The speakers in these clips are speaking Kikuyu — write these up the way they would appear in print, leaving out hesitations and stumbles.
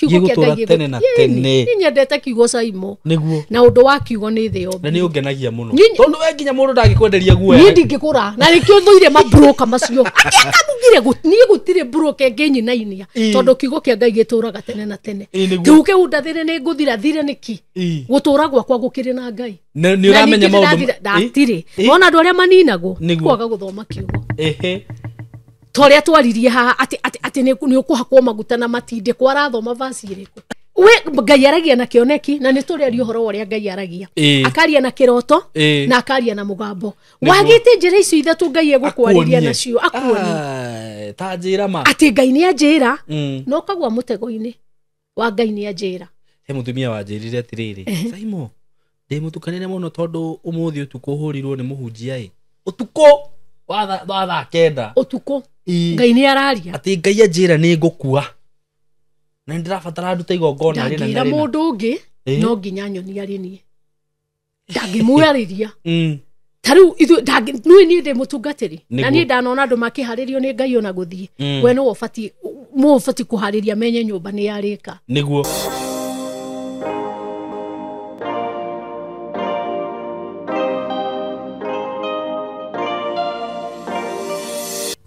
Kiugo kĩa Gĩgũtũũra Ngai tene na tene. Niĩ nyendete kiugo Saimo. Nĩguo. Na ũndũ wa kiugo nĩ thĩ Na yothe. nĩ ũngenagia mũno. Niĩ- Tondũ we nginya mũndũ ndangĩkwenderia guoya. Niĩ ndingĩgũra na nĩkĩo thũire mabroka macio. Akamugire niĩ gũtirĩ broker ĩngĩnyinainia Ĩ. tondũ kiugo kĩa Ngai gĩtũũraga tene na tene. Ĩ, nĩguo. Kĩu kĩu ndathire nĩ ngũthira thire nĩkĩ? Ĩ. Gũtũũra gwakwa gũkĩrĩ na Ngai. Na nĩ Na ũramenya ningĩ maũndũ. ndĩrathira- ndatirĩ. Ĩ. Wona andũ arĩa maninagwo Nĩguo. kwaga gũthoma kiugo. Ehe. Ta ũrĩa twaririe haha atĩ atĩ atĩ nĩ nĩ ũkũhakwo maguta na matindĩkwo arathoma vasi ĩrĩkũ. We Ngai aragia na kĩoneki na nĩ tũrĩaria ũhoro wa ũrĩa Ngai aragia. Ĩ. Akaria na kĩroto Ĩ. na akaria na mũgambo. Nĩguo. Wagĩte njĩra icio ithatũ Ngai egũkwarĩria Akuonie. nacio akuonie. Ai, ta njĩra ma. Atĩ Ngai nĩ anjĩra na ũkagwa mũtego-inĩ wa Ngai nĩ anjĩra. He mũtumia wanjĩrire atĩrĩrĩ, Saimo, ndĩ mũtukanĩre mũno tondũ ũmũthĩ ũtukũ hũrirwo nĩ mũhunjia ĩ. Ũtukũ wa thaa 9. Ũtukũ Ĩ. Ngai nĩ araria. Atĩ Ngai anjĩra nĩ ngũkua. Na nĩ ndĩrabatara ndute igongona rĩna Ndangĩra na rĩna. mũndũ ũngĩ Ĩ. no nginya nyonie arĩ niĩ. Ndangĩmwarĩria. Ta rĩu ithuĩ nĩ niĩ ndĩ mũtungatĩri na Nĩguo. niĩ ndanona andũ makĩharĩrio nĩ Ngai ona gũthiĩ. We nĩwe ũbatiĩ mũũ ũbatiĩ kũharĩria menye nyũmba nĩ yarĩka. Nĩguo.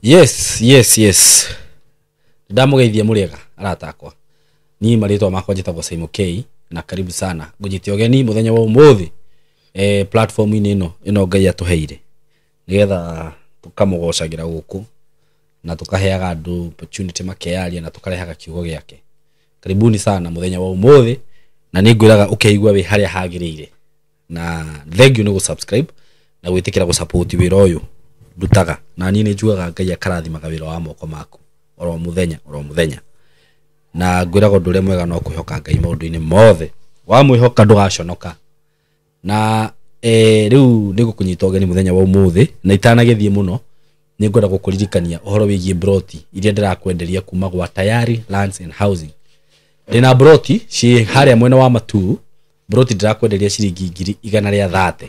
Yes, yes, yes. Ndamũgeithia mũrĩega arata akwa. Niĩ marĩtwa makwa njĩtagwo Saimo K na karibu sana. Ngũnyite ũgeni mũthenya wa ũmũthĩ platform-inĩ ĩno Ngai atũheire nĩgetha tũkamũgocagĩra gũkũ na tũkaheaga andũ opportunity makeyaria na tũkarehaga kiugo gĩake. Karibuni sana mũthenya wa ũmũthĩ na nĩ ngwĩraga ũkeigua wĩ harĩa hagĩrĩire. Na thank you nĩ gũ-subscribe na gwĩtĩkĩra gũ-support wĩra ũyũ ndutaga. Na niĩ nĩ njugaga Ngai akarathimaga wĩra wa moko maku oro mũthenya oro mũthenya. Na ngwĩraga ũndũ ũrĩa mwega no kwĩhoka Ngai maũndũ-inĩ mothe. Wamwĩhoka ndũgaconoka. Na rĩu nĩ ngũkũnyita ũgeni mũthenya wa ũmũthĩ na itanagĩthiĩ mũno nĩ ngwenda gũkũririkania ũhoro wĩgiĩ broti iria ndĩrakwenderia kuma gwa Tayari Lands and Housing. Ndĩna broti ciĩ harĩa mwena wa Matuu. Broti ndĩrakwenderia ciringi 130,000.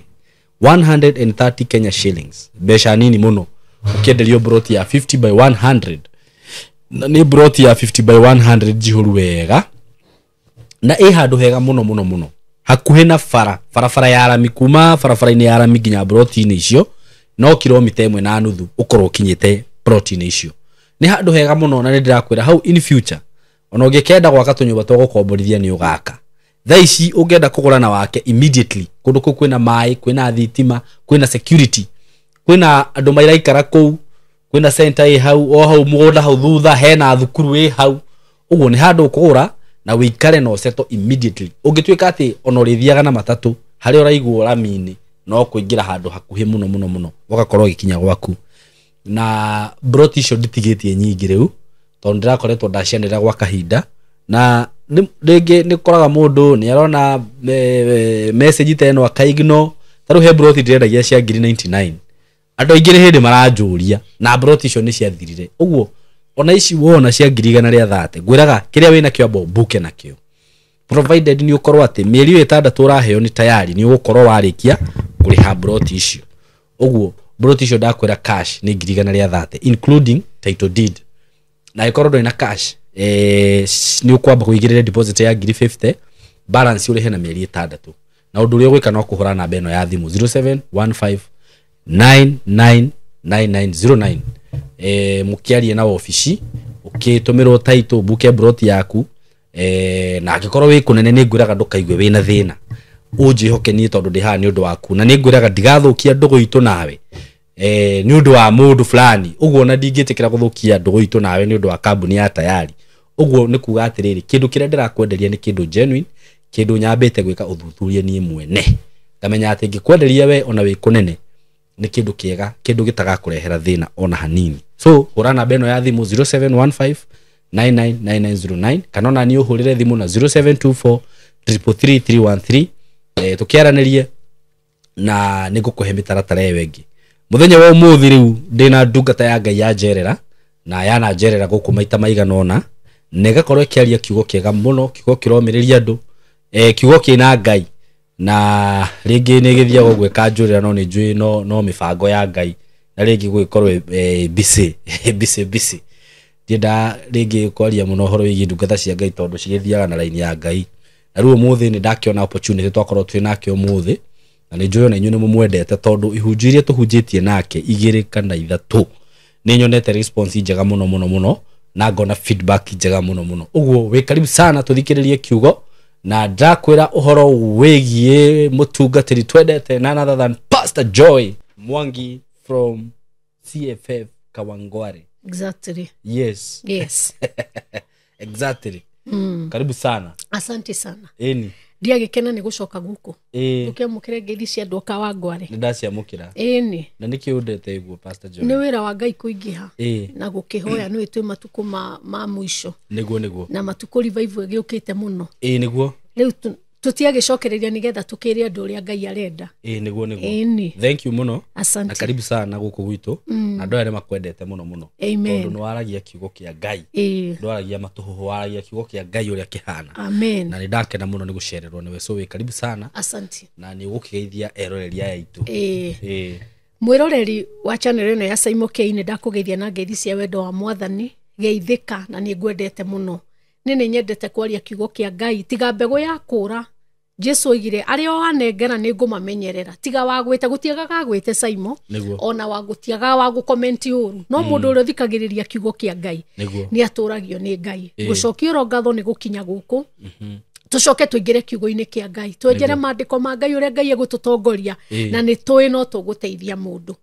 130 Kenya shillings. Mbeca nini mũno. Ũkĩenderio broti ya 50 by 100. Na nĩ broti ya 50 by 100 njihũru wega. Na ĩ handũ hega mũno mũno mũno. Hakuhĩ na bara, barabara ya rami kuma barabara-inĩ ya rami nginya broti-inĩ icio no kilomita 1.5 ũkorwo ũkinyĩte broti-inĩ icio. Nĩ handũ hega mũno na nĩ ndĩrakwĩra hau in future ona ũngĩkenda gwaka tũnyũmba twa gũkomborithia nĩ ũgaka. Thaa ici ũngĩenda kũgũra na wake immediately kũndũ kũu kwĩna maĩ, kwĩna thitima, kwĩna security, kwĩna andũ maraikara kũu, kwĩna center ĩ hau, o hau mũgũnda hau thutha hena thukuru ĩ hau. Ũguo nĩ handũ ũkũgũra na wĩikare na ũsettle immediately. Ũngĩtuĩka atĩ ona ũrĩthiaga na matatũ harĩa ũraigwo rami-inĩ no kũingĩra handũ hakuhĩ mũno mũno mũno ũgakorwo ũgĩkinya gwaku. Na broti icio nditigĩtie nyingĩ rĩu tondũ ndĩrakoretwo ndacianĩrĩra gwa kahinda na rĩngĩ nĩ ũkoraga mũndũ nĩ arona message ta ĩno akaignore. Ta rĩu he broti ndĩrendagia cia 99,000. Andũ aingĩ nĩ hĩndĩ maranjũria na broti icio nĩ ciathirire. Ũguo ona ici wona cia 130,000 ngwĩraga kĩrĩa wĩnakĩo amba ũmbuke nakĩo. Provided nĩ ũkorwo atĩ mĩeri ĩyo 6 ũraheo nĩ tayari nĩ ũgũkorwo warĩkia kũrĩha broti icio. Ũguo broti icio ndakwĩra cash nĩ 130,000 including title deed. Na ĩkorwo ndũrĩ na cash nĩ ũkwamba kũigĩrĩra deposit ya 50,000 balance ũrĩhe na mĩeri 6. Na ũndũ ũrĩa ũgwĩka no kũhũra namba ĩno ya thimũ 0715999909. Mũkĩarie na obici ũkĩtũmĩrwo title buke broti yaku na angĩkorwo wĩ kũnene nĩ ngwĩraga ndũkaigue wĩna thĩna. Ũnjĩhoke niĩ tondũ ndĩ haha nĩ ũndũ waku na nĩ ngwĩraga ndigathũkia ndũgũ itũ nawe nĩ ũndũ wa mũndũ fulani. Ũguo ona ndingĩtĩkĩra gũthũkia ndũgũ itũ nawe nĩ ũndũ wa kambuni ya Tayari. Ũguo nĩ kuga atĩrĩrĩ kĩndũ kĩrĩa ndĩrakwenderia nĩ kĩndũ genuine, kĩndũ nyambĩte gwĩka ũthuthuria niĩ mwene. Ngamenya atĩ ngĩkwenderia we ona wĩ kũnene nĩ kĩndũ kĩega, kĩndũ gĩtagakũrehera thĩna ona hanini. So hũra namba ĩno ya thimũ 0715999909 kana ona niĩ ũhũrĩre thimũ na 0724 333 313 tũkĩaranĩrie na nĩ ngũkũhe mĩtaratara ĩyo ĩngĩ. Mũthenya wa ũmũthĩ rĩu ndĩna ndungata ya Ngai ya njerera na yana njerera gũkũ maita maigana ũna na ĩgakorwo ĩkĩaria kiugo kĩega mũno, kiugo kĩromĩrĩria andũ, kiugo kĩna Ngai na rĩngĩ nĩ gĩthiaga ũguo ĩkanjũrĩra no nĩ njũĩ no mĩbango ya Ngai na rĩngĩ gũgĩkorwo busy busy busy. Ndienda rĩngĩ kwaria mũno ũhoro wĩgiĩ ndungata cia Ngai tondũ cigĩthiaga na raini ya Ngai. Na rĩu ũmũthĩ nĩ ndakĩona opportunity twakorwo twĩ nake ũmũthĩ, na nĩ njũĩ ona inyuĩ nĩ mũmwendete tondũ ihunjio iria tũhunjĩtie nake 2 kana 3 nĩ nyonete response njega mũno mũno mũno, na ngona feedback njega mũno mũno. Ũguo wĩ karibu sana tũthikĩrĩrie kiugo, na ndakwĩra ũhoro wĩgiĩ mũtungatĩri twendete none other than Pastor Joy Mwangi from CFF Kawangware. Exactly. Yes. Yes. Exactly. Karibu sana. Asante sana. Eni. Ndiagĩkena nĩ gũcoka gũkũ. Ũkĩamũkĩre ngeithi cia andũ a Kawangware. Nĩ ndaciamũkĩra. Ĩni. Na nĩkĩ ũndete ũguo Pastor Joy? Nĩ wĩra wa Ngai kũingĩha. Na gũkĩhoya nĩ twĩ matukũ ma mũico. Nĩguo nĩguo. Na matukũ revival ĩgĩũkĩte mũno. Nĩguo. Rĩu tũtiagĩcokereria nĩgetha tũkĩre andũ ũrĩa Ngai arenda. Nĩguo nĩguo. Ĩni. Thank you mũno. Asante. Na karibu sana gũkũ gwitũ. Na andũ aya nĩ makwendete mũno mũno. Amen. Tondũ nĩ waragia kiugo kĩa Ngai. Ndwaragia matũhũhũ, waragia kiugo kĩa Ngai ũrĩa kĩhana. Amen. Na nĩ ndakena mũno nĩ gũcererwo nĩwe, so wĩ karibu sana. Asante. Na nĩ ũgũkĩgeithia eroreri aya aitũ. Mwĩroreri wa channel ĩno ya Saimo K, nĩ ndakũgeithia na ngeithi cia wendo wa Mwathani, geithĩka na nĩ ngwendete mũno. Nĩ nĩ nyendete kwaria kiugo kĩa Ngai, tiga mbegũ ya kũra. Jesu oigire arĩa o anengera nĩ ngũmamenyerera, tiga wa gwĩte gũtiagaga gwĩte Saimo, ona wa gũtiagaga wa gũkomenti ũru, no mũndũ ũrĩa ũthikagĩrĩria kiugo kĩa Ngai nĩ atũragio nĩ Ngai. Gũcokia oro ngatho nĩ gũkinya gũkũ, tũcoke tũingĩre kiugo-inĩ kĩa Ngai, twenjere maandĩko ma Ngai ũrĩa Ngai egũtũtongoria, na nĩ tũĩ no tũgũteithia mũndũ.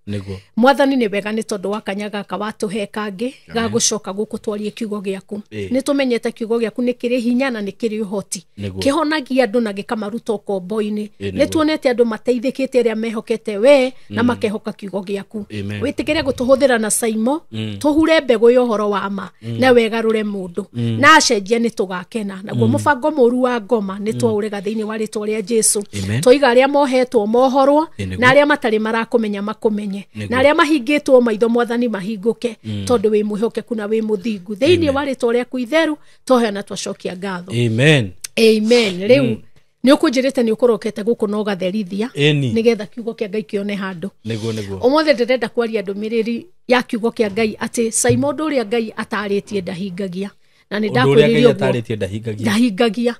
Mwathani nĩ wega nĩ tondũ wa kanya gaka watũhe kangĩ ga gũcoka gũkũ twarie kiugo gĩaku. Nĩ tũmenyete kiugo gĩaku nĩ kĩrĩ hinya na nĩ kĩrĩ ũhoti, kĩhonagia andũ na gĩkamaruta ũkombo-inĩ. Nĩ tuonete andũ mateithĩkĩte arĩa mehokete we na makehoka kiugo gĩaku. Wĩtĩkĩre gũtũhũthĩra na Saimo, tũhure mbegũ ya ũhoro wa ma na wegarũre mũndũ, na acenjia nĩ tũgakena. Naguo mũbango mũru wa ngoma nĩ twaũrega thĩinĩ wa rĩtwa rĩa Jesu. Twoiga arĩa mohetwo mohorwo, na arĩa matarĩ marakũmenya makũmenye, na arĩa mahingĩtwo maitho Mwathani mahingũke, tondũ wĩ mwĩhokeku na wĩ mũthingu. Thĩinĩ wa rĩtwa rĩaku itheru twohoya na twacokia ngatho. Amen. Amen. Rĩu nĩ ũkũnjĩrĩte nĩ ũkũrokete gũkũ na ũgatherithia nĩgetha kiugo kĩa Ngai kĩone handũ. Nĩguo nĩguo. Ũmũthĩ ndĩrenda kwaria ndũmĩrĩri ya kiugo kĩa Ngai atĩ Saimo ũndũ ũrĩa Ngai atarĩtie ndahingagia. Na nĩ ndakwĩrire ũguo ndahingagia.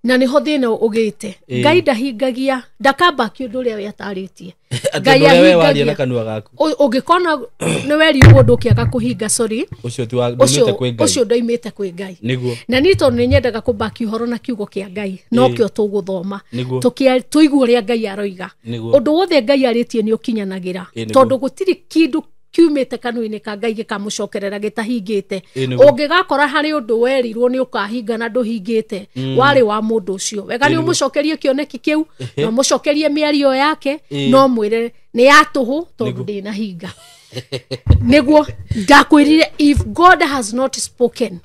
Na nĩho thĩna ũgĩte. Ngai ndahingagia, ndakambaki ũndũ ũrĩa we atarĩtie. Ngai ahingagia na kanua gaku. Ũngĩkona nĩ werirwo ũndũ ũkĩaga kũhinga, sorry, ũcio ti wa ndoimĩte kwĩ Ngai. Ũcio ndoimĩte kwĩ Ngai. Nĩguo. Na niĩ tondũ nĩ nyendaga kũmbaki ũhoro na kiugo kĩa Ngai, nokĩo tũgũthoma. Tũigue ũrĩa Ngai aroiga. Ũndũ wothe Ngai arĩtie nĩ ũkinyanagĩra, tondũ gũtirĩ kĩndũ kiumĩte kanua-inĩ ka Ngai gĩkamũcokerera gĩtahingĩte. Ũngĩgakora harĩ ũndũ werirwo nĩ ũkahinga na ndũhingĩte, warĩ wa mũndũ ũcio. Wega nĩ ũmũcokerie kĩoneki kĩu, na ũmũcokerie mĩario yake, no mwĩre nĩ ya tũhũ tondũ ndĩnahinga. Nĩguo ndakwĩrire, if God has not spoken,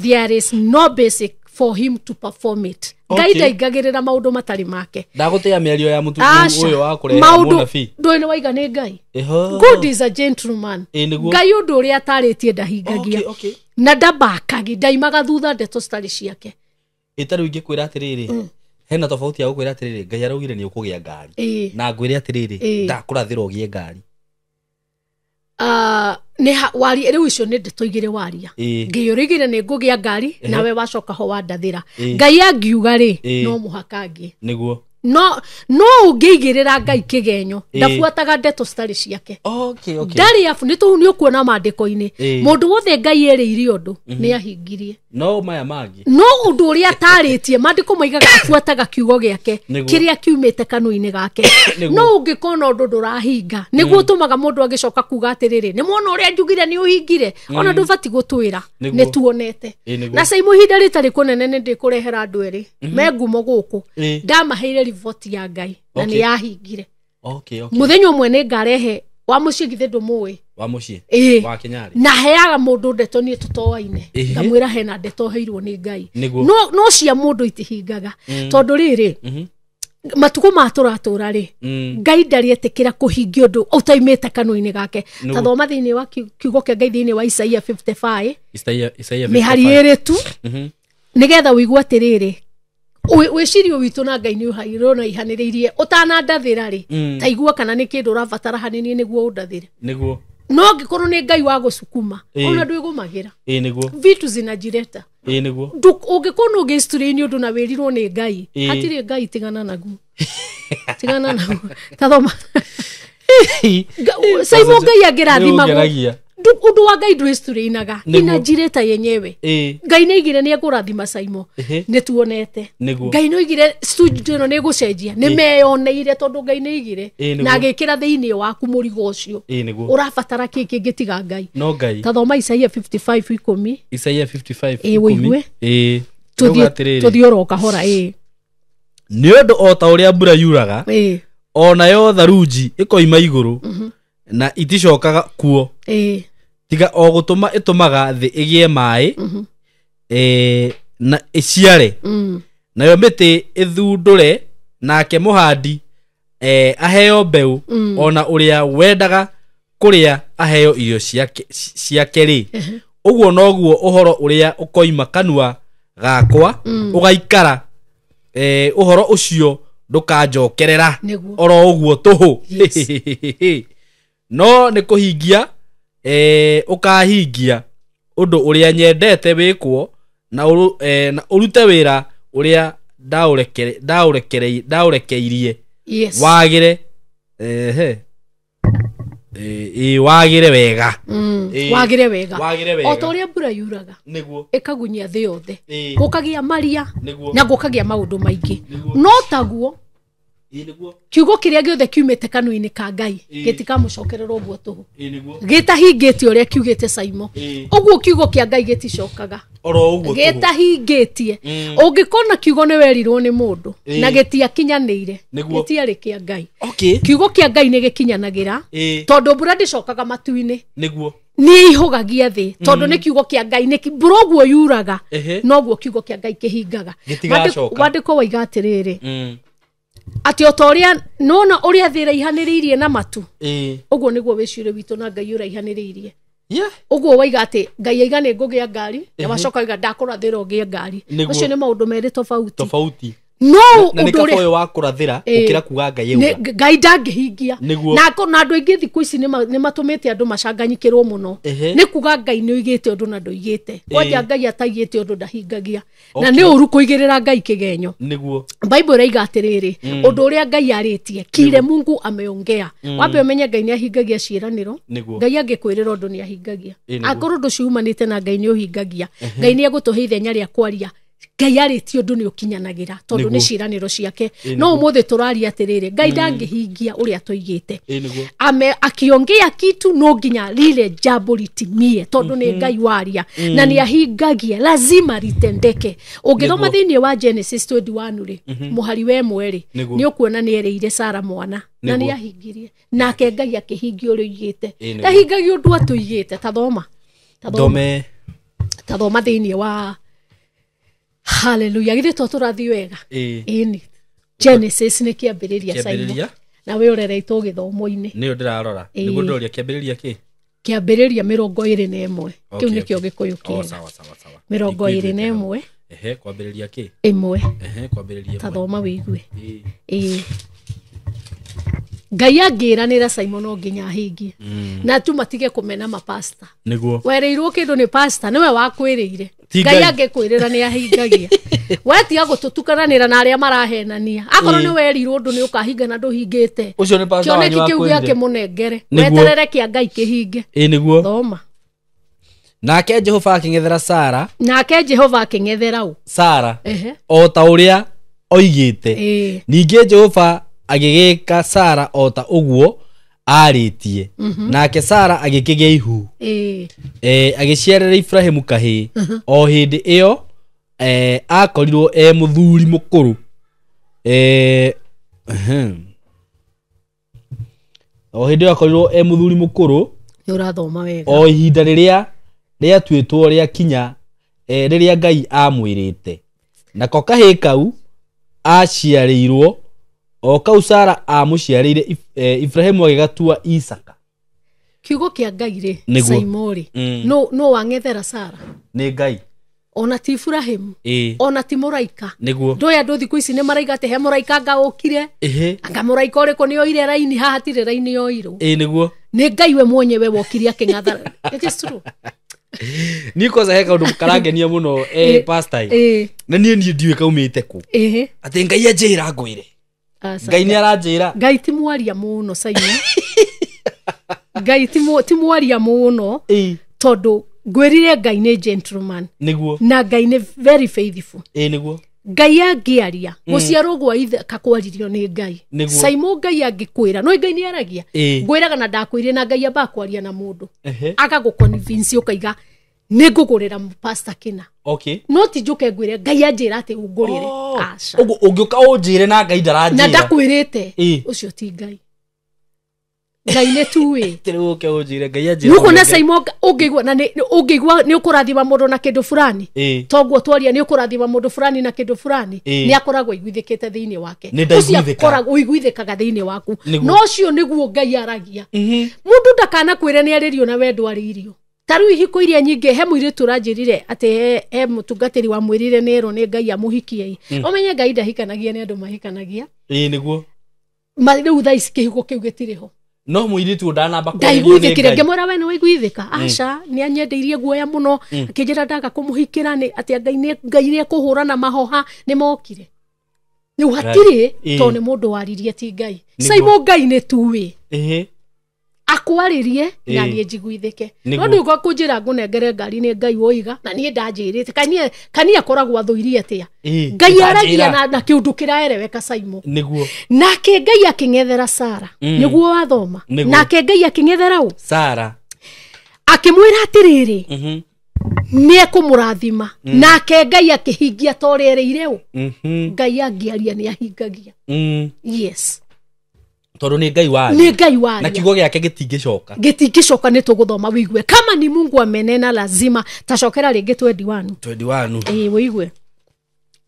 there is no basic for him to perform it. Ngai ndaingagĩrĩra maũndũ matarĩ make. Ndagũtĩa mĩario ya mũtu ũyũ wa kũrehe mũnabii. Ndũĩ nĩ waiga nĩ Ngai. God is a gentleman. Ngai ũndũ ũrĩa atarĩtie ndahingagia. Na ndambakagi, ndaimaga thutha ndeto citarĩ ciake. Ĩtarĩ ingĩkwĩra atĩrĩrĩ, hena tofauti ya gũkwĩra atĩrĩrĩ, Ngai araugire nĩ ũkũgĩa ngari. Na ngwĩre atĩrĩrĩ, ndakũrathĩra ũgĩe ngari. Nĩ waria rĩu icio nĩ ndeto igĩrĩ waria. Ngĩyũrĩgire nĩ ngũgĩa ngari, nawe wacoka ho wandathĩra. Ngai angiuga rĩ, no mũhaka ngĩe. Nĩguo. No ũngĩigĩrĩra Ngai kĩgenyo, ndabuataga ndeto citarĩ ciake. Ndarĩ abu, nĩ tũu nĩ ũkuona maandĩko-inĩ. Mũndũ wothe Ngai erĩire ũndũ, nĩ ahingirie. No maya mangĩ. No ũndũ ũrĩa atarĩtie, maandĩko maigaga abuataga kiugo gĩake, kĩrĩa kiumĩte kanua-inĩ gake. No ũngĩkona ũndũ ndũrahinga, nĩguo ũtũmaga mũndũ agĩcoka kuga atĩrĩrĩ, nĩ mwona ũrĩa njugire nĩ ũhingire, ona ndũbatiĩ gũtwĩra, nĩ tuonete. Na Saimo ihinda rĩtarĩ kũnene nĩ ndĩkũrehera andũ erĩ, me ngumo gũkũ, ndamaheire riboti ya Ngai na nĩ yahingire. Mũthenya ũmwe nĩ ngarehe wa mũciĩ githĩ ndũmũĩ. Wa mũciĩ? Wa Kĩnyarĩ. Na heaga mũndũ ndeto niĩ tũtoaine, ngamwĩra hena ndeto heirwo nĩ Ngai. No cia mũndũ itihingaga, tondũ rĩrĩ matukũ ma tũratũra rĩ, Ngai ndarĩ etĩkĩra kũhingia ũndũ ũtaimĩte kanua-inĩ gake. Ta thoma thĩinĩ wa kiugo kĩa Ngai thĩinĩ wa Isaia 55, mĩhari ĩrĩ tu, nĩgetha ũigue atĩrĩrĩ, wĩcirio witũ na Ngai nĩ ũraihanĩrĩirie. Ũtanandathĩra rĩ, ta igua kana nĩ kĩndũ ũrabatara hanini nĩguo ũndathĩre. Nĩguo. No angĩkorwo nĩ Ngai wa gũcukuma, ona ndwĩgũmagĩra. Ĩĩ nĩguo. Vitu zinajireta. Ĩĩ nĩguo. Ũngĩkorwo nĩ ũngĩ-history-inĩ ũndũ na wĩrirwo nĩ Ngai, hatirĩ Ngai, tigana naguo. Tigana naguo. Tathoma. Saimo Ngai angĩrathimagwo, ũndũ wa Ngai ndwĩhistory-inaga, inajireta yenyewe. Ngai nĩaigire nĩ ekũrathima Saimo, nĩ tuonete. Ngai nĩoigire studio ĩno nĩ ĩgũcenjia, nĩ meyoneire tondũ Ngai nĩaigire na agĩkĩra thĩinĩ waku mũrigo ũcio. Ũrabatara kĩ kĩngĩ tiga Ngai? No Ngai. Ta thoma Isaia 55:10. Isaia 55:10. Ĩĩ ũigue. Ĩĩ. Tũthiĩ oro kahora. Ĩĩ. Nĩ ũndũ o ta ũrĩa mbura yuraga, onayo tharunji ĩkoima igũrũ, na iticokaga kuo, tiga o gũtũma ĩtũmaga thĩ ĩgĩe maĩ, na ĩciare, nayo mĩtĩ ĩthundũre, nake mũhandi aheo mbeũ, ona ũrĩa wendaga kũrĩa aheo irio ciake rĩ, ũguo noguo ũhoro ũrĩa ũkoima kanua gakwa ũgaikara, ũhoro ũcio ndũkanjokerera oro ũguo tũhũ. No nĩ kũhingia ũkahingia ũndũ ũrĩa nyendete wĩkwo, na ũrute wĩra ũrĩa ndaũrekeirie. Wagĩre wagĩre wega. Wagĩre wega. O ta ũrĩa mbura yuraga ĩkagunyia thĩ yothe, gũkagĩa maria na gũkagĩa maũndũ maingĩ, no taguo kiugo kĩrĩa gĩothe kiumĩte kanua-inĩ ka Ngai gĩtikamũcokerera ũguo tũhũ, gĩtahingĩtie ũrĩa kiugĩte Saimo. Ũguo kiugo kĩa Ngai gĩticokaga gĩtahingĩtie. Ũngĩkona kiugo nĩ werirwo nĩ mũndũ na gĩtiakinyanĩire, gĩtiarĩ kĩa Ngai. Kiugo kĩa Ngai nĩ gĩkinyanagĩra, tondũ mbura ndĩcokaga matu-inĩ, nĩ ihũgagia thĩ, tondũ nĩ kiugo kĩa Ngai. Nĩ mbura ũguo yuraga, noguo kiugo kĩa Ngai kĩhingaga. Wandĩko waiga atĩrĩrĩ, atĩ o ta ũrĩa nona ũrĩa thĩ ĩraihanĩrĩirie na matu, ũguo nĩguo wĩcirio witũ na Ngai ũraihanĩrĩirie. Ũguo waiga atĩ Ngai aiga nĩ ngũgĩa ngari, na wacoka waiga ndakũrathĩra ũgĩe ngari. Macio nĩ maũndũ merĩ tofauti. No ũndũ ũrĩa wa kũrathĩra ũkĩra kuga Ngai auga, Ngai ndangĩhingia. Na andũ aingĩ thikũ ici nĩ matũmĩte andũ macanganyikĩrwo mũno nĩ kuga Ngai nĩ oigĩte ũndũ na ndoigĩte. Kwanja Ngai ataigĩte ũndũ ndahingagia. Na nĩ ũru kũigĩrĩra Ngai kĩgenyo. Bible ĩraiga atĩrĩrĩ, ũndũ ũrĩa Ngai arĩtie, kile Mungu ameongea. Wambe ũmenye Ngai nĩ ahingagia ciĩranĩro. Ngai angĩkwĩrĩra ũndũ nĩ ahingagia. Angorwo ũndũ ũcio umanĩte na Ngai nĩ ũhingagia. Ngai nĩ egũtũhe ithenya rĩa kwaria. Ngai arĩtie ũndũ nĩ ũkinyanagĩra, tondũ nĩ ciĩranĩro ciake. No ũmũthĩ tũraria atĩrĩrĩ, Ngai ndangĩhingia ũrĩa tũigĩte. Akiongea kitu no nginya lile jambo litimie, tondũ nĩ Ngai waria na nĩ ahingagia, lazima litendeke. Ũngĩthoma thĩinĩ wa Genesis 21 rĩ, mũhari wa 1 rĩ, nĩ ũkuona nĩ erĩire Sara mwana na nĩ ahingirie, nake Ngai akĩhingia ũrĩa oigĩte. Ndahingagia ũndũ atũigĩte. Tathoma tathoma thĩinĩ wa Hallelujah. Githĩ to tũrathiĩ wega? Ĩni. Genesis nĩ kĩambĩrĩria Saimo. Na we ũrereitwo gĩthomo-inĩ. Nĩyo ndĩrarora. Nĩguo ndĩroria kĩambĩrĩria kĩ? Kĩambĩrĩria 21. Kĩu nĩkĩo Gĩkũyũ kĩega. Sawa sawa sawa. 21. Ehe, kwambĩrĩria kĩ? 1. Ehe, kwambĩrĩria. Tathoma wĩigue. Ĩĩ. Ngai angĩranĩra Saimo no nginya ahingie. Na tu matige kũmena mapasta. Nĩguo. Wereirwo kĩndũ nĩ pasta, nĩwe wakwĩrĩire. Ngai angĩkwĩrĩra nĩ ahingagia. We tiga gũtũtukananĩra na arĩa marahenania. Akorwo nĩ werirwo ũndũ nĩ ũkahinga na ndũhingĩte, ũcio nĩ pastor wanyu kĩoneki kĩu wakwĩrire. gĩakĩmũnengere. Weterere kĩa Ngai kĩhinge. Ĩĩ nĩguo. Thoma. Nake Jehova akĩng'ethera Sara. Nake Jehova akĩng'ethera ũ? Sara. O ta ũrĩa oigĩte. Ningĩ Jehova agĩgĩka Sara o ta ũguo arĩtie. Nake Sara agĩkĩgĩa ihu. Agĩciarĩra Ibrahimu kahĩĩ. O hĩndĩ ĩyo akorirwo e mũthuri mũkũrũ. O hĩndĩ ĩyo akorirwo e mũthuri mũkũrũ. Nĩ ũrathoma wega. O ihinda rĩrĩa rĩatuĩtwo rĩakinya, rĩrĩa Ngai amwĩrĩte. Nako kahĩĩ kau aciarĩirwo o kau Sara amũciarĩire, Ibrahimu agĩgatua Isaka. Kiugo kĩa Ngai rĩ, Saimo rĩ, no wang'ethera Sara? Nĩ Ngai. Ona ti Ibrahimu. Ĩĩ. Ona ti mũraika. Nĩguo. Ndũĩ andũ thikũ ici nĩ maraiga atĩ he mũraika anga ũkire. Ĩhĩ. Anga mũraika ũrĩkũ nĩ oire raini, haha hatirĩ raini yoirwo. Ĩĩ nĩguo. Nĩ Ngai we mwenyewe wokire akĩng'atha. It is true. Niĩ kwanza he kaũndũ karangenia mũno, pastor. Ĩĩ. Na niĩ ndiũĩ kaumĩte kũ. Ĩhĩ. Atĩ Ngai anjĩra ngwĩre. Aca. Ngai nĩ aranjĩra. Ngai ti mwaria mũno Simon. Ngai ti mwaria mũno. Ĩĩ. Tondũ ngwĩrire Ngai nĩ gentleman. Nĩguo. Na Ngai nĩ very faithful. Ĩĩ nĩguo. Ngai angĩaria, gũciarwo gwa ithe kakwaririo nĩ Ngai. Nĩguo. Simon Ngai angĩkwĩra, no Ngai nĩ aragia. Ĩĩ. Ngwĩraga na ndakwĩrire na Ngai ambaga kwaria na mũndũ. Ehe. Agagũconvince ũkaiga nĩ ngũgũrĩra pastor kĩna. Okay. No ti njũke ngwĩre Ngai anjĩra atĩ ũngũrĩre. Aca. Ũguo ũngĩũka ũnjĩre na Ngai ndaranjĩra. Na ndakwĩrĩte. Ĩĩ. Ũcio ti Ngai. Ngai nĩ tuĩ. Rĩu ũke ũnjĩre Ngai anjĩra. Nĩũkuona Simon ũngĩigua na ũngĩigua nĩ ũkũrathima mũndũ na kĩndũ fulani. Ĩĩ. Toguo twaria nĩ ũkũrathima mũndũ fulani na kĩndũ fulani. Ĩĩ. Nĩ akoragwo aiguithĩkĩte thĩinĩ wake. Nĩ ndaiguithĩka. Ũcio akoragwo ũiguithĩkaga thĩinĩ waku. Nĩguo. No ũcio nĩguo Ngai aragia. Mũndũ ndakanakwĩre nĩ arĩrio na wendo arĩirio. Ta rĩu ihiko iria nyingĩ, he mũirĩtu ũranjĩrire atĩ he mũtungatĩri wamwĩrire nĩ erwo nĩ Ngai amũhikie. Ũmenye Ngai ndahikanagia nĩ andũ mahikanagia. Ĩĩ nĩguo. Rĩu thaa ici kĩhiko kĩu gĩtirĩ ho. No mũirĩtu ndanamba kwarĩrio nĩ Ndaiguithĩkire, Ngai. ngĩmwĩra we nĩ waiguithĩka. Aca, nĩ anyendeirie guoya mũno. Akĩnjĩra ndaga kũmũhikĩra nĩ atĩ Ngai nĩ ekũhũra na mahoha nĩ mokire. Rĩu hatirĩ tondũ nĩ mũndũ waririe ti Ngai. Nĩguo. Simon Ngai nĩ tuĩ. Ĩhĩ. Akwarĩrie na Ĩĩ. niĩ njiguithĩke. Nĩguo. No ndũka kũnjĩra ngũnengere ngari nĩ Ngai woiga na niĩ ndanjĩrĩte. Kanie akoragwo athũirie atĩa? Ĩĩ. Ngai aragia Ndanjĩra. na kĩũndũ kĩraereweka Simon. Nĩguo. Nake Ngai akĩng'ethera Sara. Nĩguo wathoma. Nĩguo. Nake Ngai akĩng'ethera ũ? Sara. Akĩmwĩra atĩrĩrĩ, nĩ ekũmũrathima. Nake Ngai akĩhingia ta ũrĩa erĩire ũ. Ngai angĩaria nĩ ahingagia. Yes. Tondũ nĩ Ngai waria. Nĩ Ngai waria. Na kiugo gĩake gĩtingĩcoka. Gĩtingĩcoka nĩ tũgũthoma wĩigue. Kama ni Mungu amenena lazima. Tacokera rĩngĩ 21. 21. Ĩĩ wĩigue.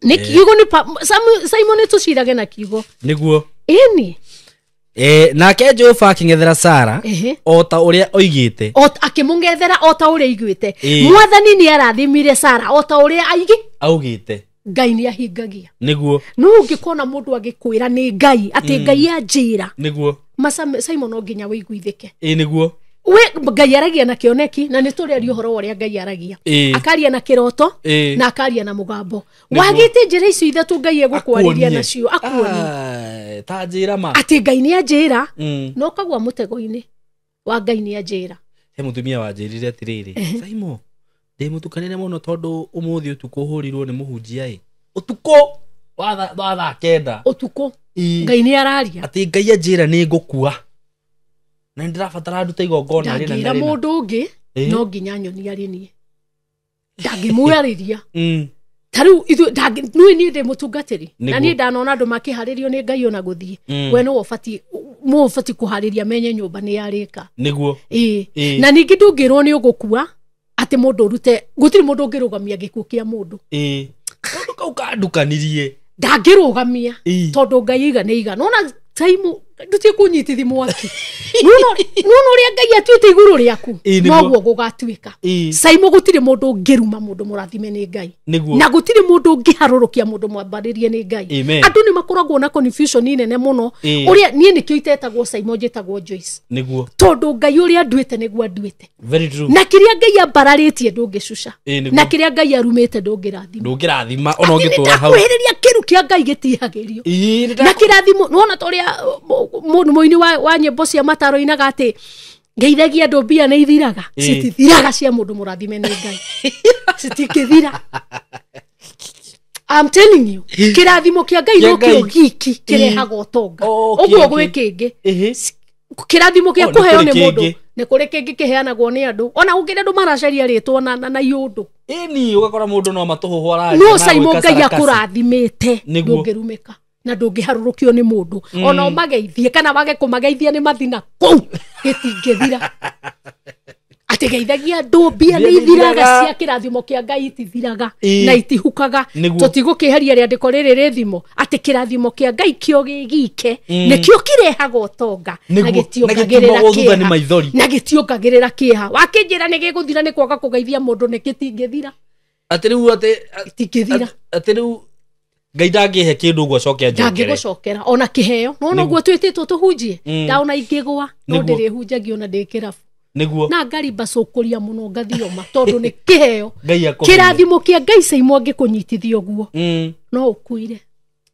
Nĩ kiugo nĩ Simon nĩ tũcirage na kiugo. Nĩguo. Ĩni. Nake Jehova akĩng'ethera Sara Ehe. o ta ũrĩa oigĩte. Akĩmũng'ethera o ta ũrĩa aiguĩte. Ĩĩ. Mwathani nĩ arathimire Sara o ta ũrĩa augĩte. Ngai nĩ ahingagia. Nĩguo. No ũngĩkona mũndũ agĩkwĩra nĩ Ngai atĩ Ngai anjĩra. Nĩguo. Simon no nginya wĩiguithĩke. Ĩĩ nĩguo. We Ngai aragia na kĩoneki na nĩ tũrĩaria ũhoro wa ũrĩa Ngai aragia. Ĩĩ. Akaria na kĩroto Ĩĩ. na akaria na mũgambo. Nĩguo. Wagĩte njĩra icio ithatũ Ngai egũkwarĩria Akuonie. nacio akuonie. Ta njĩra ma. Atĩ Ngai nĩ anjĩra. No ũkagwa mũtego-inĩ wa Ngai nĩ anjĩra. He mũtumia wanjĩrire atĩrĩrĩ, Simon, ndĩ mũtukanĩre mũno tondũ ũmũthĩ ũtukũ ũhũrirwo nĩ mũhunjia ĩ. Ũtukũ wa thaa 9. Ũtukũ. Ĩĩ. Ngai nĩ araria. Atĩ Ngai anjĩra nĩ ngũkua. Na nĩ ndĩrabatara ndute igongona rĩna Ndangĩra na rĩna. mũndũ ũngĩ Ĩĩ. no nginya nyonie arĩ niĩ. Ndangĩmwarĩria. Ta rĩu ithuĩ niĩ niĩ ndĩ mũtungatĩri. Na Nĩguo. niĩ ndanona andũ makĩharĩrio nĩ Ngai ona gũthiĩ. We nĩwe ũbatiĩ kũharĩria menye nyũmba nĩ yarĩka. Nĩguo. Ĩĩ. Ĩĩ. Na ningĩ ndũngĩrwo nĩ ũgũkua atĩ mũndũ ũrute, gũtirĩ mũndũ ũngĩrũgamia gĩkuũ kĩa mũndũ. Ĩĩ. Kaũndũ kau kandukanirie. Ndangĩrũgamia. Ĩĩ. Tondũ Ngai aiga nĩ aiga. Nĩwona Simon, ndutie kũnyitithia mwaki. Nĩwona ũrĩa Ngai atuĩte igũrũ rĩaku, Ĩĩ, nĩguo. noguo gũgatuĩka. Ĩĩ. Simon, gũtirĩ mũndũ ũngĩruma mũndũ mũrathime nĩ Ngai. Nĩguo. Na gũtirĩ mũndũ ũngĩharũrũkia mũndũ mwambarĩrie nĩ Ngai. Amen. Andũ nĩ makoragwo na confusion nene mũno. Ĩĩ. Ũrĩa niĩ nĩkĩo itetagwo Simon, njĩtagwo Joyce. Nĩguo. Tondũ Ngai ũrĩa anduĩte nĩguo anduĩte. Very true. Na kĩrĩa Ngai ambararĩtie ndũngĩcuca. Ĩĩ, nĩguo. Na kĩrĩa Ngai arumĩte ndũngĩrathima. Ndũngĩrathima ona Atĩ ũngĩtũra hau. nĩndakwĩhĩrĩria kĩru kĩa Ngai gĩtihagĩrio. Ĩĩ, Na kĩrathimo, nĩwona ta ũrĩa mũini wa nyĩmbo cia mataro inaga atĩ ngeithagia andũ mbia nĩ ithiraga. Ĩĩ. Citithiraga cia mũndũ mũrathime nĩ Ngai. Citingĩthira. I'm telling you, kĩrathimo kĩa Ngai Kĩa no kĩo Ngai. giki kĩrehaga ũtonga. Okay, Ũguo okay. gwĩ kĩngĩ. Ĩhĩ. Kĩrathimo kĩa Oh, nĩ kũheo kũrĩ nĩ mũndũ. kĩngĩ. Nĩ kũrĩ kĩngĩ kĩheanagwo nĩ andũ. Ona ũngĩenda andũ maracaria rĩtwa na iũndũ. Ĩni, ũgakora mũndũ no matũhũhũ araria No na Simon gwĩka Ngai sarakasi. akũrathimĩte Nĩguo. ndũngĩrumĩka na ndũngĩharũrũkio nĩ mũndũ. Ona ũmageithie kana wage kũmageithia nĩ mathina kũu gĩtingĩthira. Atĩ geithagia andũ mbia Mbia nĩ nĩ ithiraga ithiraga. cia kĩrathimo kĩa Ngai itithiraga Ĩĩ. na itihukaga. Nĩguo. Tũtigũkĩeheria rĩandĩko rĩrĩ rĩ thimo atĩ kĩrathimo kĩa Ngai kĩo gĩ gike nĩkĩo kĩrehaga ũtonga na Nĩguo. Na gĩtiongagĩrĩra gĩtiumagwo thutha nĩ kĩeha. maithori. Na gĩtiongagĩrĩra kĩeha. Wakĩnjĩra nĩ gĩgũthira nĩ kwaga kũgeithia mũndũ nĩ gĩtingĩthira. Atĩ rĩu atĩ Itingĩthira. Atĩ rĩu Ngai ndangĩhe kĩndũ ũguo acoke anjokere. Ndangĩgũcokera ona kĩheo. Nona ũguo twĩtĩtwo tũhunjie. Ndaona ingĩgwa no ndĩrĩhunjagia ona ndĩ kĩrabu. Nĩguo. Na ngaribacũkũria mũno ngathioma tondũ nĩ kĩheo. Ngai akũheire. Kĩrathimo kĩa Ngai Saimo angĩkũnyitithia ũguo. No ũkuire.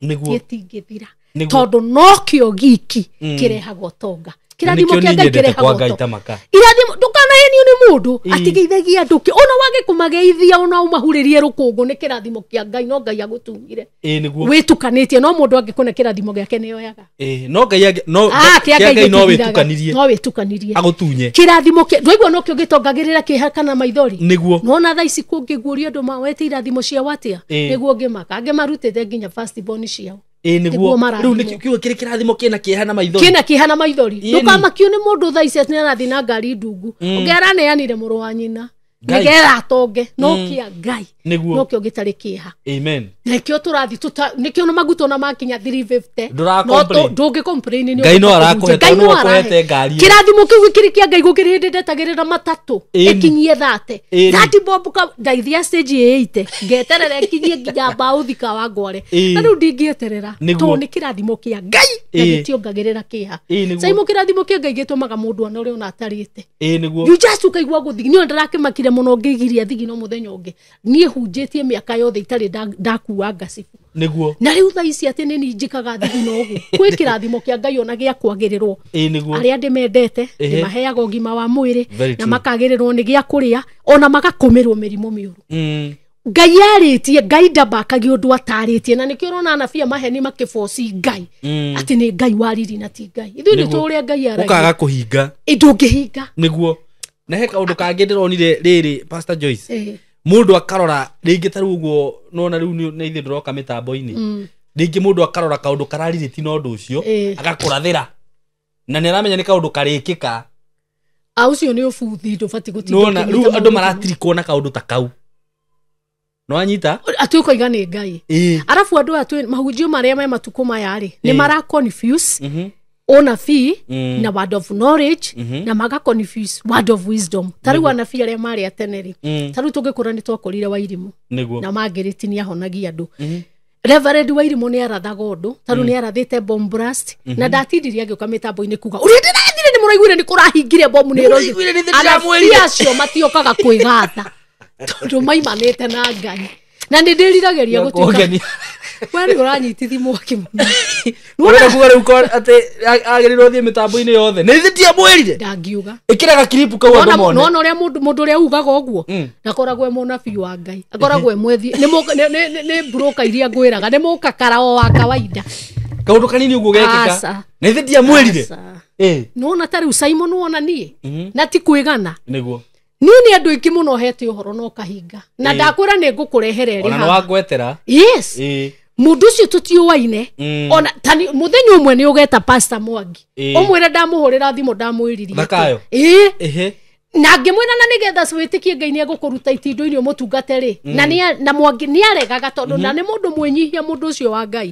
Nĩguo. Gĩtingĩthira. Tondũ nokĩo giki kĩrehaga ũtonga. Kĩrathimo kĩa Ngai kĩrehaga ũtonga. Irathimo ndũkanahenio nĩ mũndũ atigeithagia andũ ona wage kũmageithia ona ũmahurĩrie rũkũngũ nĩ kĩrathimo kĩa Ngai no Ngai agũtungire. Nĩguo. Wĩtukanĩtie no mũndũ angĩkũne kĩrathimo gĩake nĩoyaga. No Ngai no kĩa Ngai no wĩtukanirie. No wĩtukanirie. Agũtunye. Kĩrathimo kĩa ndwaigua nokĩo gĩtongagĩrĩra kĩeha kana maithori. Nĩguo. Nona thaa ici kũngĩguũrio andũ mawete irathimo ciao atĩa. Nĩguo ngĩmaka angĩ marutĩte nginya first born ciao. Nĩguo rĩu nĩkĩo kiugo kĩrĩ kĩrathimo kĩna kĩeha na maithori. Kĩna kĩeha na maithori. Ndũkamakio nĩ mũndũ thaa ici atĩ nĩarathiĩ na ngari ndungu. Ũngĩ araneanire mũrũ wa nyina. Nĩgetha atonge no kĩa Ngai. Nĩguo. Nokĩo gĩtarĩ kĩeha. Amen. Nĩkĩo tũrathiĩ nĩkĩo na maguta ona makinya 350. Ndũra complain. Ndũngĩ complain nĩ Ngai no arakũhe tondũ nĩwe ũkũhete ngari. Kĩrathimo kĩu gĩkĩrĩ kĩa Ngai gũkĩrĩ hĩndĩ ndetagĩrĩra matatũ ĩkinyie 30. 30 bob ndaithia stage 8 ngeterera ĩkinyie nginya mbaũthi ka wa ngware. Na rĩu ndingĩeterera tondũ nĩ kĩrathimo kĩa Ngai na gĩtiongagĩrĩra kĩeha. Saimo kĩrathimo kĩa Ngai gĩtũmaga mũndũ anore ona atarĩte. Nĩguo. You just ũkaigua gũthigi. Niĩ ndĩrakĩmakire mũno ngĩgiria thigino mũthenya ũngĩ. Niĩ hunjĩtie mĩaka yothe itarĩ ndakua ngacibu. Nĩguo. Na rĩu thaa ici atĩ nĩ niĩ njĩkaga thigino ũguo. Kwĩ kĩrathimo kĩa Ngai ona gĩa kwagĩrĩrwo. Nĩguo. Arĩa ndĩmendete ndĩmaheaga ũgima wa mwĩrĩ na makagĩrĩrwo nĩ gĩa kũrĩa ona magakũmĩrwo mĩrimũ mĩũru. Ngai arĩtie, Ngai ndambakagia ũndũ atarĩtie na nĩkĩo ũrona anabii maheni makĩboci Ngai atĩ nĩ Ngai wariri na ti Ngai. Ithuĩ nĩ tũĩ ũrĩa Ngai aragia. Ũkaga kũhinga. Ndũngĩhinga. Nĩguo. Na he kaũndũ kangĩ ndĩronire rĩrĩ Pastor Joyce. Mũndũ akarora rĩngĩ ta rĩu ũguo nona rĩu nĩ ithuĩ ndĩroka mĩtambo-inĩ. Rĩngĩ mũndũ akarora kaũndũ kararirĩti na ũndũ ũcio agakũrathĩra. Na nĩ aramenya nĩ kaũndũ karĩkĩka. Ũcio nĩ ũbuthi ndũbatiĩ gũtinda. Nĩwona rĩu andũ maratirikwo na kaũndũ ta kau. Nĩwanyita? Atĩ ũkoiga nĩ Ngai. Arabu andũ aya mahunjio marĩa me matukũ maya rĩ nĩ mara confuse ũnabii na word of knowledge na maga confuse word of wisdom. Ta rĩu anabii arĩa marĩ a tene rĩ, ta rĩu tũngĩkũra nĩ twakorire Wairimũ. Na Margaret nĩ ahonagia andũ. Reverend Wairimũ nĩ arathaga ũndũ, ta rĩu nĩ arathĩte bomb blast na ndatindirie agĩũka mĩtambo-inĩ kuga ũrĩa ndĩrathire nĩ mũraiguire nĩ kũrahingire bomu nĩ ĩroigire. Anabii acio matiokaga kwĩgatha tondũ maimanĩte na Ngai. Na nĩ ndĩriragĩria gũtuĩka we nĩ ũranyitithi mwaki mũno. Ũrenda kuga rĩu atĩ agĩrĩirwo thiĩ mĩtambo-inĩ yothe. Nĩ ithuĩ ndiamwĩrire. Ndangiuga. Ĩkĩra gakiripu kau andũ mone. Nona ũrĩa mũndũ ũrĩa ugaga ũguo ndakoragwo e mũnabii wa Ngai. Akoragwo e mwethi. Nĩ broker iria ngwĩraga nĩ mũkakara o wa kawaida. Kaũndũ kanini ũguo gekĩka. Nĩ ithuĩ ndiamwĩrire. Nĩwona ta rĩu Simon wona niĩ na ti kwĩgana. Nĩguo. Niĩ nĩ andũ aingĩ mũno hete ũhoro na ũkahinga. Na ndakwĩra nĩ ngũkũrehere rĩ. Ona nĩ wangwetera. Yes. Mũndũ ũcio tũtiũaine. Ona mũthenya ũmwe nĩ ũgeta Pastor Mwangi. Ũmwĩre ndamũhũrĩra thimũ ndamwĩririe. Thakayo. Na ngĩmwĩra na nĩgetha wĩtĩkie Ngai nĩ egũkũruta itindo-inĩ ũmũtungate rĩ. Na Mwangi nĩ aregaga tondũ na nĩ mũndũ mwĩnyihia mũndũ ũcio wa Ngai.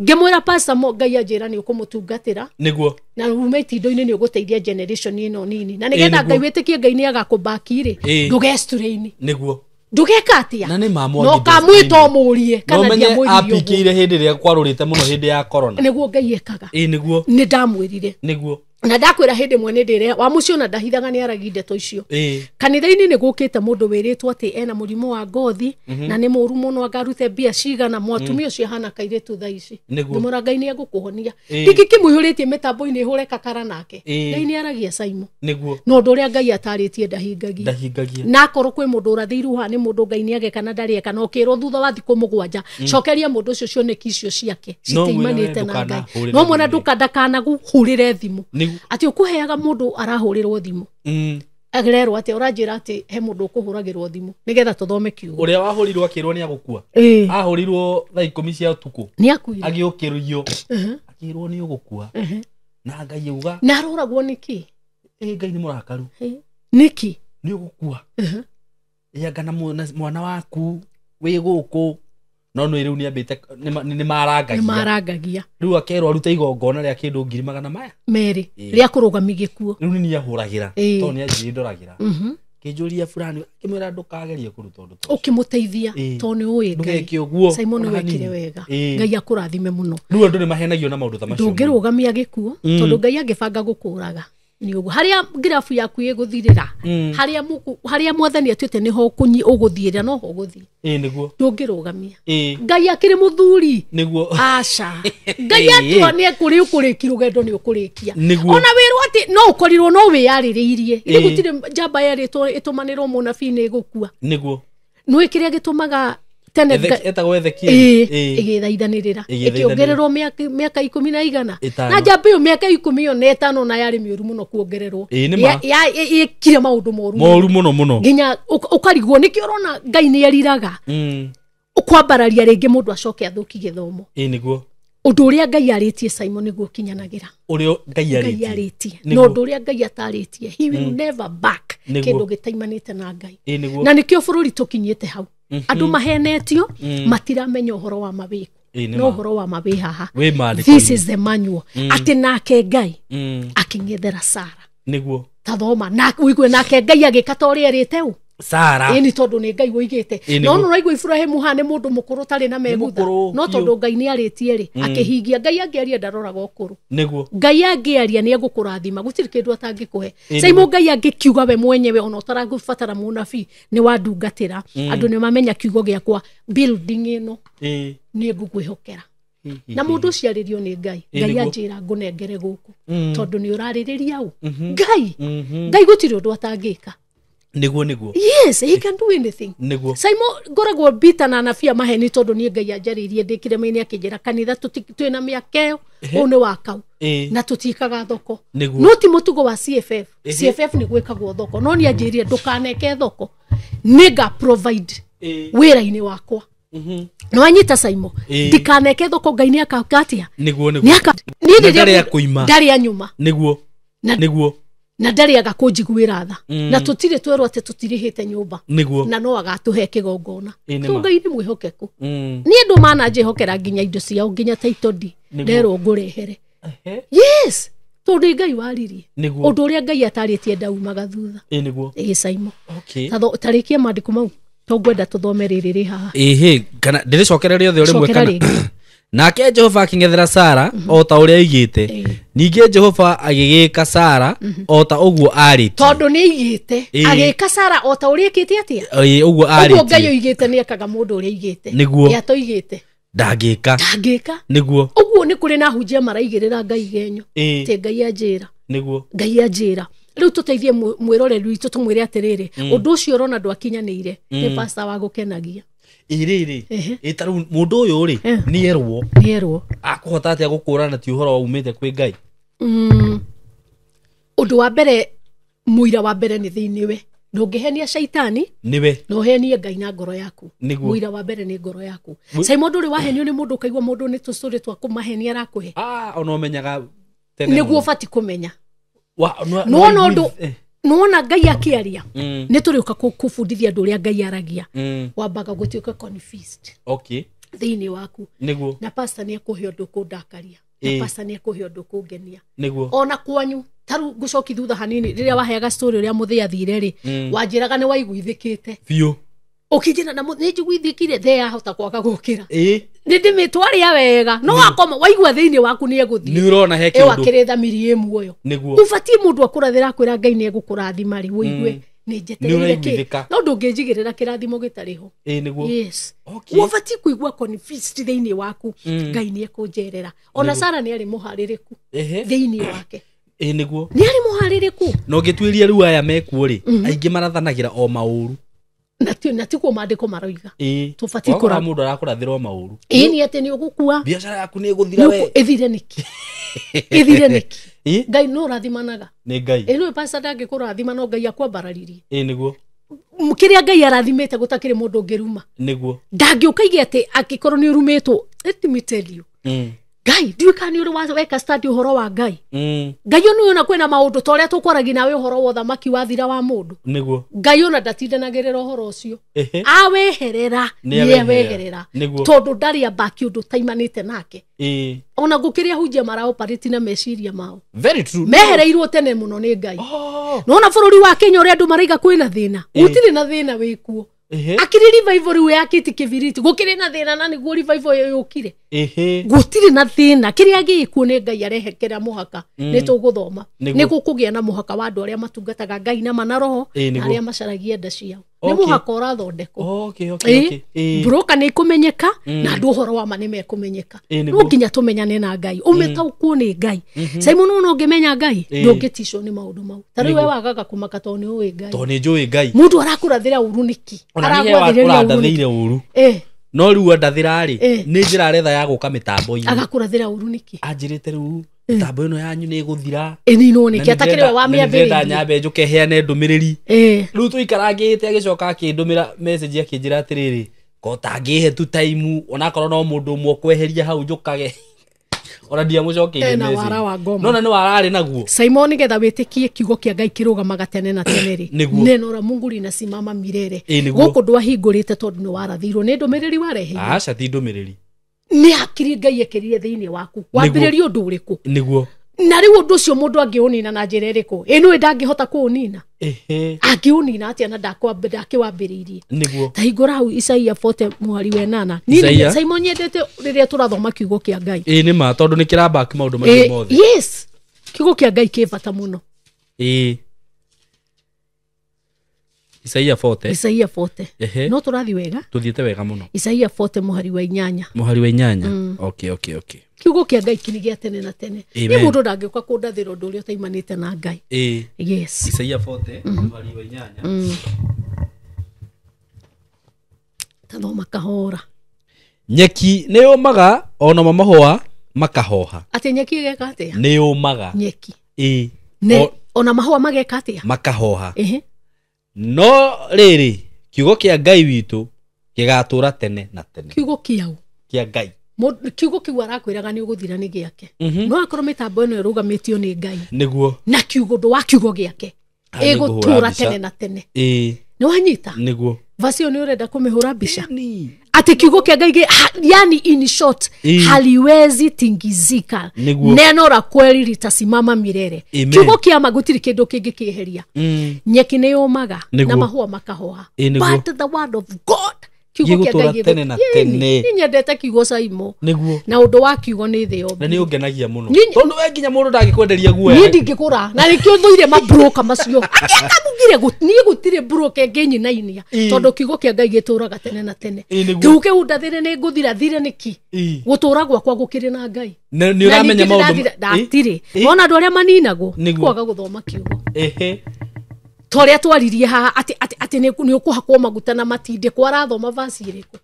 Ngĩmwĩra Pastor Ngai anjĩra nĩ ũkũmũtungatĩra. Nĩguo. Na ume itindo-inĩ nĩ ũgũteithia generation ĩno nini. Na nĩgetha Ngai wĩtĩkie Ngai nĩ agakũbaki rĩ. Ndũgecture-inĩ. Nĩguo. Ndũgeka atĩa? Na nĩ ma Mwangi. No kamwĩta ũmũrie kana ndiamwĩrire ũguo. Apikĩire hĩndĩ ĩrĩa kwarũrĩte mũno hĩndĩ ya corona. Nĩguo Ngai ekaga. Nĩguo. Nĩ ndamwĩrire. Nĩguo. Na ndakwĩra hĩndĩ ĩmwe nĩ ndĩre wa mũciĩ ona ndahithaga nĩ aragia ndeto icio. Kanitha-inĩ nĩ gũkĩte mũndũ wĩrĩtwo atĩ ena mũrimũ wa ngothi na nĩ mũru mũno angarute mbia cigana mwatumia ũcio ahana kairĩtu thaa ici. Ngĩmwĩra Ngai nĩ egũkũhonia. Ndingĩkĩmũihũrĩtie mĩtambo-inĩ ĩhũre kakara nake. Ngai nĩ aragia Simon. Nĩguo. Na ũndũ ũrĩa Ngai atarĩtie ndahingagia. Ndahingagia. Na akorwo kwĩ mũndũ ũrathĩirwo haha nĩ mũndũ Ngai nĩ ageka na ndarĩ eka na ũkĩrwo thutha wa thikũ 7 cokeria mũndũ ũcio cioneki icio ciake citiimanĩte na Ngai. No mwĩre ndũkanakũhũrĩre thimũ. Atĩ ũkũheaga mũndũ arahũrĩrwo thimũ. Agererwo atĩ ũranjĩra atĩ he mũndũ ũkũhũragĩrwo thimũ nĩgetha tũthome kiugo. Ũrĩa wahũrirwo akĩrwo nĩ agũkua. Ahũrirwo thaa 10 cia ũtukũ. Nĩ akuire. Agĩũkĩrio. Akĩrwo nĩ ũgũkua. Na Ngai auga. Na aroragwo nĩkĩ? Ngai nĩ mũrakaru. Nĩkĩ? Nĩ ũgũkua. Anga na mwana waku wĩ gũkũ. No nĩ rĩu nĩambĩte nĩ marangagia. Nĩ marangagia. Rĩu akerwo arute igongona rĩa kĩndũ 200,000. Rĩa kũrũgamia gĩkuũ. Rĩu nĩ niĩ ahũragĩra tondũ nĩ anjĩrĩ ndoragĩra. Akĩnjũria fulani, akĩmwĩra ndũkagerie kũruta ũndũ ta ũcio. Ũkĩmũteithia tondũ nĩ ũĩ Ngai. Ndũgeke ũguo. Simon Ona wekire hanini. wega. Ĩĩ. Ngai akũrathime mũno. Rĩu andũ nĩ mahenagio na maũndũ ta macio. Ndũngĩrũgamia gĩkuũ, tondũ Ngai angĩbanga gũkũraga nĩ ũguo harĩa ngirabu yaku ĩgũthirĩra, harĩa harĩa mwathani atuĩte nĩho ũgũthiĩra, noho ũgũthiĩ. Ĩĩ nĩguo. Ndũngĩrũgamia. Ĩĩ. Ngai akĩrĩ mũthuri. Nĩguo. Aca, Ngai atua nĩ ekũrĩ ũkũrĩki rũgendo nĩ ũkũrĩkia. Nĩguo. Ona wĩrwo atĩ no ũkorirwo no wĩyarĩrĩirie. Ĩĩ. Gũtirĩ njamba yerĩtwo ĩtũmanĩrwo mũnabii nĩ ĩgũkua. Nĩguo. Nĩũĩ kĩrĩa gĩtũmaga tene Etagwo Ezekiel. Ĩĩ, Ĩĩ. ĩgĩthaithanĩrĩra, Ĩgĩthaithanĩrĩra. ĩkĩongererwo mĩaka ikũmi na igana. Ĩtano. Na njamba ĩyo mĩaka ikũmi ĩyo na ĩtano na yarĩ mĩũru mũno kuongererwo. Ĩĩ, nĩ ma. Ĩkire maũndũ moru Moru mũno mũno. Nginya ũkarigwo nĩkĩo ũrona Ngai nĩ eriraga kwambararia rĩngĩ mũndũ acoke athũki gĩthomo. Ĩĩ nĩguo. Ũndũ ũrĩa Ngai arĩtie, Simon, nĩguo ũkinyanagĩra. Ũrĩa Ngai Ngai arĩtie. arĩtie. Nĩguo. Na ũndũ ũrĩa Ngai atarĩtie, he will never back. Nĩguo. Kĩndũ gĩtaimanĩte na Ngai. Ĩĩ nĩguo. Na nĩkĩo bũrũri tũkinyĩte hau, andũ mahenetio, matiramenya ũhoro wa ma wĩkũ. Ĩĩ, nĩ No ma. ũhoro wa ma wĩ haha. Wĩ maandĩko-inĩ. This is the manual, atĩ nake Ngai akĩng'ethera Sara. Nĩguo. Tathoma na ũigue, nake Ngai agĩka ta ũrĩa erĩte ũ. Sara. Ĩni, tondũ nĩ Ngai woigĩte. Ĩĩ, No nĩguo. nĩ ũraigua Iburahĩmu haha nĩ mũndũ mũkũrũ ũtarĩ na megutha. Mũkũrũ, No biũ. tondũ Ngai nĩ arĩtie rĩ, akĩhingia. Ngai angĩaria ndaroraga ũkũrũ. Nĩguo. Ngai angĩaria nĩ egũkũrathima, gũtirĩ kĩndũ atangĩkũhe. Ĩĩ, Caimũ, Ngai angĩkiuga we mwenyewe, ona ũtaragũbatara mũnabii, nĩ wandungatĩra, andũ nĩ mamenya kiugo gĩakwa, building ĩno Ĩĩ. nĩ ngũkwĩhokera. Na mũndũ ũciarĩrio nĩ Ngai, Ĩĩ, Ngai nĩguo. anjĩra ngũnengere gũkũ tondũ nĩ ũrarĩrĩria ũ Ngai. Ngai gũtirĩ ũndũ atangĩka. Nĩguo nĩguo. Yes, he can do anything. Nĩguo. Simon, ngoragwo mbita na anabii a maheni tondũ niĩ Ngai anjarĩirie ndĩ kĩrĩma-inĩ akĩnjĩra kanitha twĩna mĩaka ĩyo, ũũ nĩ wa kau Ĩĩ. na tũtiĩkaga thoko. Nĩguo. No ti mũtugo wa CFF. CFF nĩ gwĩkagwo thoko, no niĩ anjĩrire ndũkaneke thoko, nĩnga provide Ĩĩ. wĩra-inĩ wakwa. Nĩ wanyita, Simon? Ĩĩ. Ndikaneke thoko, Ngai nĩ akaka atĩa? Nĩguo Nĩ nĩguo. aka niĩ Na rĩrĩa ndarĩ akũima. ndarĩ anyuma. Nĩguo. Nĩguo. Na ndarĩaga kũnjiguĩra tha, na tũtirĩ twerwo atĩ tũtirĩhĩte nyũmba. Nĩguo. Na no agatũhe kĩgongona. Ĩĩ, nĩ So ma. Ngai nĩ mwĩhokeku. Niĩ andũ mananjĩhokera nginya indo ciao, nginya title deed Nĩguo. nderwo ngũrehere. Ehe. Yes, tondũ nĩ Ngai waririe. Nĩguo. Ũndũ ũrĩa Ngai atarĩtie ndaumaga thutha. Ĩĩ nĩguo. Ĩĩ, Simon. Okay. Tarĩkia maandĩko mau, tongwenda tũthome rĩrĩ rĩ haha. Ĩhĩ, kana ndĩrĩcokere rĩothe o rĩmwe? Cokera Kana rĩngĩ. Nake Jehova akĩng'ethera Sara o ta ũrĩa aigĩte. Ĩĩ. Ningĩ Jehova agĩgĩka Sara o ta ũguo arĩtie. Tondũ nĩ aigĩte. Ĩĩ. Agĩka Sara o ta ũrĩa ĩkĩte atĩa? Ĩĩ, ũguo Ũguo Ngai arĩtie. oigĩte nĩ ekaga mũndũ ũrĩa aigĩte. Nĩguo. Ĩ atoigĩte Ndangĩka. Ndangĩka. Nĩguo. Ũguo nĩ kũrĩ na hunjia maraigĩrĩra Ngai genyo. Ĩĩ. Atĩ Ngai anjĩra. Nĩguo. Ngai anjĩra. Rĩu tũteithie mwĩroreri witũ, tũmwĩre atĩrĩrĩ, ũndũ ũcio ũrona ndwakinyanĩire nĩ pasta wa gũkenagia. Ĩ rĩrĩ. Ehe. Ĩ ta rĩu mũndũ ũyũ rĩ, Eh. nĩ erwo, Nĩerwo, akũhota atĩa gũkũrana ti ũhoro waumĩte kwĩ Ngai? Ũndũ wa mbere, mũira wa mbere nĩ thĩinĩ we. Ndũngĩhenia caitani Nĩwe. na ũhenie Ngai na ngoro yaku. Nĩguo. Mũira wa mbere nĩ ngoro yaku. Cai, mũndũ ũrĩ wahenio nĩ mũndũ, ũkaigua mũndũ nĩ tũcũrĩ twa kũmahenia arakũhe? Ah, ona ũmenyaga tene Nĩguo mũno. ũbati kũmenya. Nĩwona Nĩwona ũndũ, nĩwona Ngai akĩaria, nĩ tũrĩũka kũbundithia andũ ũrĩa Ngai aragia. Wambaga gũtuĩka confused thĩinĩ waku. Nĩguo. Na pastor nĩ ekũhe ũndũ kũndakaria, na pastor nĩ ekũhe ũndũ kũngenia. Ona kwanyu taru ngũcoki thutha hanini, rĩrĩa waheaga story ũrĩa mũthĩ athire rĩ, wanjĩraga nĩ waiguithĩkĩte. Biũ. Ũkĩnjĩra na nĩ njiguithĩkire, the yahota kwaga gũkĩra. Ĩ. Nĩ ndĩmĩtwarĩa wega, no wakoma waigua thĩinĩ waku nĩ egũthiĩ. Nĩ ũrona he Ĩyo kĩũndũ. akĩrĩ thamiri ĩ muoyo. Nĩguo. Ũbatiĩ mũndũ akũrathĩra akwĩra Ngai nĩ egũkũrathima rĩ, ũigue nĩ njetereire kĩ. Nĩ ũraiguithĩka. No ndũngĩnjigĩrĩra kĩrathimo gĩtarĩ ho. Ĩ nĩguo. Yes. Okay. Ũbatiĩ kũigua confused thĩinĩ waku, Ngai nĩ ekũnjerera. Ona Sara nĩ arĩ mũharĩrĩku thĩinĩ wake. Ĩ nĩguo. Nĩ arĩ mũharĩrĩku. Na ũngĩtuĩria rĩu aya mekuo rĩ, aingĩ marathanagĩra o maũru. Na tikuo maandĩko maroiga. Ĩ. Tũbatiĩ Wakora mũndũ arakũrathĩra o maũru. Ĩ nĩ atĩ nĩ ũgũkua. Biacara yaku nĩ ĩgũthira we. Ĩthire nĩkĩ? Ĩthire nĩkĩ? Ĩ. Ngai no ũrathimanaga. Nĩ Ngai. Ĩ nĩwe pasta ndangĩkũrathima, no Ngai akwambararirie. Ĩ nĩguo. Kĩrĩa Ngai arathimĩte gũtakĩrĩ mũndũ ũngĩruma. Nĩguo. Ndangĩũka ige atĩ angĩkorwo nĩ ũrumĩtwo, let me tell you, Ngai ndiũĩ kana nĩ ũrĩ weka study ũhoro wa Ngai. Ngai nĩ ona kwĩna maũndũ ta ũrĩa tũkwaragia nawe ũhoro wa ũthamaki wathira wa mũndũ. Nĩguo. Ngai ona ndatindanagĩrĩra ũhoro ũcio. Ehe. Aweherera. Nĩ Nĩaweherera. Nĩguo. Tondũ ndarĩ ambaki ũndũ ũtaimanĩte nake. Ĩĩ. Ona gũkĩrĩ ahunjia maraoparĩti na meciria mao. Very true. Mehereirwo tene mũno nĩ Ngai. Oh. Nona bũrũri wa Kenya ũrĩa andũ maraiga kwĩna thĩna. Ĩĩ. Gũtirĩ na thĩna wĩkuo. Ehe. Akiri revival rĩu yakĩti kĩbiriti gũkĩrĩ na thĩna na nĩguo revival ĩyo yũkire. Ehe. Gũtirĩ na thĩna kĩrĩa gĩkuo nĩ Ngai arehekera mũhaka. Nĩ tũgũthoma. Nĩguo. Nĩ gũkũgĩa na mũhaka wa andũ arĩa matungataga Ngai na mana roho Ĩĩ, na nĩguo. arĩa macaragia nda ciao. Nĩ Okay. mũhaka ũrathondekwo. Okay, okay, Ĩĩ, okay. Ĩĩ. broker nĩ ikũmenyeka na andũ ũhoro wa ma nĩ mekũmenyeka. Ĩĩ, No nĩguo. nginya tũmenyane na Ngai ũmĩtaũkwo nĩ Ngai. Simon ona ũngĩmenya Ngai Ĩĩ. ndũngĩticwo nĩ maũndũ mau. Ta rĩu we Nĩguo. wagaga kũmaka tondũ nĩ ũĩ Ngai. Tondũ nĩ njũĩ Ngai. Mũndũ arakũrathĩra ũru nĩkĩ? Ona niĩ he Aragwathĩrĩria ũru ũrandathĩire nĩkĩ? ũru. Ĩĩ, No rĩu andathĩra rĩ, Ĩĩ. nĩ njĩra aretha ya gũka mĩtambo-inĩ. agakũrathĩra ũru nĩkĩ? Anjĩrĩte rĩu mĩtambo ĩno yanyu nĩ ĩgũthira. Ĩninwo Na nĩkĩ? Atakĩrĩ we nĩ ndĩrenda wamĩambĩrĩirie. nyambe njũke heane ndũmĩrĩri. Ĩĩ. Rĩu tũikarangĩte agĩcoka akĩndũmĩra message akĩnjĩra atĩrĩrĩ, ko tangĩhe tu time onakorwo no mũndũ ũmwe ũkweheria hau njũkage. Ona ndiamũcokeirie Ena message. wara wa ngoma. No na nĩ wararĩ naguo. Simon nĩgetha wĩtĩkie kiugo kĩa Ngai kĩrũgamaga tene na tene rĩ, Nĩguo. neno la Mungu linasimama milele. Ĩĩ, nĩguo. Gũkũ ndwahingũrĩte tondũ nĩ warathirwo nĩ ndũmĩrĩri wareheirwo. Aca ti ndũmĩrĩri. Nĩ hakiri Ngai ekĩrire thĩinĩ waku. Wambĩrĩria ũndũ ũrĩkũ? Nĩguo. Na rĩu ũndũ ũcio mũndũ angĩũnina na njĩra ĩrĩkũ? Ĩ nĩwe ndangĩhota kũũnina. Ehe. Angĩũnina atĩa na ndakĩwambĩrĩirie? Nĩguo. Ta hingũra hau Isaia 40 mũhari wa 8. Isaia? Niĩ Simon nyendete rĩrĩa tũrathoma kiugo kĩa Ngai. Ĩĩ nĩ ma tondũ nĩ kĩrabaki maũndũ macio Ĩ, mothe. yes. Kiugo kĩa Ngai kĩ bata mũno. Ĩĩ. Isaia 40. Isaia 40. Ehe. No tũrathiĩ wega. Tũthiĩte wega mũno. Isaia 40 mũhari wa 8. Mũhari wa 8. Okay, okay, okay. Kiugo kĩa Ngai kĩrĩ gĩa tene na tene. Nĩ Amen. mũndũ ndangĩũka kũndathĩra ũndũ ũrĩa ũtaimanĩte na Ngai. Ĩĩ. Yes. Isaia 40 mũhari wa 8. Tathoma kahora. Nyeki nĩ yũmaga onamo mahũa makahoha. Atĩ nyeki ĩgeka atĩa? Nĩ yũmaga. Nyeki. Ĩĩ. Ne, ona mahũa mageka atĩa? Makahoha. Ehe. No rĩrĩ kiugo kĩa Ngai witũ gĩgatũra tene na tene. Kiugo kĩau. Kĩa Ngai. Kiugo kĩu arakwĩraga nĩ ũgũthira nĩ gĩake. No akorwo mĩtambo ĩno ĩrũgamĩtio nĩ Ngai. Nĩguo. Na kiugo ũndũ wa kiugo gĩake. Ah, nĩ ngũhũra Ĩgũtũra mbica. tene na tene. Ĩĩ. Nĩ wanyita? Nĩguo. Vasi ĩyo nĩ ũrenda kũmĩhũra mbica? Ati kiugo kĩa Ngai yani in short Ĩĩ. haliwezi tingizika. Nĩguo. Neno la kweli litasimama milele. Amen. Kiugo kĩa ma gũtirĩ kĩndũ kĩngĩkĩeheria. Nyeki nĩ yũmaga Nĩguo. na mahũa makahoha. Ĩĩ, nĩguo. But the word of God kiugo kĩa Gĩgũtũũra Ngai tene na tene. Niĩ nyendete kiugo Saimo. Nĩguo. Na ũndũ wa kiugo nĩ thĩ Na yothe. nĩ ũngenagia mũno. Niĩ- Tondũ we nginya mũndũ ndangĩkwenderia guoya. Niĩ ndingĩgũra na nĩkĩo thũire mabroka macio. Akĩkamugire niĩ gũtirĩ broker ĩngĩnyinainia Ĩĩ. tondũ kiugo kĩa Ngai gĩtũũraga tene na tene. Ĩĩ, nĩguo. Kĩu kĩu ndathire nĩ ngũthira thire nĩkĩ? Ĩĩ. Gũtũũra gwakwa gũkĩrĩ na Ngai. Na nĩ ũramenya Na ningĩ maũndũ ndĩrathira- ndatirĩ. Ĩĩ. Wona andũ arĩa maninagwo Nĩguo. kwaga gũthoma kiugo. Ehe. Ta ũrĩa twaririe haha atĩ atĩ atĩ nĩ ũkũhakwo maguta na matindĩkwo arathoma vasi ĩrĩkũ.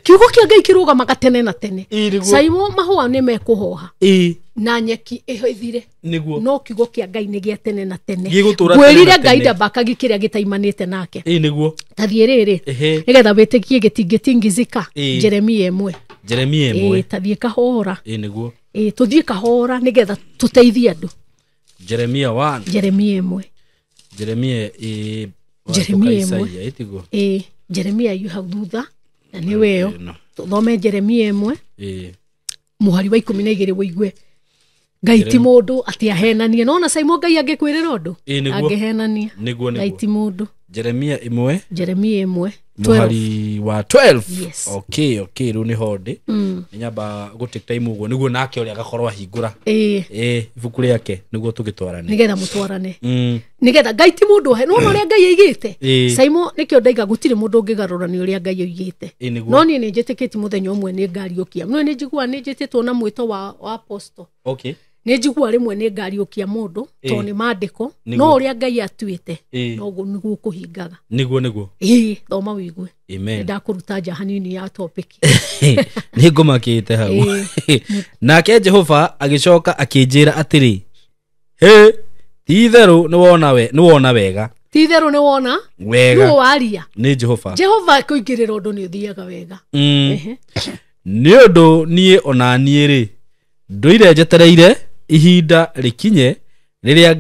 Kiugo kĩa Ngai kĩrũgamaga tene na tene. Ĩĩ, nĩguo. Saimo mahũa nĩ mekũhoha Ĩĩ. na nyeki ĩthire. Nĩguo. No kiugo kĩa Ngai nĩ gĩa tene na tene. Gĩgũtũũra tene Ngwĩrire na Ngai tene. ndambakagia kĩrĩa gĩtaimanĩte nake. Ĩĩ, nĩguo. Ta thiĩ rĩrĩ Ehe. nĩgetha wĩtĩkie gĩtingĩtingizika Ĩĩ. Jeremia 1. Jeremia Ĩĩ, 1. ta thiĩ kahora. Ĩĩ, nĩguo. Ĩĩ, tũthiĩ kahora nĩgetha tũteithie andũ. Jeremia 1. Jeremia 1. Jeremia ĩĩ. Jeremia Watoka ĩmwe. Isaia, ĩtiguo? Ĩĩ, Jeremia yu hau thutha na nĩ weyo. Ĩno. Tũthome Jeremia 1 Ĩĩ. mũhari wa 12 wĩigue. Ngai ti mũndũ atĩ ahenanie. Nona Saimo Ngai angĩkwĩrĩra ũndũ Ĩĩ, nĩguo. angĩhenania. Nĩguo, Ngai nĩguo. ti mũndũ. Jeremia 1 Jeremia 1 12. mũhari wa 12. Yes. Okay, okay, rĩu nĩho ndĩ. Nĩ nyamba gũ take time ũguo nĩguo nake ũrĩa agakorwo ahingũra. Ĩĩ. Ĩĩ, ibuku rĩake nĩguo tũgĩtwarane. Nĩgetha mũtwarane. Nĩgetha Ngai ti mũndũ ahe. Nona ũrĩa Ngai aigĩte. Ĩĩ. Saimo nĩkĩo ndaiga gũtirĩ mũndũ ũngĩgarũra nĩ ũrĩa Ngai oigĩte. Ĩĩ, nĩguo. No niĩ nĩ njĩtĩkĩtie mũthenya ũmwe nĩ ngariũkia. No nĩ njiguaga nĩ njĩtĩtwo na mwĩto wa apostle. Okay. Nĩ njiguaga rĩmwe nĩ ngariũkia mũndũ tondũ nĩ maandĩko. Nĩguo. No ũrĩa Ngai atuĩte Ĩĩ. noguo nĩguo kũhingaga. Nĩguo, nĩguo. Ĩĩ, thoma wĩigue. Amen. Nĩndakũruta nja hanini ya topic. Nĩ ngũmakĩte hau. Nake Jehova agĩcoka akĩnjĩra atĩrĩ, hĩ, ti itherũ nĩwona wega. Ti itherũ nĩwona? Wega. Nũ waria? Nĩ Jehova. Jehova kũingĩrĩra ũndũ nĩ ũthiaga wega. Ehe. Nĩ ũndũ niĩ ona niĩ rĩ ndũire njetereire ihinda rĩkinye rĩrĩa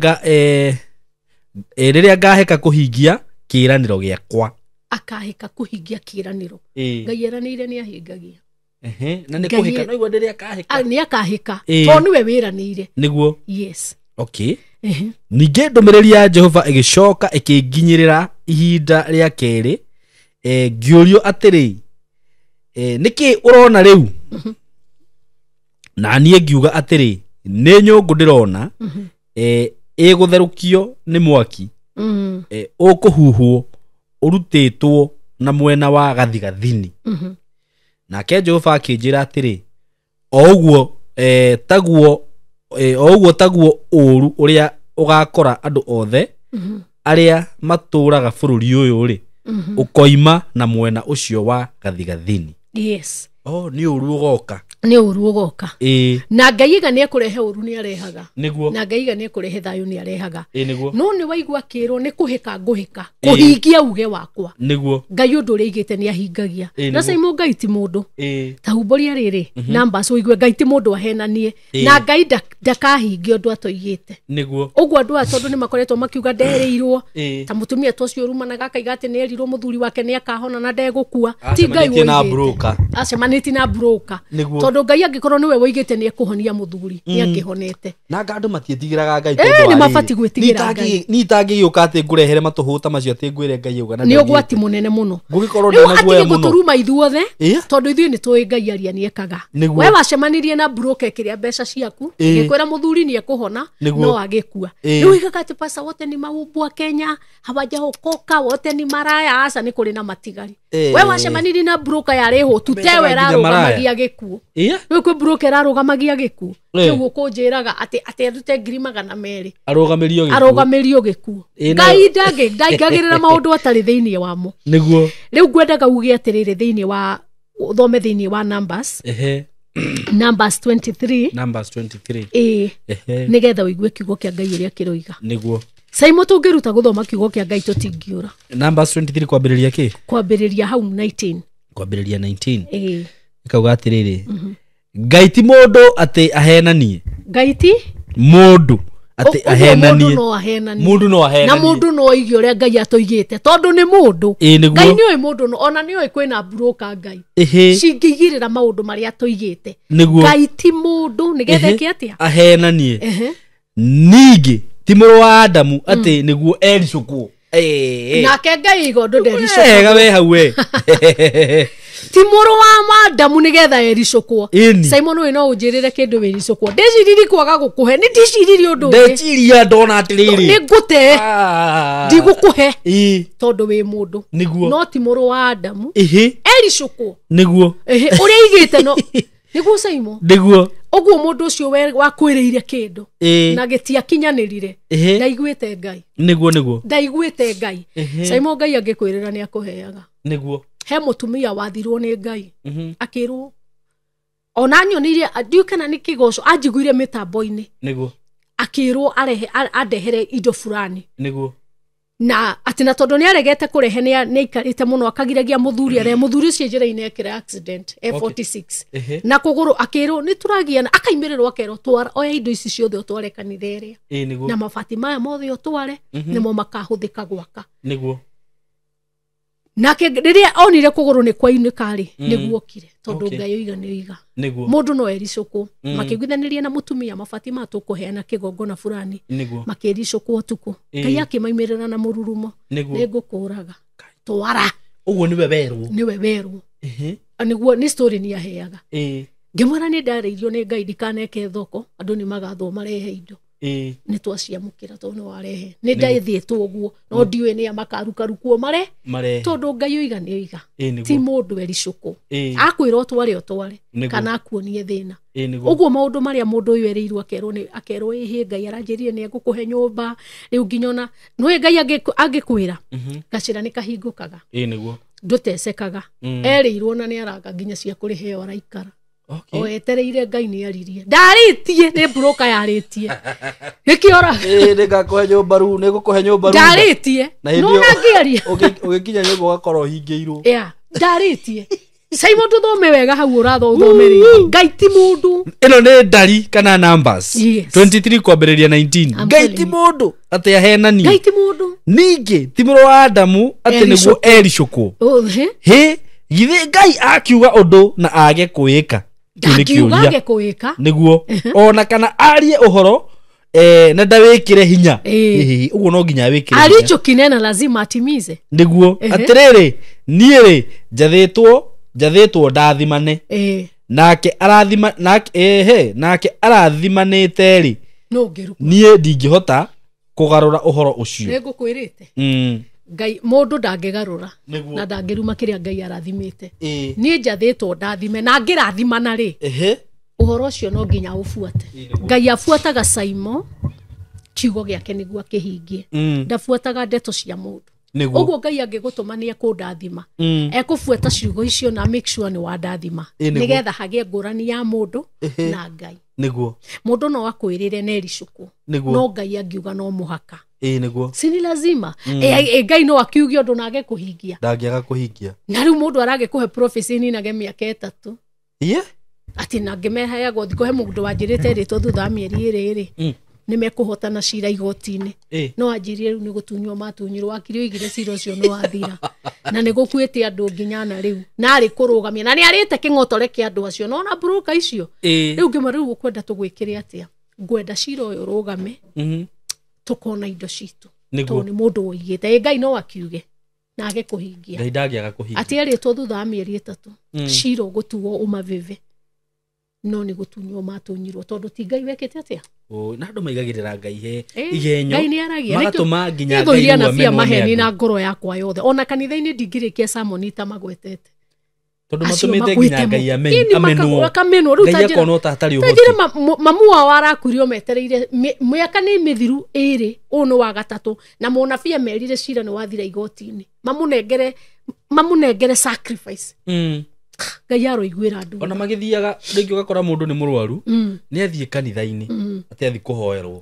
rĩrĩa ngahĩka kũhingia kĩĩranĩro gĩakwa. Akahĩka kũhingia kĩĩranĩro. Ngai eranĩire nĩ ahingagia. Na nĩ kũhĩka no igua rĩrĩa akahĩka. Nĩ akahĩka. Tondũ nĩwe wĩranĩire. Nĩguo. Yes. Okay. Ningĩ ndũmĩrĩri ya Jehova ĩgĩcoka ĩkĩnginyĩrĩra ihinda rĩa kerĩ, ngĩũrio atĩrĩ, nĩkĩ ũrona rĩu? Na niĩ ngiuga atĩrĩ, nĩ nyũngũ ndĩrona, ĩgũtherũkio nĩ mwaki, ũkũhuhwo ũrutĩtwo na mwena wa gathigathini. Nake Jehova akĩnjĩra atĩrĩ, o ũguo taguo ũũru ũrĩa ũgakora andũ othe arĩa matũũraga bũrũri ũyũ rĩ, ũkoima na mwena ũcio wa gathigathini. Yes. Oh, nĩ ũũru ũgoka. Nĩ ũũru ũgoka. Na Ngai iga nĩ ekũrehe ũũru nĩ arehaga. Nĩguo. Na Ngai iga nĩ ekũrehe thayũ nĩ arehaga. Nĩguo. No nĩ waigua kĩrwo nĩ kũhĩka ngũhĩka. Kũhingia uge wakwa. Nĩguo. Ngai ũndũ ũrĩa aigĩte nĩ ahingagia. Na Simon Ngai ti mũndũ. Ta humbũria rĩrĩ numbers ũigue Ngai ti mũndũ ahenanie. Na Ngai ndakahingia ũndũ atoigĩte. Nĩguo. Ũguo andũ aya tondũ nĩ makoretwo makiuga ndereirwo. Ta mũtumia ta ũcio ũrumanaga akaiga atĩ nĩ erirwo mũthuri wake nĩ akahona na ndegũkua. Ti Ngai woigĩte. Acemanĩtie na broker. Tondũ Ngai angĩkorwo nĩwe woigĩte nĩ ekũhonia mũthuri, nĩ angĩhonete. Na anga andũ matiĩtigĩraga Ngai tondũ nĩ mabatiĩ gwĩtigĩra Ngai. Niĩ itangĩgĩũka atĩ ngũrehere matũhũta macio atĩ ngwĩre Ngai auga na nĩ ũgwati mũnene mũno. Ngũgĩkorwo ndĩna guoya mũno. Gũtũruma ithuothe tondũ ithuĩ nĩ tũĩ Ngai aria nĩ ekaga. We wacemanirie na broker ĩkĩrĩa mbeca ciaku, ĩgĩkwĩra mũthuri nĩ ekũhona no agĩkua. Rĩu igaga atĩ pastor wote ni maumbwa Kenya, hawajaokoka, wote ni maraya, aca nĩ kũrĩ na matigari. We wacemanirie na broker yarĩ hũtu tewe ĩrarũgamagia gĩkuũ. Rĩu kwĩ broker ĩrarũgamagia gĩkuũ. Kĩu ũkũnjĩraga atĩ arute 200,000. Arũgamĩrio gĩkuũ. Ngai ndaingagĩrĩra maũndũ atarĩ thĩinĩ wamo. Nĩguo. Rĩu ngwendaga uge atĩrĩrĩ thĩinĩ wa ũthome thĩinĩ wa Numbers. Numbers 23. Numbers 23. Nĩgetha ũigue kiugo kĩa Ngai ũrĩa kĩroiga. Nĩguo. Saimo tũngĩruta gũthoma kiugo kĩa Ngai tũtingĩũra. Numbers 23 kwambĩrĩria kĩ? Kwambĩrĩria hau 19. Kwambĩrĩria 19. Ĩkauga atĩrĩrĩ, Ngai ti mũndũ atĩ ahenanie. Ngai ti mũndũ atĩ ahenanie. Mũndũ no ahenanie. Na mũndũ no oige ũrĩa Ngai atoigĩte tondũ nĩ mũndũ. Ngai nĩ oĩ mũndũ ona nĩ oĩ kwĩna broker Ngai. Cingĩigĩrĩra maũndũ marĩa atoigĩte. Ngai ti mũndũ nĩgetha eke atĩa? Ahenanie. Ningĩ ti mũrũ wa Adamu atĩ nĩguo ericũkwo. Nake Ngai iga ũndũ ndericũkwo. Wega we hau we. Ti mũrũ wa Adamu nĩgetha ericũkwo. Simon ũyũ no ũnjĩrĩre kĩndũ wĩricũkwo. Ndĩciriri kwaga gũkũhe, nĩ ndiciriri ũndũ ũngĩ. Ndeciria ndona atĩrĩrĩ. Nĩ ngũte. Ndigũkũhe. Tondũ wĩ mũndũ. Nĩguo. No ti mũrũ wa Adamu. Ericũkwo. Nĩguo. Ũrĩa aigĩte no nĩguo Simon. Nĩguo. Ũguo mũndũ ũcio wakwĩrĩire kĩndũ na gĩtiakinyanĩrire ndaiguĩte Ngai. Nĩguo nĩguo. Ndaiguĩte Ngai. Simon Ngai angĩkwĩrĩra nĩ akũheaga. Nĩguo. He mũtumia wathirwo nĩ Ngai. Akĩrwo ona nyonirie ndiũ kana nĩ kĩgoco anjiguire mĩtambo-inĩ. Nĩguo. Akĩrwo arehe andehere indo fulani. Nĩguo. Na atĩ na tondũ nĩ aregete kũrehe nĩ aikarĩte mũno akagiragia mũthuri arehe mũthuri ũcio njĩra-inĩ ekĩra accident F46. Na kũgũrũ akĩrwo nĩ tũragiana akaimĩrĩrwo akerwo twara oya indo ici ciothe ũtware kanitha ĩrĩa. Na mabati maya mothe ũtware nĩmo makahũthĩka gwaka. Nĩguo. Nake rĩrĩa onire kũgũrũ nĩ kwainĩka rĩ nĩguo okire tondũ Ngai oiga nĩ oiga. Mũndũ no ericũkwo. Makĩiguithanĩria na mũtumia mabati ma tũkũheana kĩgongona fulani. Makĩricũkwo ũtukũ. Ngai akĩmaimĩrĩra na mũrurumo. Nĩ ngũkũraga. Twara. Ũguo nĩwe werwo. Nĩwe werwo. Nĩguo nĩ story nĩ aheaga. Ngĩmwĩra nĩ ndarĩirio nĩ Ngai ndikaneke thoko andũ nĩ magathwo marehe indo. Nĩ twaciamũkĩra tondũ nĩ warehe. Nĩ ndathĩtwo ũguo no ndiũĩ nĩ a makarukarukwo mare tondũ Ngai oiga nĩ oiga. Ti mũndũ ericũkwo. Akwĩra ũtware ũtware kana akuonie thĩna. Ũguo maũndũ marĩa mũndũ ũyũ erĩirwo akerwo nĩ akerwo ĩhĩ Ngai aranjĩrire nĩ egũkũhe nyũmba rĩu nginya ona nĩũĩ Ngai angĩkwĩra gacĩra nĩ kahingũkaga. Nĩguo. Ndũtecekaga. Erĩirwo na nĩ aranga nginya cia kũrĩheo araikara. O etereire Ngai nĩ aririe. Ndarĩtie nĩ broker yarĩtie. Nĩkĩo ora. Nĩngakũhe nyũmba rĩu, nĩngũkũhe nyũmba rĩu. Ndarĩtie. No na ngĩaria. Ũgĩkinya nyũmba ũgakorwo ũhingĩirwo. Yeah, ndarĩtie. Simon tuthome wega hau ũratho ũthome rĩngĩ. Ngai ti mũndũ. Ĩno nĩ ndari kana numbers. Yes. 23 kwambĩrĩria 19. I'm Ngai telling ti you. mũndũ atĩ ahenanie. Ngai ti mũndũ. Ningĩ ti mũrũ wa Adamu atĩ nĩguo Ericũkwo. ericũkwo. Oh, he? Hĩ, githĩ Ngai akiuga ũndũ na age kwĩĩka? Kĩu nĩ Ndangiuga kĩũria. age kũwĩka. Nĩguo ona kana arie ũhoro na ndawĩkĩre hinya. Ĩĩ. Ĩĩ, ũguo no nginya awĩkĩre hinya. Alichokinena lazima atimize. Nĩguo Ehe. atĩrĩrĩ, niĩ rĩ njathĩtwo ndathimane, nake arathima nake, ehe, nake arathimanĩte rĩ, No ngĩrukwo. niĩ ndingĩhota kũgarũra ũhoro ũcio. Nĩ ngũkwĩrĩte. Ngai mũndũ ndangĩgarũra Nĩguo. na ndangĩruma kĩrĩa Ngai arathimĩte. Ĩĩ. Niĩ njathĩtwo ndathime na ngĩrathimana rĩ, Ehe. ũhoro ũcio no nginya ũbuate. Ngai abuataga Simon kiugo gĩake nĩguo akĩhingie. Ndabuataga ndeto cia mũndũ. Nĩguo. Ũguo Ngai angĩgũtũma nĩ ekũndathima, ekũbuata ciugo icio na make sure nĩ wandathima, Ĩĩ, nĩguo. nĩgetha hagĩe ngũrani ya mũndũ Ehe. na Ngai. Nĩguo. Mũndũ no akwĩrĩre na ericũkwo, Nĩguo. no Ngai angiuga no mũhaka. Ĩĩ, nĩguo. Si ni lazima. Ngai no akiuge ũndũ na age kũhingia. Ndangĩaga kũhingia. Na rĩu mũndũ aragĩkũhe prophecy ninage mĩaka 3. Iye? Atĩ na ngĩmeheagwo thikũ he mũndũ wanjĩrĩte rĩtwo thutha wa mĩeri ĩrĩ rĩ, nĩ mekũhotana cira igoti-inĩ. No anjĩrire rĩu nĩ gũtunywo matunyirwo, wakiri oigire cira ũcio nĩ wathira. Na nĩ gũkuĩte andũ nginya na rĩu. Na arĩ kũrũgamia na nĩ arĩte kĩng'otore kĩa andũ acio. No ona broker icio. Rĩu ngĩmwĩra rĩu ũkwenda tũgwĩkĩre atĩa? Ngwenda cira ũyũ ũrũgame, tũkona indo citũ. Nĩguo. Tondũ nĩ mũndũ woigĩte. Ĩ Ngai no akiuge na age kũhingia. Ngai ndangĩaga kũhingia. Atĩ erĩtwo thutha wa mĩeri 3 cira ũgũtuo ũmavĩvĩ. No nĩ gũtunywo matunyirwo tondũ ti Ngai wekĩte atĩa? Na andũ maigagĩrĩra Ngai he Ĩĩ, igenyo. Ngai nĩ aragia. Magatũma nginya Nĩ Ngai thũire rĩu anabii a amenwo nĩ maheni andũ. na ngoro yakwa yothe. Ona kanitha-inĩ ndingĩrĩkia sermon ta magwetete. Tondũ Acio matũmĩte makuĩte nginya Ngai Ĩni, amenwo. makamenwo. Rĩu Ngai ta njĩra- akonwo ta hatarĩ ta njĩra ũhoti. mamu wao arakuire o metereire mĩaka nĩ mĩthiru ĩrĩ, ũyũ nĩ wa gatatũ, na mũnabii amerire cira nĩ wathira igoti-inĩ. Mamũnengere sacrifice. Ngai aroiguĩra andũ. Ona magĩthiaga rĩngĩ ũgakora mũndũ nĩ mũrwaru, nĩ athiĩ kanitha-inĩ atĩ athiĩ kũhoerwo.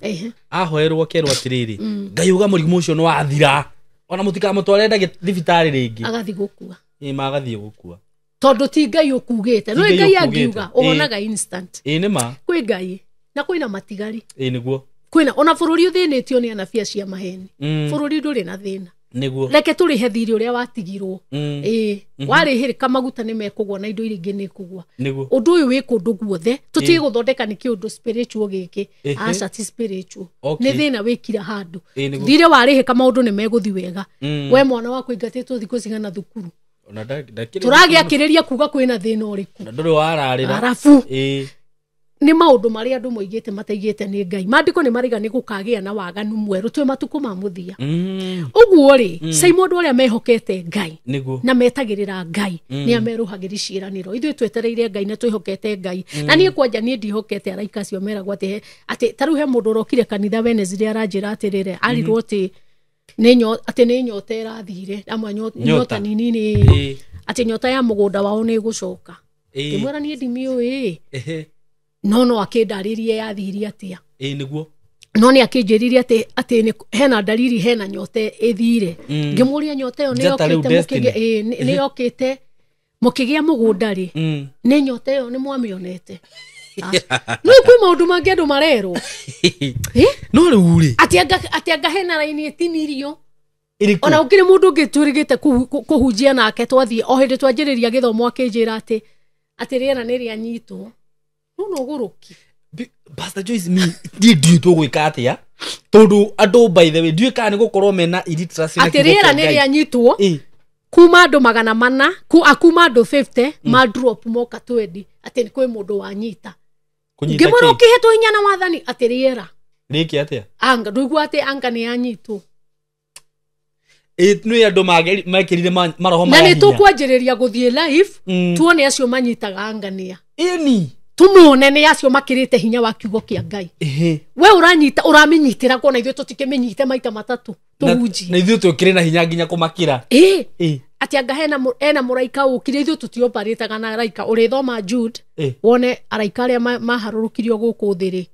Ahoerwo akerwo atĩrĩrĩ, Ngai uga mũrimũ ũcio nĩ wathira, ona mũtikamũtware thibitarĩ rĩngĩ. Agathiĩ gũkua. Ĩĩ, magathiĩ gũkua. Tondũ ti Ngai ũkugĩte. Ti No Ngai Ngai ũkugĩte. angiuga, ũhonaga instant. Ĩĩ, nĩ ma. Kwĩ Ngai na kwĩna matigari. Ĩĩ, nĩguo. Kwĩna ona bũrũri ũthĩnĩtio nĩ anabii acio a maheni. Bũrũri ndũrĩ na thĩna. Nĩguo. Reke tũrĩhe thirĩ ũrĩa watigirwo. Ĩĩ, warĩhĩrĩka maguta nĩ mekũgwa na indo iria ingĩ nĩ ikũgwa. Nĩguo. Ũndũ ũyũ wĩ kũndũ guothe, tũtige gũthondeka nĩ kĩũndũ spiritual gĩkĩ. Ehe. Aca ti spiritual. Okay. Nĩ thĩna wĩkira handũ. Ĩĩ, nĩguo. Thirĩ warĩhĩka maũndũ nĩ megũthiĩ wega. We mwana waku aingatĩtwo thikũ cigana thukuru. Ona ndakĩrĩ Tũragĩakĩrĩria kuga kwĩna thĩna ũrĩkũ. Na ndũrĩ wararĩra. Arabu. Ĩĩ. Nĩ maũndũ marĩa andũ moigĩte mataigĩte nĩ Ngai. Maandĩko nĩ maraiga nĩ gũkagĩa na waganu mwerũ twĩ matukũ ma mũthia. Ũguo rĩ, Simon andũ arĩa mehokete Ngai Nĩguo. na metagĩrĩra Ngai nĩ amerũhagĩri ciĩranĩro. Ithuĩ twetereire Ngai na twĩhokete Ngai. Na niĩ kwanja niĩ ndihokete araika acio meragwo atĩ atĩ ta rĩu he mũndũ ũrokire kanitha Wednesday aranjĩra atĩrĩrĩ, arirwo atĩ nĩ atĩ nĩ nyota ĩrathire, amwe nyota nini nĩ atĩ nyota ya mũgũnda wao nĩ ĩgũcoka. Ngĩmwĩra niĩ ndimiũĩ. No no akĩndarĩrie yathire atĩa. Ĩĩ, nĩguo. No nĩ akĩnjĩrire atĩ nĩ hena dalili, hena nyota ĩthire. Ngĩmũria nyota ĩyo nĩ Njata rĩu yokĩte destiny. mũkĩgĩa, ĩĩ, nĩ yokĩte mũkĩgĩa mũgũnda rĩ, nĩ nyota ĩyo nĩ mwamĩonete. No kwĩ maũndũ mangĩ andũ marerwo. No rĩu rĩ. Atĩ anga hena raini ĩtinirio. Ĩrĩkũ? Ona gũkĩrĩ mũndũ ũngĩ twĩrĩgĩte kũhunjia nake, twathiĩ o hĩndĩ twanjĩrĩria gĩthomo akĩnjĩra atĩ rĩera nĩ rĩanyitwo. No no ũgũrũki. Pastor Joyce, mi ndiĩ ndiũĩ tũgwĩka atĩa, tondũ andũ by the way ndiũĩ kana nĩ gũkorwo mena illiteracy na Atĩ kiugo rĩera kĩa nĩ Ngai. rĩanyitwo kuma andũ magana mana, kuma andũ 50 ma drop moka 20, atĩ nĩ kwĩ mũndũ wanyita. Kũnyita Ngĩmwĩra kĩ? ũkĩhetwo hinya na wathani atĩ rĩera. Rĩkĩ atĩa? Anga, ndũigua atĩ anga nĩ yanyitwo. Ĩ, nĩ andũ mekĩrire maroho Na maya nĩ hinya. tũkwanjĩrĩria gũthiĩ live, tuone acio manyitaga angania. Ĩni. Tumuone nĩ acio makĩrĩte hinya wa kiugo kĩa Ngai. We ũranyita, ũramĩnyitĩra kuona ithuĩ tũtikĩmĩnyite maita matatũ tũhunjie. Na ithuĩ tũkĩrĩ na hinya nginya kũmakĩra. Ĩ. Atĩ anga hena mũraika ũkire, ithuĩ tũtiombarĩtaga na araika. Ũrĩthoma Jude, wone araika arĩa maharũrũkirio gũkũ thĩ rĩ,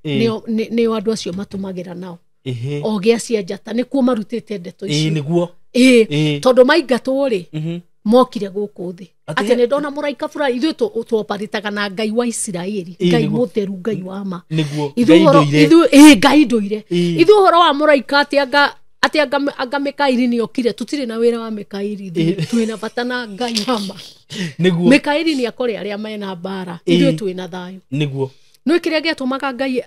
nĩo andũ acio matũmagĩra nao. Ogĩa cia njata nĩkuo marutĩte ndeto icio. Nĩguo. Tondũ maingatwo rĩ, Mokire gũkũ thĩ. Atĩ nĩ ndona mũraika fulani, ithuĩ tũoparĩtaga na Ngai wa Isiraeli, Ngai mũtheru, Ngai wa ma. Nĩguo. Ithuĩ Ngai ndũire. Ithuĩ ũhoro wa mũraika atĩ anga Mikaeli nĩ okire, tũtirĩ na wĩra wa Mikaeli, twĩna bata na Ngai wa ma. Nĩguo. Mikaeli nĩ akore arĩa mena mbara, ithuĩ twĩna thayũ. Nĩguo. No kĩrĩa gĩatũmaga Ngai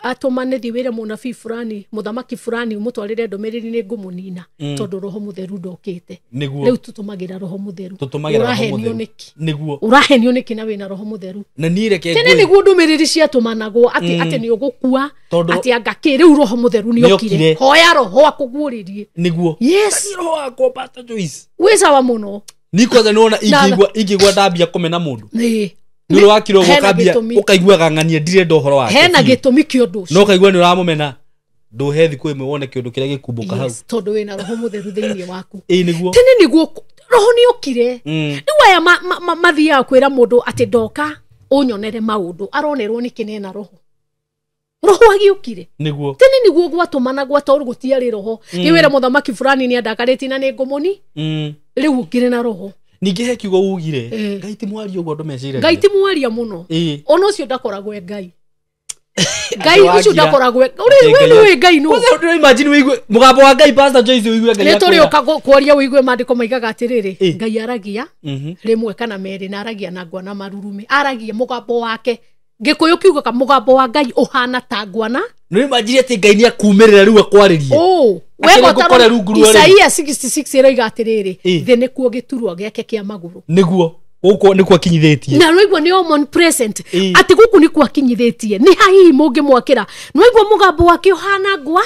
atũmane thiĩ wĩre mũnabii fulani, mũthamaki fulani, ũmũtwarĩre ndũmĩrĩri nĩ ngũmũnina, tondũ Roho Mũtheru ndokĩte. Nĩguo. Rĩu tũtũmagĩra Roho Mũtheru. Tũtũmagĩra Roho Mũtheru. Nĩkĩ? Nĩguo. Ũrahenio nĩkĩ na wĩna Roho Mũtheru? Na niĩ reke Tene nĩguo ndũmĩrĩri ciatũmanagwo atĩ atĩ nĩ ũgũkua, atĩ anga kĩ, rĩu Roho Mũtheru nĩ okire. Hoya Roho akũguũrĩrie. Nĩguo. Yes. Roho wakwa Pastor Joyce. Wĩ sawa mũno. Ni kwanza nĩwona ingĩigua ndambia kũmena mũndũ. Nĩ. Nĩ wakira ũguo ũkambia ũkaiguaga ng'ania ndirenda ũhoro wake. Hena gĩtũmi kĩa ũndũ ũcio. No ũkaigua nĩ ũramũmena. Ndũhe thikũ ĩmwe wone kĩũndũ kĩrĩa gĩkumbũka hau. Tondũ wĩna Roho Mũtheru thĩinĩ waku. Ĩĩ nĩguo. Tene nĩguo Roho nĩ okire. Rĩu aya mathiaga kwĩra mũndũ atĩ ndoka ũnyonere maũndũ, aronerwo nĩkĩ nena Roho. Roho agĩũkire. Nĩguo. Tene nĩguo gwatũmanagwo tondũ gũtiarĩ Roho. Nĩ wĩra mũthamaki fulani nĩ andakarĩtie na nĩ ngũmũni. Rĩu ũkĩrĩ na Roho. Ningĩ he kiugo ugire, Ngai ti mwaria ũguo andũ meciragia. Ngai ti mwaria mũno. Ona ũcio ndakoragwo e Ngai. Ngai ũcio ndakoragwo e Ũrĩ Ngai nũ. Kwanza ndĩra imagine ũigue mũgambo wa Ngai Pastor Joyce ũigue Ngai. Nĩ tũrĩũka kwaria ũigue maandĩko maigaga atĩrĩrĩ, Ngai aragia rĩmwe kana merĩ, na aragia na ngwa na marurume. Aragia mũgambo wake. Gĩkũyũ kiugaga mũgambo wa Ngai ũhana ta ngwa na. Nĩ imagine atĩ Ngai nĩ akumĩrĩra rĩu akwarĩrie. Wega Isaia 66 ĩroiga atĩrĩrĩ, thĩ nĩkuo gĩturwa gĩake kĩa magũrũ. Nĩguo. Gũkũ nĩkuo akinyithĩtie. Na rũigua nĩ omnipresent. Atĩ gũkũ nĩkuo akinyithĩtie. Nĩ hihi mũngĩmwakĩra. Nĩwaigua mũgambo wake ũhana ngwa?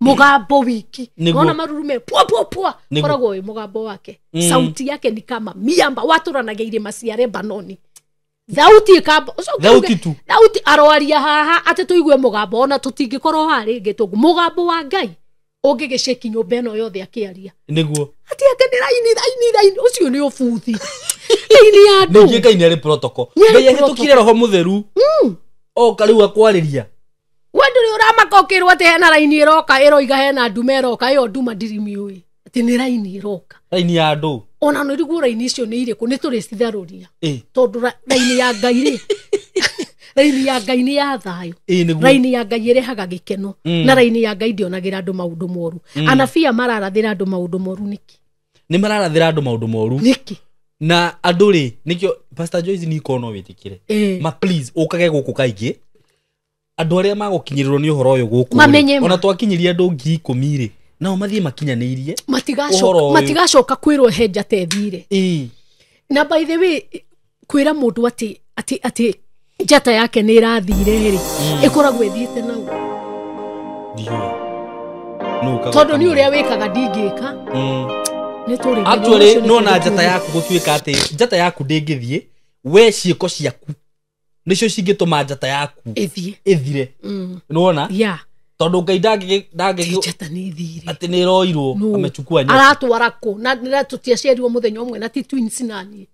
Mũgambo wiki. Nona marurume pua pua pua. Koragwo wĩ mũgambo wake. Sauti yake ni kama miamba watũranagia irĩma cia Lebanoni. Thauti ikamba. Thauti tu. Thauti aroaria haha atĩ tũigue mũgambo ona tũtingĩkorwo haha rĩngĩ tũngũ. Mũgambo wa Ngai ũngĩgĩceki nyũmba ĩno yothe akĩaria. Nĩguo. Atĩ anga nĩ raini ũcio nĩ ũbuthi. Raini ya andũ. Ningĩ Ngai nĩ arĩ protocol. Ngai ahĩtũkire Roho Mũtheru. Oka rĩu akwarĩria. We ndũrĩ ũramaka ũkĩrwo atĩ hena raini ĩroka ĩroiga hena nduma ĩroka, ĩyo nduma ndirimiũĩ. Atĩ nĩ raini ĩroka. Raini ya andũ. Ona no rĩguo raini icio nĩ irĩkũ, nĩ tũrĩcitharũria. Tondũ raini ya Ngai rĩ, raini ya Ngai nĩ ya thayũ. Raini ya Ngai ĩrehaga gĩkeno. Na raini ya Ngai ndĩonagĩra andũ maũndũ moru. Anabii mararathĩra andũ maũndũ moru nĩkĩ? Nĩ mararathĩra andũ maũndũ moru. Nĩkĩ? Na andũ rĩ, nĩkĩo Pastor Joyce nĩ ikorwo no wĩtĩkĩre. Ma please ũkage gũkũ kaingĩ. Andũ arĩa magũkinyĩrĩrwo nĩ ũhoro ũyũ gũkũ. Ona twakinyĩria andũ 10,000 rĩ, nao mathiĩ makinyanĩirie. Matigacoka kwĩrwo he njata ĩthire. Na by the way, kwĩra mũndũ atĩ njata yake nĩ ĩrathire rĩ, ĩkoragwo ĩthiĩte nau. Tondũ nĩ ũrĩa wĩkaga ndingĩka. Nĩ tũrĩ. Actually, no na njata yaku gũtuĩka atĩ njata yaku ndĩngĩthiĩ, we ciĩko ciaku nĩcio cingĩtũma njata yaku ĩthire. Nĩwona? Yeah. Tondũ Ngai ndangĩ njata nĩ ĩthire. Atĩ nĩ ĩroirwo, amechukua nyota. Aratwara kũ? Na tũtiaciarirwo mũthenya ũmwe na ti twins naniĩ.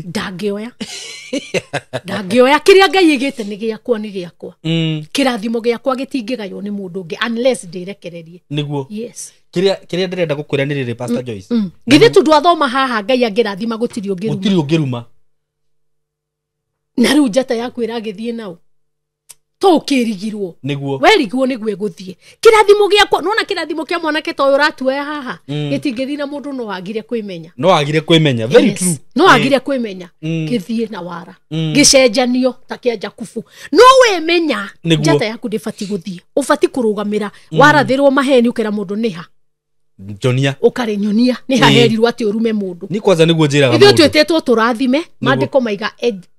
Ndangĩoya. Ndangĩoya. Kĩrĩa Ngai ĩgĩte nĩ gĩakwa, nĩ gĩakwa. Kĩrathimo gĩakwa gĩtingĩgaywo nĩ mũndũ ũngĩ unless ndĩrekererie. Nĩguo. Yes. Kĩrĩa ndĩrenda gũkwĩra nĩ rĩrĩ Pastor Joyce. Githĩ tu ndwathoma haha Ngai angĩrathima gũtirĩ ũngĩruma. Gũtirĩ ũngĩruma. Na rĩu njata yaku ĩragĩthiĩ nao. To ũkĩrigirwo. Nĩguo. Werigwo nĩguo ĩgũthiĩ. Kĩrathimo gĩakwa, nĩwona kĩrathimo kĩa mwanake ta ũyũ ũratuoya haha, gĩtingĩthiĩ na mũndũ no agire kwĩmenya. No agire kwĩmenya. Very true. No agire kwĩmenya. Gĩthiĩ na wara. Gĩcenjanio ta kĩa Jakubu. No wemenya njata yaku ndĩbatiĩ gũthiĩ. Ũbatiĩ kũrũgamĩra. Warathĩrwo maheni ũkera mũndũ nĩha. Njonia. Ũkarĩ nyonia nĩ haherirwo atĩ ũrume mũndũ. Ni kwanza nĩguo njĩraga mũndũ. Ithuĩ twĩtĩtwo tũrathime, maandĩko maiga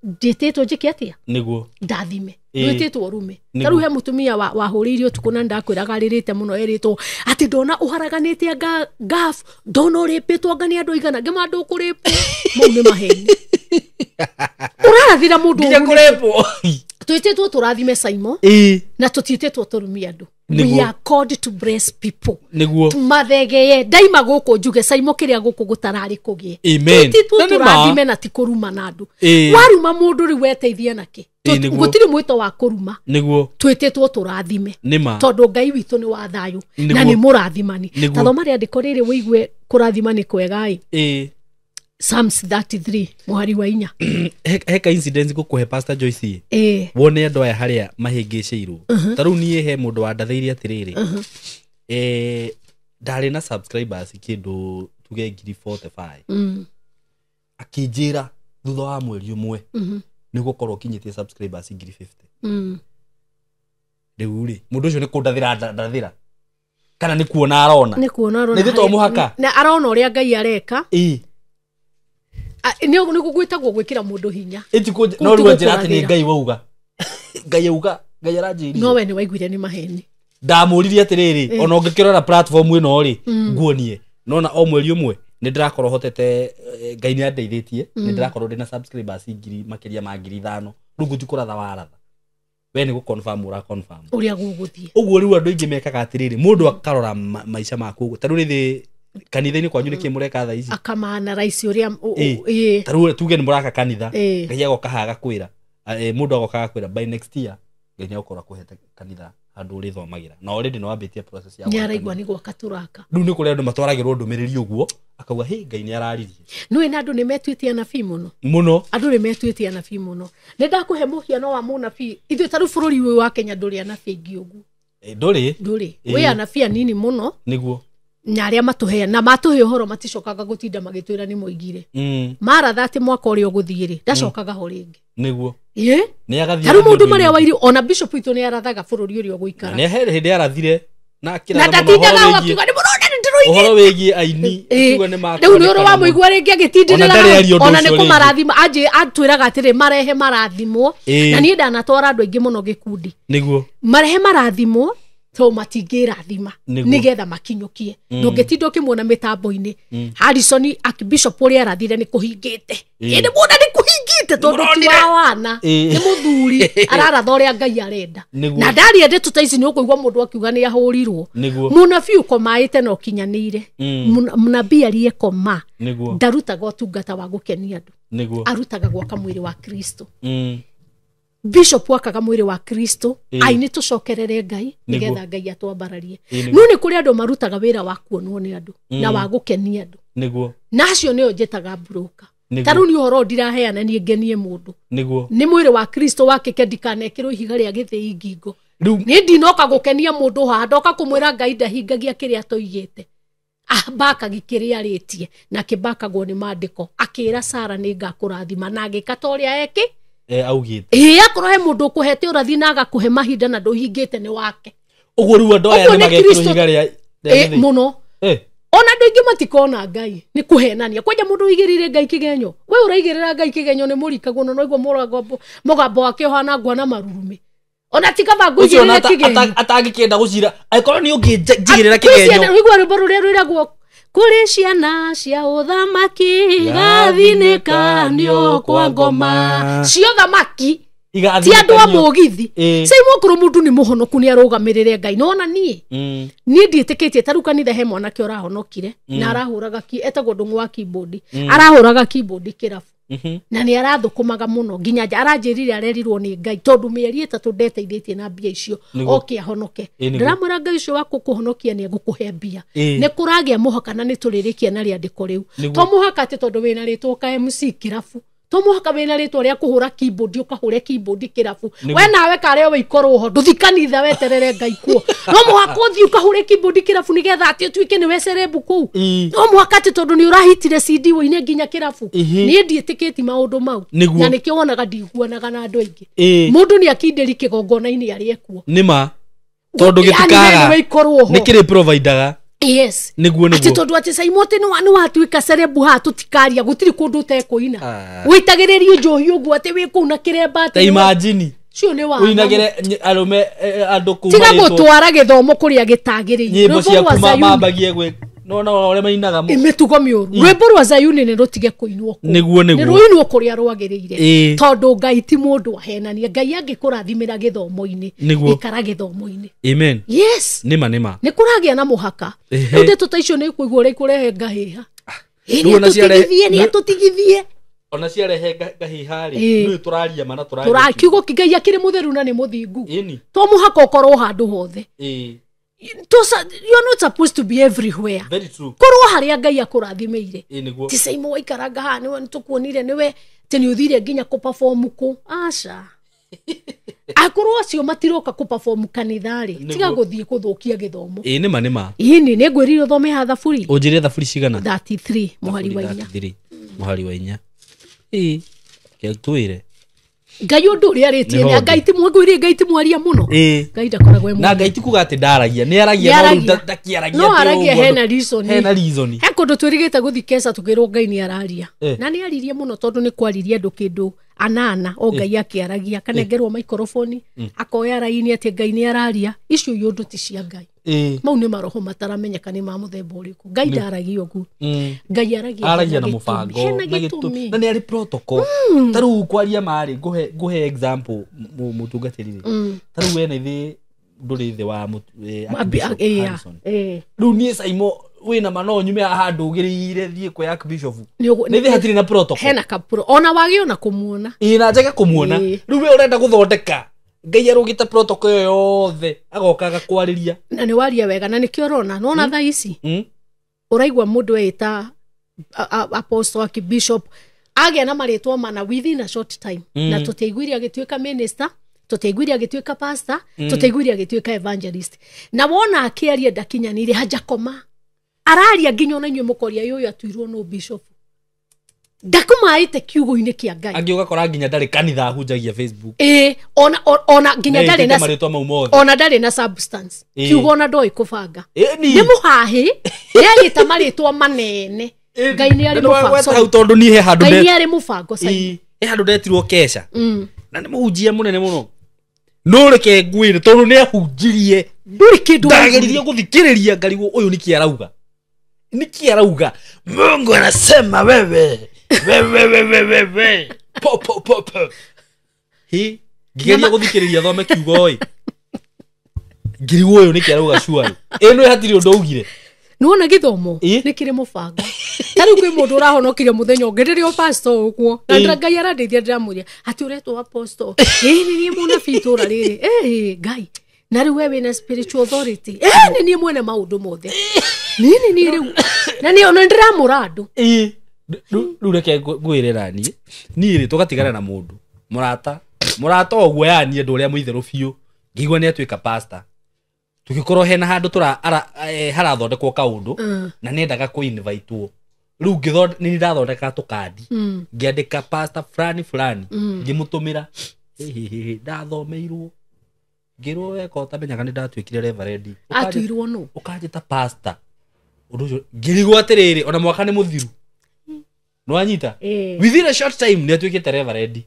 ndĩtĩtwo njĩke atĩa? Nĩguo. Ndathime. Ndwĩtĩtwo ũrume. Ta rĩu he mũtumia wahũrĩirio ũtukũ na ndakwĩraga arĩrĩte mũno erĩtwo atĩ ndona ũharaganĩte anga ngaf, ndona ũrĩpĩtwo anga nĩ andũ aigana, ngĩma ndũkũrĩpwo. Mau nĩ maheni. Ũrarathĩra mũndũ nginya kũrĩpwo. Twĩtĩtwo tũrathime Simon. Na tũtiĩtĩtwo tũrumie andũ. We are called to bless people. Nĩguo. Mathegeye ndaima gũkũ njuge Simon kĩrĩa gũkũ gũtararĩ kũgĩe. Twĩtĩtwo tũrathime na ti kũruma na andũ. Waruma mũndũ rĩu weteithia nakĩ? Gũtirĩ mwĩto wa kũruma. Nĩguo. Twĩtĩtwo tũrathime. Tondũ Ngai witũ nĩ wa thayũ na nĩ mũrathimani. Ta thoma rĩandĩko rĩrĩ wĩigue kũrathima nĩ kwega ĩ. Psalms 33 mũhari wa 4. He ka incident ngũkũhe, Pastor Joyce, wone andũ aya harĩa mahĩngĩcĩirwo. Ta rĩu niĩ he mũndũ wandathĩirie atĩrĩrĩ, ndarĩ na subscribers kĩndũ tuge 45,000. Akĩnjĩra thutha wa mweri ũmwe nĩ gũkorwo ũkinyĩtie subscribers 50,000. Rĩu rĩ, mũndũ ũcio nĩ kũndathĩra ndathĩra kana nĩ kuona arona? Nĩ kuona arona. Nĩ to mũhaka. Na arona ũrĩa Ngai areka. Nĩ gwĩtagwo gwĩkĩra mũndũ hinya. Ĩtikũ no rĩu anjĩra atĩ nĩ Ngai wauga, Ngai auga, Ngai aranjĩrire. No we nĩ waiguire nĩ maheni. Ndamũririe atĩrĩrĩ, ona ũngĩkĩrora platform ĩno rĩ, nguonie nona o mweri ũmwe nĩ ndĩrakorwo hotete, Ngai nĩ andeithĩtie, nĩ ndĩrakorwo ndĩna subscribers ngiri makĩria ma 5,000. Rĩu ngũti kũratha waratha, we nĩ gũ-confirm ũra confirm ũrĩa gũgũthiĩ. Ũguo rĩu andũ aingĩ mekaga atĩrĩrĩ, mũndũ akarora maica maku ũguo. Ta rĩu rĩthĩ kanitha-inĩ kwanyu nĩkĩ mũreka thaa ici? Akamana raisi ũrĩa Ta rĩu tuge nĩ mũraka kanitha, Ngai agoka haha agakwĩra, mũndũ agoka agakwĩra by next year Ngai nĩ agũkorwo akũhete kanitha handũ ũrĩthomagĩra, na already nĩ wambĩtie process ya nĩ gwaka araigua kanitha. Nĩ gwaka tũraka. Rĩu nĩ kũrĩ andũ matwaragĩrwo ndũmĩrĩri ũguo akauga, "Hĩ, Ngai nĩ araririe." Nĩũĩ na andũ nĩ metuĩte anabii mũno. Mũno. Andũ nĩ metuĩte anabii mũno. Nĩ ndakũhe mũhiano wa mũnabii. Ithuĩ ta rĩu bũrũri ũyũ wa Kenya ndũrĩ anabii aingĩ ũguo. Ndũrĩ. Ndũrĩ. Wĩ anabii anini mũno. Na arĩa matũhe na matũhe ũhoro maticokaga gũtinda magĩtwĩra nĩ moigire. Maratha atĩ mwaka ũrĩa ũgũthiĩ rĩ, ndacokaga ho rĩngĩ. Ĩ Nĩ agathiĩ ta rĩu maũndũ ũndũ-inĩ. marĩa wairi, ona bishop witũ nĩ arathaga bũrũri ũrĩa ũgũikara. Na nĩ he hĩndĩ arathire na Na akĩratha mũno ndatindaga ũhoro hau wĩgiĩ akiuga nĩ mũrona nĩ ndĩroigire. Ũhoro wĩgiĩ aini, akiuga nĩ Rĩu nĩ ũrĩ wa mũigua rĩngĩ agĩtindĩrĩra Ona ndarĩ aria ũndũ ona nĩ ũcio rĩngĩ. kũmarathima anjĩ atwĩraga atĩrĩ, marehe marathimwo. Na niĩ ndanatwara andũ aingĩ mũno gĩkundi. Marehe marathimwo to matingĩrathima nĩgetha makinyũkie. Ndũngĩtinda ũkĩmuona mĩtambo-inĩ Harrison Archbishop ũrĩa arathire nĩ kũhingĩte. Ĩ nĩ muona nĩ kũhingĩte tondũ ti wa wana, nĩ mũthuri araratha ũrĩa Ngai arenda. Na ndaria ndeto ta ici nĩ ũkũigua mũndũ akiuga nĩ ahũrirwo. Mũnabii ũkomaĩte na ũkinyanĩire, mũnabii aliyekoma ndarutaga ũtungata wa gũkenia andũ. Arutaga gwaka mwĩrĩ wa Kristo. Bishop wakaga mwĩrĩ wa Kristo. Aini tũcokerere Ngai nĩgetha Ngai atwambararie. No nĩ kũrĩ andũ marutaga wĩra wa kuonwo nĩ andũ na wa gũkenia andũ. Na acio nĩo njĩtaga broker. Ta rĩu nĩ ũhoro ndiraheana niĩ ngenie mũndũ. Nĩ mwĩrĩ wa Kristo wakĩke, ndikanekĩrwo ihiga rĩa gĩthĩi ngingo. Rĩu Niĩ ndinoka gũkenia mũndũ haha, ndoka kũmwĩra Ngai ndahingagia kĩrĩa toigĩte, ambakagi kĩrĩa arĩtie na kĩmbakagwo nĩ mandĩko. Akĩra Sara nĩ ngakũrathima na agĩka ta ũrĩa eki Augĩte. Ĩĩ, akorwo he mũndũ ũkũhete ũrathi na agakũhe mahinda na ndũhingĩte, nĩ wake. Ũguo rĩu andũ aya Ũguo nĩ nĩ magekĩrwo Kristo. ihiga rĩa gĩthĩi. Mũno. Ona andũ aingĩ matikona Ngai nĩ kũhenania kwanja mũndũ ũigĩrĩire Ngai kĩgenyo. We ũraigĩrĩra Ngai kĩgenyo nĩ mũrikagwo no noigua mũgambo wake ũhana ngwa na marurumĩ. Ona ti kaba Ũcio ona ngũigĩrĩre kĩgenyo. Atangĩkĩenda gũcira angĩkorwo nĩ ũngĩnjigĩrĩra Kwĩ kĩgenyo. ciana, ũigua rwĩmbo rũrĩa rwĩragwo kũrĩ ciana cia ũthamaki gathinĩkanio kwa ngoma cia ũthamaki, ti andũ a mũgithi. Cai mũkũrũ mũndũ nĩ mũhonoku nĩ arũgamĩrĩre Ngai nona niĩ niĩ ndiĩtĩkĩtie. Ta rĩu kanitha he mwanake ũrahonokire na arahũraga etagwo Ndũng'ũ wa keyboard, arahũraga keyboard kĩrabu na nĩ arathũkũmaga mũno nginya nja. Aranjĩrire arerirwo nĩ Ngai tondũ mĩeri 3 ndeteithĩtie na mbia icio oke ahonoke. Ndĩramwĩra Ngai ũcio wa gũkũhonokia nĩ egũkũhe mbia. Nĩ kũragĩa mũhaka na nĩ tũrĩrĩkia na rĩandĩko rĩu. To mũhaka atĩ tondũ wĩna rĩtwa ka MC kĩrabu, to mũhaka wĩna rĩtwa rĩa kũhũra keyboard ũkahũre keyboard kĩrabu. We nawe karĩa wĩikorwo ho ndũthi kanitha weterere Ngai kuo. No mũhaka ũthiĩ ũkahũre keyboard kĩrabu nĩgetha atĩ ũtuĩke nĩwe cerebu kũu? No mũhaka atĩ tondũ nĩ ũrahitire CD ũine nginya kĩrabu? Niĩ ndiĩtĩkĩti maũndũ mau. Na nĩkĩo wonaga ndiguanaga na andũ aingĩ. Mũndũ nĩ akindĩri kĩgongona-inĩ arĩ ekuo. Nĩ ma tondũ Yani we gĩtikaga nĩwe ikorwo ho. Nĩ kĩrĩ providaga. Atĩ tondũ atĩ Caimo atĩ nĩ watuĩka cerebu haha tũtikaria, gũtirĩ kũndũ ũtekũina. Wĩitagĩrĩrie njohi ũguo atĩ wĩ kũu na kĩremba atĩ Ta imagine cio nĩ wa ũinagĩre arũme, andũ kũu Tiga marĩtwo gũtwara gĩthomo kũrĩa gĩtagĩrĩire. Nyĩmbo Rwĩmbo ciaku rwa Zayuni. mambagie gwĩ no no ũrĩa mainaga Mĩtugo mĩũru. Rwĩmbo rwa Zayuni nĩ rũtige kũinwo kũu. Nĩguo. Nĩ rũinwo kũrĩa rwagĩrĩire. Tondũ Ngai ti mũndũ ahenania. Ngai angĩkũrathimĩra gĩthomo-inĩ, ikara gĩthomo-inĩ. Amen. Yes. Nĩma nĩma. Nĩ kũragĩa na mũhaka. Rĩu ndeto ta icio nĩ kũigua ũrĩa ikũrehe ngahĩha. Ĩ, Rĩu nĩ ona ciarehe- atũtigithie, nĩ atũtigithie. Ona ciarehe ngahĩha rĩ, nĩ tũraria mana tũraria Tũra kiugo kĩ Ngai akĩrĩ mũtheru na nĩ mũthingu. Ĩni. To mũhaka ũkorwo handũ hothe. You are not supposed to be everywhere. Very true. Korwo haria Ngai akũrathimĩire. Ĩ nĩguo. Ti Saimo waikaranga haha nĩwe nĩtũkuonire nĩwe atĩ nĩ ũthire nginya kũperform kũ. Aca. Akorwo acio matiroka kũperform kanitha-rĩ, Nĩguo. tiga gũthiĩ kũthũkia gĩthomo. Ĩ nĩma nĩma. Ĩni nĩ ngwĩrire ũthome ha thaburi Ũnjĩre thaburi cigana? 33 mũhari wa 4. 33 mũhari wa 4. Ĩ twĩre. Ngai ũndũ ũrĩa arĩtie Nĩho nĩ Ngai ti mwĩngwĩrie Ngai ti mwaria mũno. Ĩ. Ngai ndakoragwo e Na mwaria. Ngai ti kuga atĩ ndaragia, nĩ aragia no rĩu ndakĩaragia No atĩ aragia ũguo. hena reason. Hena reason. He kũndũ twĩrĩgĩte gũthiĩ keca tũkĩrwo Ngai nĩ araria. Eh. Na nĩ aririe mũno tondũ nĩ kwaririe andũ kĩndũ anana o Ngai akĩaragia akanengerwo maikoroboni akoya raini atĩ Ngai nĩ araria. Icio iũndũ ti cia Ngai. Ĩ. Mau nĩ maroho mataramenyeka nĩ ma mũthemba ũrĩkũ. Ngai ndaragia ũguo. Ngai aragia Aragia hena na gĩtũmi. mũbango Hena na gĩtũmi gĩtũmi. na nĩ arĩ protocol. Ta rĩu kwaria marĩ ngũhe example mũtungatĩri rĩ. Ta rĩu we na ithe ndũrĩ thĩ wa Archbishop Harrison. Rĩu niĩ Saimo wĩna ma no nyume haha ndũgĩrĩire thiĩ kwĩ Archbishop. Nĩ Nĩ ithe hatirĩ na protocol. Hena kapuro ona wagĩ ona kũmuona. Ĩ na njage kũmuona. Rĩu we ũrenda gũthondeka Ngai arũgĩte protocol ĩyo yothe agoka agakwarĩria. Na nĩ waria wega na nĩkĩo ũrona nona thaa ici ũraigua mũndũ eĩta apostle archbishop agĩa na marĩtwa mana within a short time. Na tũtiaiguire agĩtuĩka minister, tũtiaiguire agĩtuĩka pastor, tũtiaiguire agĩtuĩka evangelist. Na wona akĩaria ndakinyanĩire hajakoma araria nginya ona inyuĩ mũkoria ũyũ atuirwo no bishop ndakumaĩte kiugo-inĩ kĩa Ngai. Angĩ ũgakora nginya ndarĩ kanitha ahunjagia Facebook. Ĩ ona nginya ndarĩ Nĩetĩte na marĩtwa mau mothe. ona ndarĩ na substance. Kiugo ona ndoĩ kũbanga. Ĩni. Nĩ mũhahĩ nĩarĩta marĩtwa manene. Ngai nĩ arĩ mũbango. Hau tondũ niĩ he handũ Ngai nĩ arĩ mũbango Saimo. Ĩ, he handũ ndetirwo keca. Na nĩ mũhunjia mũnene mũno. No reke ngwĩre tondũ nĩ ahunjirie. Ndũrĩ kĩndũ Ndageririe gũthikĩrĩria ngarigwo ũyũ nĩkĩ arauga. Nĩkĩ arauga? Mungu anasema wewe. Wewe wewe wewe. Po po po po. Hi, ngĩgeria gũthikĩrĩria thome kiugo ĩ. Ngirigwo ũyũ nĩkĩ arauga sure. Ĩno hatirĩ ũndũ augire. Nĩwona gĩthomo Ĩ. nĩ kĩrĩ mũbango. Ta rĩu kwĩ mũndũ ũrahonokire mũthenya ũngĩ rĩrĩa o pastor ũguo. Na Ĩ. Ngai arandeithia ndĩramũria atĩ ũretwo apostle. Ĩ nĩ niĩ mũnabii itũũra rĩrĩ. Ĩ Ngai. Na rĩu we wĩna spiritual authority. Ĩ nĩ niĩ mwene maũndũ mothe. Niĩ nĩ niĩ rĩu. Na niĩ ona ndĩramũra andũ. Ĩ. Rĩu reke ngwĩre na niĩ. Niĩ rĩ tũgatigana na mũndũ. Mũrata. Mũrata ũguo yani andũ ũrĩa mũitherũ biũ. Ngĩigua nĩ atuĩka pastor. Tũgĩkorwo hena handũ harathondekwo kaũndũ na nĩendaga kũ-invitewo. Rĩu nĩ ndathondeka tũkandi. Ngĩandĩka pastor fulani fulani. Ngĩmũtũmĩra. Hĩhĩhĩ ndathomeirwo. Ngĩrwo weka ũtamenyaga nĩ ndatuĩkire reverend. Atuirwo nũ? Ũkanjĩta pastor. Ũndũ ũcio ngĩrigwo atĩrĩrĩ ona mwaka nĩ mũthiru. Nĩwanyita? Within a short time nĩ atuĩkĩte reverend.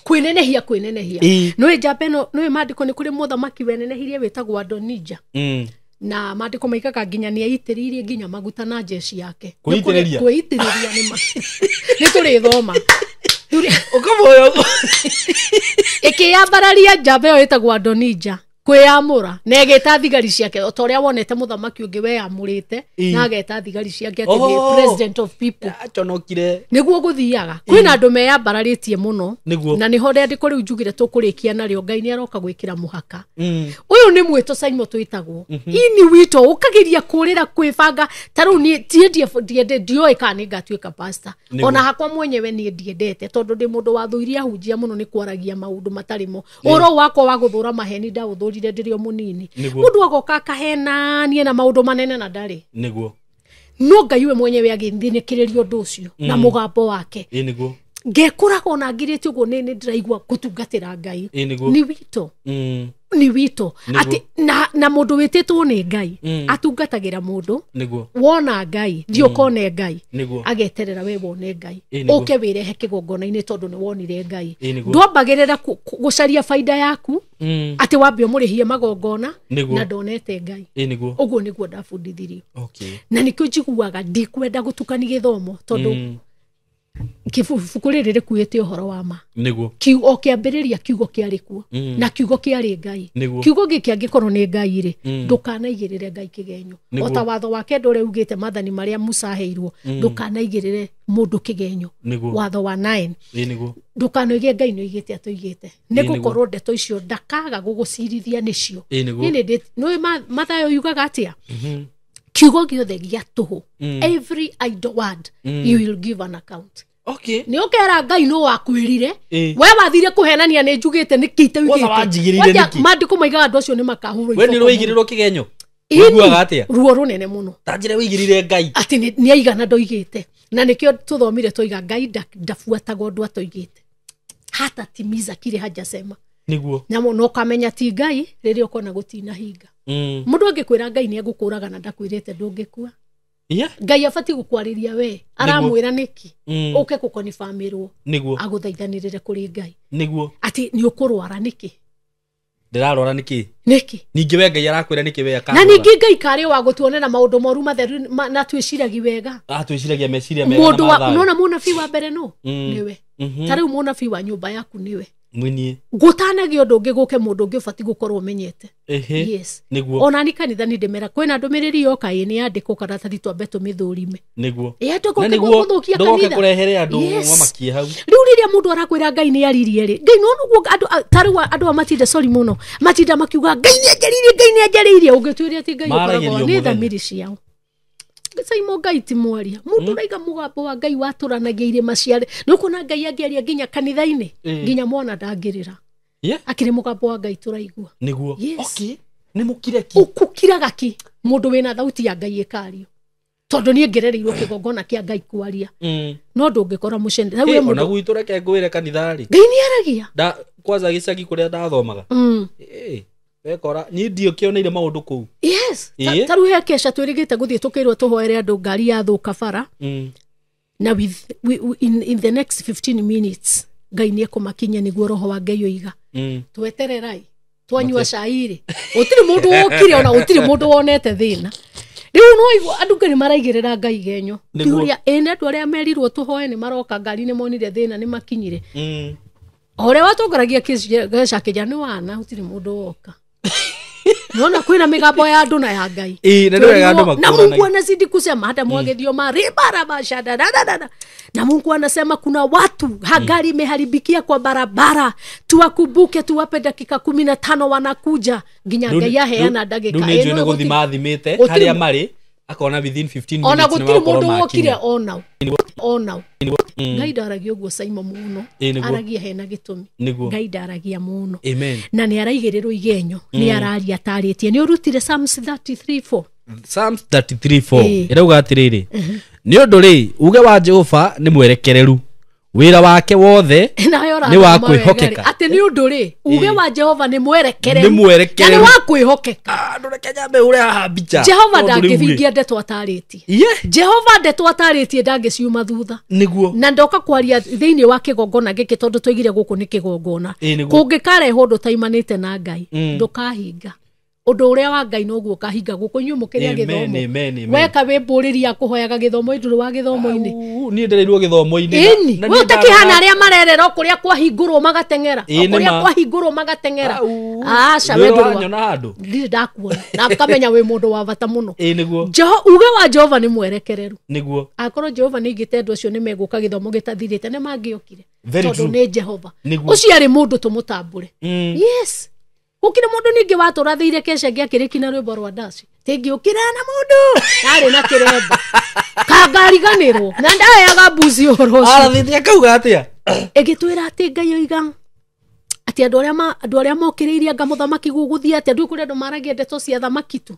Kwĩnenehia kwĩnenehia. Ĩ. Nĩũĩ njamba ĩno nĩũĩ maandĩko nĩ kũrĩ mũthamaki wenenehirie wĩtagwo Adonija. Na maandĩko maigaga nginya nĩ aitĩrĩirie nginya maguta na jeshi yake. Kwĩitĩrĩria? Kwĩitĩrĩria nĩ ma. Nĩ tũrĩthoma. Ũkamũoya Ĩkĩyambararia njamba ĩyo ĩtagwo Adonija kwĩyamũra na ĩgĩta thigari ciake o ta ũrĩa wonete mũthamaki ũngĩ weyamũrĩte na ageta thigari ciake atĩ nĩ president of people. Aconokire. Nĩguo gũthiaga. Kwĩna andũ meyambararĩtie mũno. Nĩguo. Na nĩho rĩandĩko rĩu njugire tũkũrĩkia narĩo Ngai nĩ aroka gwĩkĩra mũhaka. Ũyũ nĩ mwĩto Saimo twĩtagwo. Ini wito ũkageria kũrĩra kwĩbanga ta rĩu niĩ ndioĩ kana nĩ ngatuĩka pastor. Ona hakwa mwenyewe niĩ ndiendete tondũ ndĩ mũndũ wathũirie ahunjia mũno nĩ kwaragia maũndũ matarĩ mo. Ũhoro wakwa wa gũthũra maheni ndaũthũrire ndĩrĩ o mũnini. Mũndũ agoka akahenanie na maũndũ manene na ndarĩ. Nĩguo. No Ngai we mwenyewe agĩthinĩkĩrĩria ũndũ ũcio na mũgambo wake. Ĩ nĩguo. Ngekũraga ona ngirĩte ũguo nĩ ndĩraigua gũtungatĩra Ngai. Ĩ nĩguo. Nĩ wito. Nĩ wito. Atĩ na mũndũ wĩtĩtwo nĩ Ngai atungatagĩra mũndũ. Nĩguo. Wona Ngai thiĩ ũkone Ngai. Nĩguo. Ageterera we wone Ngai. Ĩ nĩguo. Ũke wĩrehe kĩgongona-inĩ tondũ nĩ wonire Ngai. Ĩ nĩguo. Ndwambagĩrĩra gũcaria baida yaku atĩ wambe ũmũrĩhie magongona na ndonete Ngai. Ĩ nĩguo. Ũguo nĩguo ndabundithirio. Okay. Na nĩkĩo njiguaga ndikwenda gũtukania gĩthomo tondũ Ibuku rĩrĩ rĩkuĩte ũhoro wa ma. Nĩguo. O kĩambĩrĩria kiugo kĩarĩ kuo. Na kiugo kĩarĩ Ngai. Kiugo gĩkĩ angĩkorwo nĩ Ngai rĩ, ndũkanaigĩrĩre Ngai kĩgenyo. O ta watho wa kenda ũrĩa ugĩte maathani marĩa Musa aheirwo, ndũkanaigĩrĩre mũndũ kĩgenyo. Watho wa 9. Nĩguo. Ndũkanoige Ngai nĩoigĩte atũigĩte. Nĩ gũkorwo ndeto icio ndakaga gũgũcirithia nĩcio. Nĩĩ nĩ Mathayo yugaga atĩa? Kiugo gĩothe gĩa tũhũ. Every idle word you will give an account. Okay. Nĩ ũkera Ngai nũ wakwĩrire. We wathire kũhenania nĩ njugĩte nĩ kĩ itaugĩte. Maandĩko maigaga andũ acio nĩ makahũrwo. We nĩ ũrũigĩrĩrwo kĩgenyo. Ũiguaga atĩa? Ruo rũnene mũno. Ta njĩra ũigĩrĩire Ngai. Atĩ nĩ aigana ndoigĩte. Na nĩkĩo tũthomire twoiga Ngai ndabuataga ũndũ atoigĩte. Hata timiza kile hajasema. Nĩguo. Na mũno ũkamenya ti Ngai rĩrĩa ũkona gũtinahinga. Mũndũ angĩkwĩra Ngai nĩ egũkũraga na ndakwĩrĩte ndũngĩkua. Ngai abatiĩ gũkwarĩria we aramwĩra nĩkĩ ũke gũkonifamĩrwo agũthaithanĩrĩre kũrĩ Ngai. Nĩguo. Atĩ nĩ ũkũrwara nĩkĩ? Ndĩrarwara nĩkĩ? Nĩkĩ? Ningĩ we Ngai arakwĩra nĩkĩ we akarwara. Na ningĩ Ngai karĩ wa gũtuonera maũndũ moru matheru na twĩciragi wega. Twĩciragia meciria mega na mathayo. Nona mũnabii wa mbere no nĩwe. Ta rĩu mũnabii wa nyũmba yaku nĩwe. Mwinie. Gũtanagia ũndũ ũngĩ gũke mũndũ ũngĩ ũbatiĩ gũkorwo ũmenyete. Yes. Nĩguo. Ona ni kanitha nĩ ndĩmera kwĩna ndũmĩrĩri yoka ĩ nĩ yandĩkwo karatathi twambe tũmĩthũrime. Nĩguo. Ĩ ndũgoke gũthũkia kanitha. Ndũgoke kũrehere andũ mamakie hau. Rĩu rĩrĩa mũndũ arakwĩra Ngai nĩ aririe rĩ, Ngai no nĩguo andũ ta rĩu andũ a matinda sorry mũno, matinda makiuga Ngai nĩ anjarĩirie, Ngai nĩ anjarĩirie, ũngĩtuĩria ti Ngai ũkoragwo nĩ thamiri ciao. Saimo Ngai ti mwaria. Mũndũ ũraiga mũgambo wa Ngai watũranagia irĩma ciarĩ. Nĩ ũkuona Ngai angĩaria nginya kanitha-inĩ, nginya mwana ndangĩrĩra. Akĩrĩ mũgambo wa Ngai tũraigua. Nĩguo. Yes. Okay. Nĩ mũkire ki. Ũkũkiraga ki mũndũ wĩna thauti ya Ngai ĩkario. Tondũ niĩ ngerereirwo kĩgongona kĩa Ngai kwaria. No ndũngĩkora mũcene. Ona gwitũ reke ngwĩre kanitha rĩ. Ngai nĩ aragia. Kwanza gĩcagi kũrĩa ndathomaga. Wekora niĩ ndiũ kĩoneire maũndũ kũu. Yes. Ta rĩu he kesha twĩrĩgĩte gũthiĩ tũkĩrwo tũhoere andũ ngari yathũka bara. Na in the next 15 minutes Ngai nĩ ekũmakinyia nĩguo roho wa Ngai oiga. Twetererai. Twanyua cai rĩ. Gũtirĩ mũndũ wokire ona gũtirĩ mũndũ wonete thĩna. Rĩu no igua andũ nĩ maraigĩrĩra Ngai igenyo. Kĩũria ĩĩ andũ arĩa merirwo tũhoe nĩ maroka ngari nĩ monire thĩna nĩ makinyire. O ũrĩa watongoragia gĩca kĩja nĩ wana gũtirĩ mũndũ woka. Naona kwĩna mĩgambo ya andũ na ya Ngai. Na Mungu anazidi kusema hata mwagethio maribarabasha da. Na Mungu anasema kuna watu gari imeharibikia kwa barabara, tuwakumbuke tuwape dakika 15 wanakuja nginya Ngai aheana ndagĩka ĩno. Nĩ gũthima athimĩte harĩa marĩ akona within 15 minutes ona gũtirĩ mũndũ wokire ona. Ngai ndaragia ũguo Saimo mũno, aragia hena gĩtũmi. Ngai ndaragia mũno. Na nĩ araigĩrĩrwo igenyo, nĩ araria atarĩtie. Nĩ ũrutire Psalms 33:4. Psalms 33:4 ĩrauga atĩrĩrĩ, nĩ ũndũ rĩ uge wa Jehova nĩ mwerekereru, wĩra wake wothe nĩ wa kwĩhokeka. Atĩ nĩ ũndũ rĩ uge wa Jehova nĩ mwerekereru na nĩ wa kwĩhokeka. Ndũreke nyambe ũre haha mbica. Jehova ndangĩhingia ndeto atarĩtie. Jehova ndeto atarĩtie ndangĩciuma thutha. Nĩguo. Na ndoka kwaria thĩinĩ wa kĩgongona gĩkĩ tondũ twaigire gũkũ nĩ kĩgongona. Kũngĩkarehwo ũndũ ũtaimanĩte na Ngai ndũkahinga. Ũndũ ũrĩa wa Ngai noguo ũkahinga gũkũ inyuĩ mũkĩrĩa gĩthomo. Weka wĩmbũrĩria kũhoyaga gĩthomo ndũrĩ wa gĩthomo-inĩ. Niĩ ndereirwo gĩthomo-inĩ. We ũtakĩhana arĩa marerera o kũrĩa kwahingũrwo magateng'era. O kũrĩa kwahingũrwo magateng'era. Aca we ndũrĩ wanyona handũ. Ndirĩ ndakuona. Na ngamenya wĩ mũndũ wa bata mũno. Nĩguo. Uge wa Jehova nĩ mwerekereru. Nĩguo. Akorwo Jehova nĩ aigĩte andũ acio nĩ megũka gĩthomo gĩtathirĩte nĩ mangĩokire. Tondũ nĩ Jehova. Ũcio arĩ mũndũ tũmũtambũre. Yes. Gũkĩrĩ mũndũ ningĩ watũrathĩire kesha ngĩakĩrĩki na rwĩmbo rwa ndaci tingĩũkĩra na mũndũ narĩ na kĩremba kangariganĩrwo na ndaheaga mbuci ũhoro ũcio. Arathĩte akauga atĩa? Ĩgĩtwĩra atĩ Ngai oiga atĩ andũ arĩa mokĩrĩirie anga mũthamaki gũgũthiĩ atĩa, ndũĩ kũrĩ andũ maragia ndeto cia thamaki tu.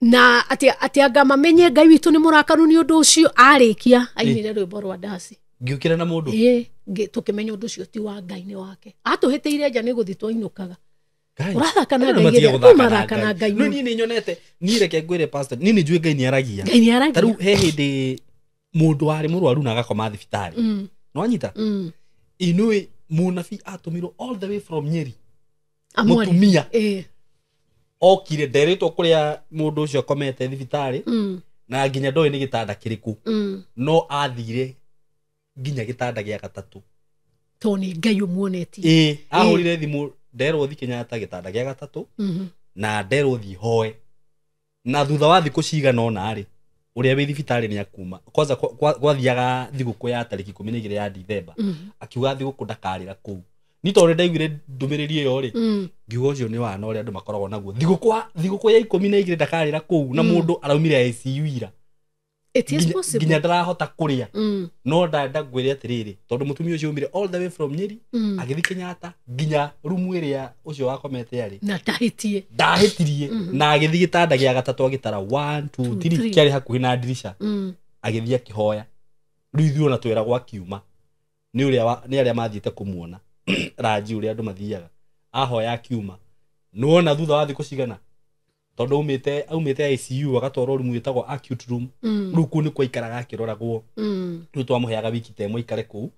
Na atĩ anga mamenye Ngai witũ nĩ mũrakaru nĩ ũndũ ũcio arĩkia ainire rwĩmbo rwa ndaci. Ngĩũkĩra na mũndũ. Tũkĩmenya ũndũ ũcio ti wa Ngai nĩ wake. Atũhĩtĩire nja nĩ gũthiĩ twainũkaga. Ũrathaka na Ngai, ũrathaka na Ngai. No niĩ nĩ nyonete, niĩ reke ngwĩre pastor, niĩ nĩ njũĩ Ngai nĩ aragia. Ngai nĩ aragia. Ta rĩu he hĩndĩ mũndũ warĩ mũrwaru na agakoma thibitarĩ. Nĩwanyita? Ĩnũĩ mũnabii atũmirwo all the way from Nyeri. Mũtumia. Okire nderetwo kũrĩa mũndũ ũcio akomete thibitarĩ na nginya ndoĩ nĩ gĩtanda kĩrĩkũ. No athire nginya gĩtanda gĩa gatatũ. Tondũ nĩ Ngai ũmuonetie. Ĩĩ, ahũrire thimũ nderwo thi Kenyatta gĩtanda gĩa gatatũ na nderwo thi hoe. Na thutha wa thikũ cigana ũna rĩ, ũrĩa wĩ thibitarĩ nĩ akuma. Kwanza gwathiaga thigũkũ ya tarĩki 12 ya Dithemba. Akiuga thigũkũ ndakarĩra kũu. Ni tondũ ndaiguire ndũmĩrĩri ĩyo rĩ, ngiuga ũcio nĩ wana ũrĩa andũ makoragwo naguo. Thigũkũ ya 12 ndakarĩra kũu na mũndũ araumire ICU ira. It is possible. Nginya ndarahota kũrĩa. No ndenda ngwĩre atĩrĩrĩ, tondũ mũtumia ũcio aumire all the way from Nyeri, agĩthiĩ Kenyatta nginya rumu ĩrĩa ũcio wakomete arĩ. Na ndahĩtie. Ndahĩtirie. Na agĩthiĩ gĩtanda gĩa gatatũ agĩtara 1 2 3 kĩarĩ hakuhĩ na ndirica. Agĩthiĩ akĩhoya. Rĩu ithuĩ ona tweragwo akiuma. Nĩ ũrĩa nĩ arĩa mathiĩte kũmuona. Ranji ũrĩa andũ mathiaga. Ahoya akiuma. Nĩwona thutha wa thikũ cigana? Tondũ aumĩte ICU agatwarwo rumu ĩtagwo acute room. Rĩu kũu nĩkuo aikaraga akĩroragwo. Rĩu twamũheaga wiki ta ĩmwe aikare kũu.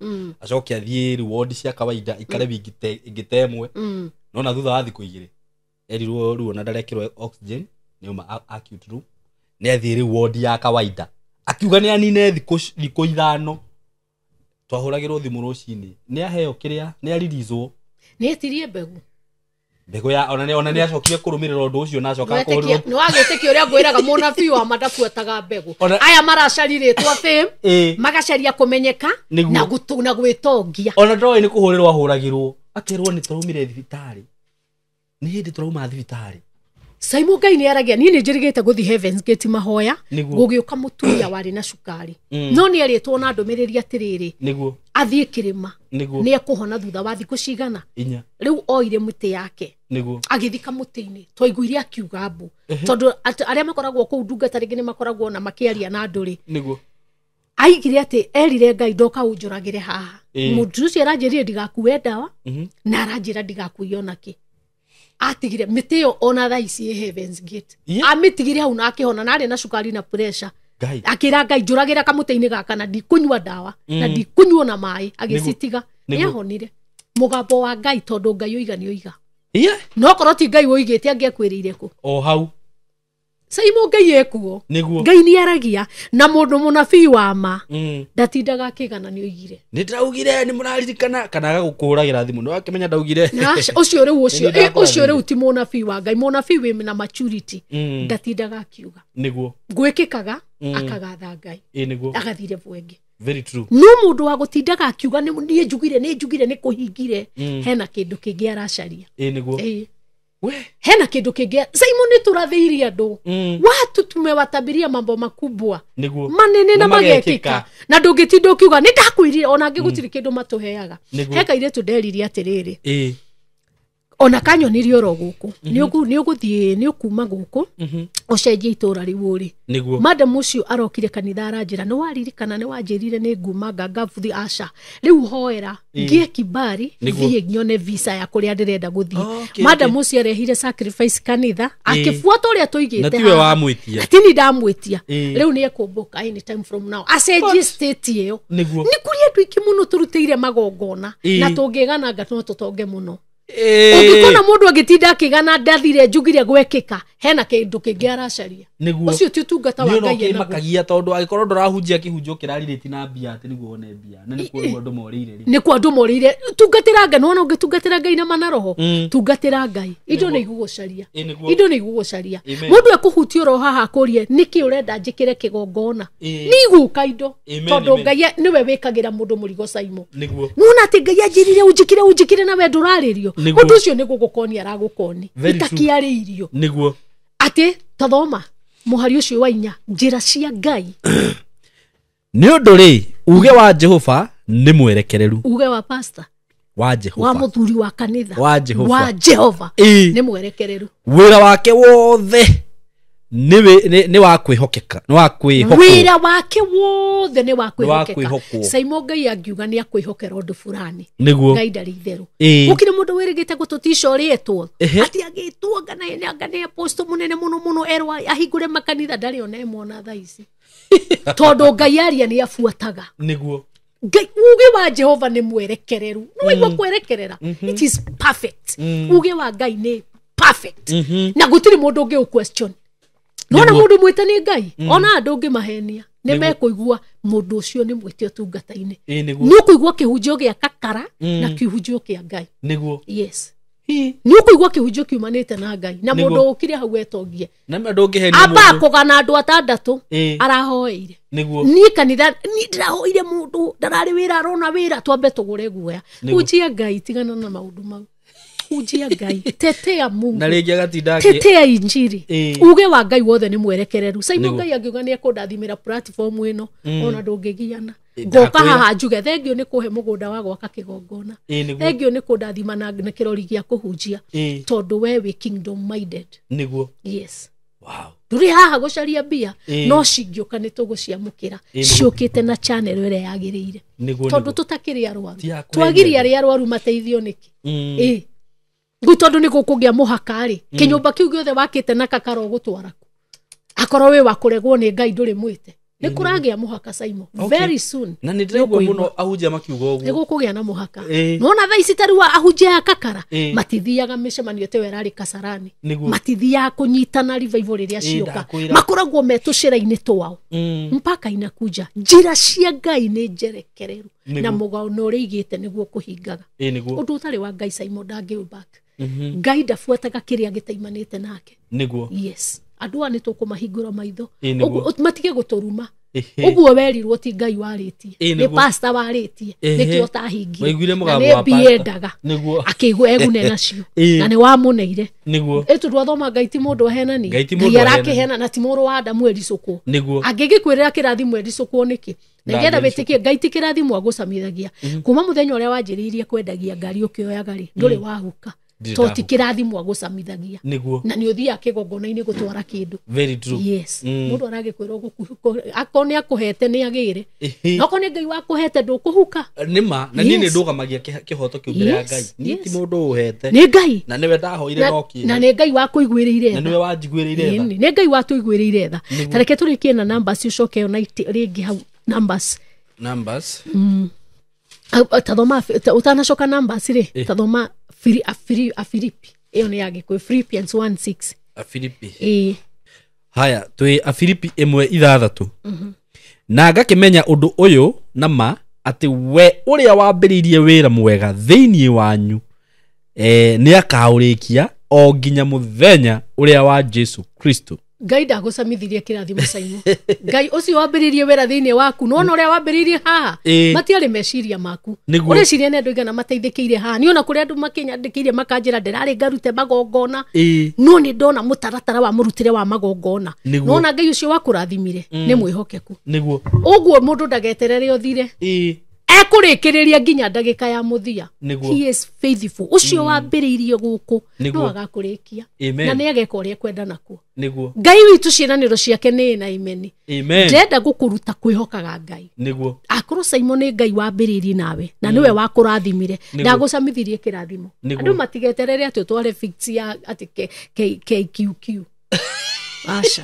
Acoke athiĩ rĩu wodi cia kawaida aikare wiki ĩngĩ ta ĩmwe. Nona thutha wa thikũ igĩrĩ erirwo rĩu ona ndarekĩrwo oxygen nĩauma acute room, nĩ athiĩ rĩu wodi ya kawaida. Akiuga nĩ anine thikũ ithano. Twahũragĩrwo thimũ rũcinĩ, nĩ aheo kĩrĩa, nĩ aririzwo. Nĩ etirie mbegũ. Mbegũ ya ona nĩ acokire kũrũmĩrĩra ũndũ ũcio na acoka kũhũrĩrwo. Nĩ wagĩtĩkia ũrĩa ngwĩraga mũnabii wa ma ndabuataga mbegũ. Aya maracarirĩtwo fame, magacaria kũmenyeka na gwĩtongia. Ona ndoĩ nĩ kũhũrĩrwo ahũragĩrwo, akerwo nĩ tũraumire thibitarĩ. Nĩ hĩndĩ tũrauma thibitarĩ. Simon Ngai nĩ aragia, niĩ nĩ njĩrĩgĩte gũthiĩ Heavens Gate mahoya, gũgĩũka mũtumia warĩ na cukari. No nĩ erĩtwo na ndũmĩrĩri atĩrĩrĩ, athiĩ kĩrĩma, nĩ ekũhona thutha wa thikũ cigana. Rĩu oire mũtĩ yake, agĩthika mũtĩ-inĩ, twaiguire akiuga mbu. Tondũ arĩa makoragwo kũu ndungata rĩngĩ nĩ makoragwo na makĩaria na andũ rĩ. Aigire atĩ erire Ngai ndoka ũnjũragĩre haha. Mũndũ ũcio aranjĩrire ndigakue ndawa, na aranjĩra ndigakue ona kĩ. Atigire mĩtĩ ĩyo ona thaa ici ĩ Heavens Gate. Amĩtigire hau na akĩhona, na arĩ na cukari na pressure. Akĩra Ngai njũragĩra kamũtĩ-inĩ gaka na ndikũnyua ndawa, na ndikũnyua na maĩ, agĩcitiga. Nĩahonire. Mũgambo wa Ngai tondũ Ngai oiga nĩ oiga. No korwo ti Ngai woigĩte angĩakwĩrĩire kũ? O hau. Simon Ngai ekuo. Ngai nĩ aragia na mũndũ mũnabii wa ma ndatindaga akĩgana nĩ oigire. Nĩ ndĩraugire nĩ mũraririkana kana agagũkũragĩra thimũ nĩ wakĩmenya ndaugire. Ũcio rĩu ũcio rĩu ti mũnabii wa Ngai, mũnabii wĩ na maturity ndatindaga akiuga. Nĩguo. Gwĩkĩkaga akagatha Ngai. Agathire bwenge. Very true. No mũndũ wa gũtindaga akiuga nĩ njugire nĩ njugire nĩ kũhingire, hena kĩndũ kĩngĩ aracaria. Nĩguo. Hena kindu kingi Simon nĩ tũrathĩirie andũ. Watu tumewatabiria mambo makubwa manene na magekĩka, na ndũngĩtinda ũkiuga nĩ ndakwĩrire, ona angĩ gũtirĩ kĩndũ matũheaga. He kairĩtu nderirie atĩrĩrĩ, ona kanyonirie oro gũkũ, nĩ ũgũthiĩ nĩ ũkuma gũkũ ũcenjie itũra rĩu ũrĩ. Madam ũcio arokire kanitha aranjĩra nĩ waririkana nĩ wanjĩrire nĩ nguma ngangabuthi aca, rĩu hoera ngĩe kibari thiĩ nyone visa ya kũrĩa ndĩrenda gũthiĩ. Madam ũcio arehire sacrifice kanitha akĩbuata ũrĩa tũigĩte. Na tiwe wamwĩtia. Na tini ndamwĩtia. Rĩu nĩ ekũmbũka any time from now acenjie state ĩyo. Nĩ kũrĩ andũ aingĩ mũno tũrutĩire magongona na tũngĩgananga no tũtonge mũno. Ũngĩkona mũndũ agĩtinda akĩgana ndathire njugire gwekĩka, hena kĩndũ kĩngĩ aracaria. Ũcio ti ũtungata wa Ngai. Nĩ makagia tondũ angĩkorwo ndũrahunjia kĩhunjio kĩrarirĩti na mbia atĩ nĩguo wone mbia, na nĩkuo andũ morĩire rĩ. Nĩkuo andũ morĩire. Tungatĩra Ngai, nĩwona ũngĩtungatĩra Ngai na mana roho, tungatĩra Ngai. Indo nĩ igũgũcaria. Indo nĩ igũgũcaria. Mũndũ ekũhutia oro haha akũrie nĩkĩ ũrenda njĩkĩre kĩgongona. Nĩ igũka indo tondũ Ngai nĩwe wĩkagĩra mũndũ mũrigo Simon. Nĩwona atĩ Ngai anjĩrire ũnjĩkĩre ũnjĩkĩre na we ndũrarĩrio. Mũndũ ũcio nĩ gũgũkonia aragũkoni. Itakĩarĩirio. Nĩguo. Atĩ tathoma mũhari ũcio wa inya, njĩra cia Ngai. Nĩ ũndũ rĩ, uge wa Jehova nĩ mwerekereru. Uge wa pastor. Wa Jehova. Wa mũthuri wa kanitha. Wa Jehova. Wa Jehova. Nĩ mwerekereru. Wĩra wake wothe nĩ wa kwĩhokeka, nĩ wa kwĩhokwo. Wĩra wake wothe nĩ wa kwĩhokeka. Simon Ngai angiuga nĩ akwĩhokera ũndũ fulani. Ngai ndarĩ itherũ. Gũkĩrĩ mũndũ wĩrĩgĩte gũtũtica ũrĩetwo. Atĩ agĩtwo anga nĩ apostle mũnene mũno mũno erwo ahingũre makanitha ndarĩ ona ĩmwe ona thaa ici. Tondũ Ngai aria nĩ abuataga. Nĩguo. Ngai uge wa Jehova nĩ mwerekereru. Nĩ waigua kwerekerera. It is perfect. Uge wa Ngai nĩ perfect. Na gũtirĩ mũndũ ũngĩ ũ question. Nona mũndũ mwĩte nĩ Ngai, ona andũ ũngĩ mahenia. Nĩ mekũigua mũndũ ũcio nĩ mwĩte ũtungata-inĩ. Nĩ ũkũigua kĩhunjio gĩa kakara na kĩhunjio kĩa Ngai. Nĩguo. Yes. Nĩ ũkũigua kĩhunjio kiumanĩte na Ngai na mũndũ ũkire hau etongie. Na ndũngĩhenia mũndũ. Amba kũgana andũ atandatũ arahoeire. Nĩguo. Niĩ kanitha niĩ ndĩrahoire mũndũ ndararĩ wĩra arona wĩra twambe tũgũre guoya. Hunjia Ngai tigana na maũndũ mau. Hunjia Ngai tetea Mungu. Na rĩngĩ agatinda tetea injiri. Uge wa Ngai wothe nĩ mwerekereru. Simon Ngai angiuga nĩ ekũndathimĩra platform ĩno ona ndũngĩgiana. Ngoka haha njuge thengio nĩ kũhe mũgũnda wa gwaka kĩgongona. Thengio nĩ kũndathima na kĩrori gĩa kũhunjia tondũ we wĩ kingdom minded. Nĩguo. Yes. Wow. Ndũrĩ haha gũcaria mbia no cingĩũka nĩ tũgũciamũkĩra ciũkĩte na channel ĩrĩa yagĩrĩire. Tondũ tũtakĩrĩ arwaru. Twagiria arĩa arwaru mateithio nĩkĩ? Rĩu tondũ nĩ gũkũgĩa mũhaka rĩ, kĩnyũmba kĩu gĩothe wakĩte na kakara ũgũtwara kũ? Akorwo wĩ wa kũregwo nĩ Ngai ndũrĩ mwĩte. Nĩ kũragĩa mũhaka Simon. Very soon. Na nĩ ndĩraigua mũno ahunjia makiuga ũguo. Nĩ gũkũgĩa na mũhaka. Nona thaa ici ta rĩu ahunjia a kakara matithiaga mĩcemanio ta ĩyo ĩrarĩ Kasarani. Matithiaga kũnyitana revival rĩrĩa cioka. Makoragwo me tũcĩra-inĩ twao. Mpaka inakuja. Njĩra cia Ngai nĩ njerekereru. Na mũgao ũrĩa igĩte nĩguo kũhingaga. Ũndũ ũtarĩ wa Ngai Simon ndangĩ back. Ngai ndabuataga kĩrĩa gĩtaimanĩte nake. Nĩguo. Yes. Andũ aya nĩ tũkũmahingũra maitho. Matige gũtũruma. Ũguo werirwo ti Ngai warĩtie. Nĩ pastor warĩtie. Nĩkĩo ũtahingie. Na nĩ mbia endaga. Akĩigua egune nacio. Na nĩ wamũneire. Nĩguo. Ĩ tondũ athoma Ngai ti mũndũ ahenani. Ngai arakĩhena na ti mũrũ wa Adamu ericũkwo. Angĩgĩkwĩrĩra kĩrathimo ericũkwo nĩkĩ? Na nĩgetha wĩtĩkie Ngai ti kĩrathimo agũcamithagia. Kuma mũthenya ũrĩa wanjĩrĩirie kwendagia ngari ũkĩoyaga rĩ, ndũrĩ wahuka. To ti kĩrathimo agũcamithagia. Na nĩ ũthiaga kĩgongona-inĩ gũtwara kĩndũ. Very true. Yes. Mũndũ aragĩkwĩra akorwo nĩ akũhete nĩ agĩre. No akorwo nĩ Ngai wakũhete ndũkũhuka. Nĩ ma, na niĩ nĩ ndũgamagia kĩhoto kĩu mbere ya Ngai. Niĩ ti mũndũ ũhete. Nĩ Ngai. Na nĩwe ndahoire no kĩhe. Na nĩ Ngai wakũiguĩrĩire tha. Na nĩwe wanjiguĩrĩire tha. Nĩ Ngai watũiguĩrĩire tha. Ta reke tũrĩkie na numbers ũcoke ona rĩngĩ hau numbers. Numbers. Tathoma ũtanacoka numbers rĩ, tathoma Afilipi. Ĩyo nĩ ya Gĩkũyũ, Philippians 1:6. Afilipi. Haya, twĩ Afilipi 1:6. Na ngakĩmenya ũndũ ũyũ na ma atĩ we ũrĩa wambĩrĩirie wĩra mwega thĩinĩ wanyu nĩ akaũrĩkia o nginya mũthenya ũrĩa wa Jesu Kristo. Ngai ndagũcamithirie kĩrathimo Simon. Ngai ũcio wambĩrĩirie wĩra thĩinĩ waku nĩwona ũrĩa wambĩrĩirie haha matiarĩ meciria maku. Ũreciria nĩ andũ aigana mateithĩkĩire haha. Niĩ ona kũrĩ andũ makĩnyandĩkĩire makanjĩra ndĩrarĩ ngarute magongona. No nĩ ndona mũtaratara wa mũrutĩre wa magongona. Nĩwona Ngai ũcio wakũrathimire nĩ mwĩhokeku. Nĩguo. Ũguo mũndũ ndageterere ũthire. Ekũrĩkĩrĩria nginya ndagĩka ya mũthia. He is faithful. Ũcio wambĩrĩirie gũkũ no agakũrĩkia. Na nĩ ageka ũrĩa ekwenda nakuo. Nĩguo. Ngai witũ ciĩranĩro ciake nĩ na imeni. Ndĩrenda gũkũruta kwĩhokaga Ngai. Nĩguo. Akorwo Simon nĩ Ngai wambĩrĩirie nawe na nĩwe wakũrathimire ndagũcamithirie kĩrathimo. Andũ matigeterere atĩ ũtware fix ya atĩ KQQ. Aca.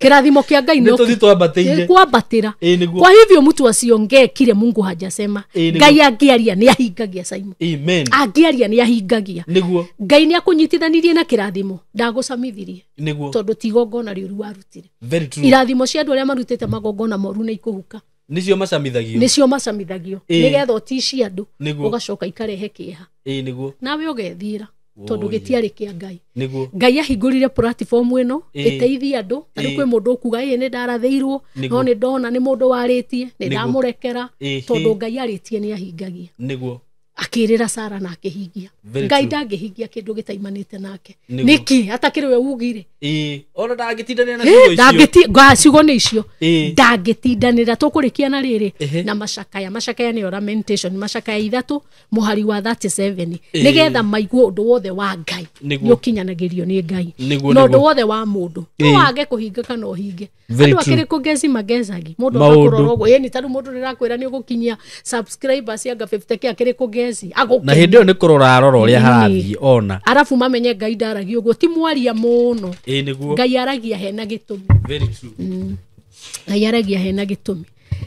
Kĩrathimo kĩa Ngai nĩ twambatĩire. Kwambatĩra. Kwa hivyo mtu asiongee kile Mungu hajasema. Ngai angĩaria nĩ ahingagia Simon. Amen. Angĩaria nĩ ahingagia. Nĩguo. Ngai nĩ akũnyitithanirie na kĩrathimo ndagũcamithirie. Nĩguo. Tondũ ti igongona rĩũru warutire. Very true. Irathimo cia andũ arĩa marutĩte magongona moru nĩ ikũhuka. Nĩcio macamithagio. Nĩcio macamithagio. Nĩgetha ũticie andũ ũgacoka ikarehe kĩeha. Nĩguo. Nawe ũgethiĩra. Tondũ gĩtiarĩ kĩa Ngai. Nĩguo. Ngai ahingũrire platform ĩno ĩteithie andũ. Ta rĩu kwĩ mũndũ ũkuga ĩ nĩ ndarathĩirwo no nĩ ndona nĩ mũndũ warĩtie nĩ ndamũrekera tondũ Ngai arĩtie nĩ ahingagia. Nĩguo. Akĩrĩra Sara na akĩhingia. Ngai ndangĩhingia kĩndũ gĩtaimanĩte nake. Nĩkĩ atakĩrĩ we ugire? Ona ndangĩtindanĩra na ciugo icio. Ciugo nĩ icio. Ndangĩtindanĩra. Tũkũrĩkia na rĩrĩ na macakaya. Macakaya nĩyo lamentation. Macakaya 3 mũhari wa 37. Nĩgetha maigue ũndũ wothe wa Ngai nĩ ũkinyanagĩrio nĩ Ngai. Na ũndũ wothe wa mũndũ no wage kũhinga kana ũhinge. Andũ akĩrĩ kũngeci magecagi. Mũndũ agakũrora ũguo. Ĩni tarĩu mũndũ ndĩrakwĩra nĩ ũgũkinyia subscribers anga 50k akĩrĩ kũngeci. Na hĩndĩ ĩyo nĩ kũrora arora ũrĩa harathiĩ ona. Arabu mamenye Ngai ndaragia ũguo ti mwaria mũno. Nĩguo. Ngai aragia hena gĩtũmi. Very true. Ngai aragia hena gĩtũmi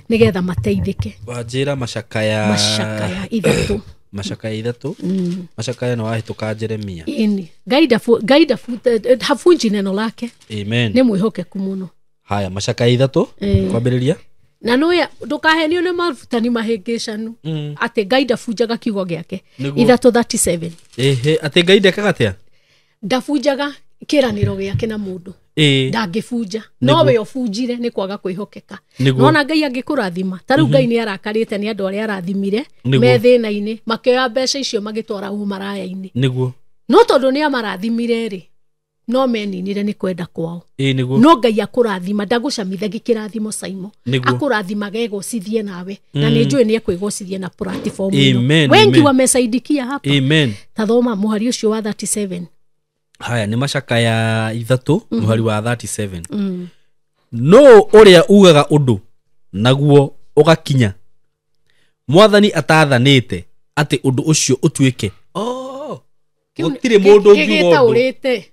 nĩgetha mateithĩke. Wanjĩra macakaya. Macakaya 3. Macakaya 3. Macakaya nĩ wahĩtũka Jeremia. Ĩni. Ngai hafunji neno lake. Amen. Nĩ mwĩhokeku mũno. Haya, macakaya 3 kwambĩrĩria. Na noya ndukahenio nĩ marutani mahĩngĩcanu atĩ Ngai ndabunjaga kiugo gĩake. 3:37. Ehe, atĩ Ngai ndekaga atĩa? Ndabunjaga kĩranĩro gĩake na mũndũ. Ndangĩbunja. No we ũbunjire nĩ kwaga kwĩhokeka. Nona Ngai angĩkũrathima, ta rĩu Ngai nĩ arakarĩte nĩ andũ arĩa arathimire me thĩna-inĩ, makĩoya mbeca icio magĩtwara ũmaraya-inĩ. Nĩguo. No tondũ nĩ amarathimire rĩ, no meninire nĩ kwenda kwao. No Ngai akũrathima, ndagũcamithagia kĩrathimo Saimo. Akũrathimaga egocithie nawe. Na nĩ njũĩ nĩ ekwĩgocithia na platform ĩno. Wengi wamesaidikia hapa. Amen. Tathoma mũhari ũcio wa 37. Haya, nĩ macakaya 3 mũhari wa 37. No ũrĩa ugaga ũndũ naguo ũgakinya, Mwathani atathanĩte atĩ ũndũ ũcio ũtuĩke. Gũtirĩ mũndũ ũngiuga ũndũ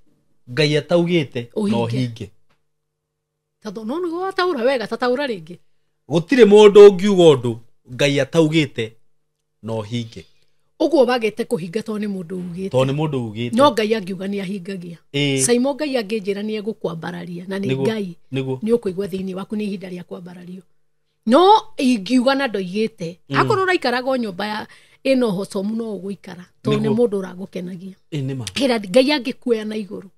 Ngai ataugĩte no hinge. Tondũ no nĩguo wataũra wega, tataũra rĩngĩ. Gũtirĩ mũndũ ũngiuga ũndũ Ngai ataugĩte no hinge. Ũguo wagĩte kũhinga tondũ nĩ mũndũ ugĩte. Tondũ nĩ mũndũ ugĩte. No Ngai angiuga nĩ ahingagia. Saimo Ngai angĩnjĩra nĩ egũkwambararia na nĩ Ngai nĩ ũkũigua thĩinĩ waku nĩ ihinda rĩa kwambarario. No ingiuga na ndoigĩte, akorwo ũraikaraga o nyũmba ya ĩno hotomu no ũgũikara tondũ nĩ mũndũ ũragũkenagia. Kĩra Ngai angĩkuoya na igũrũ,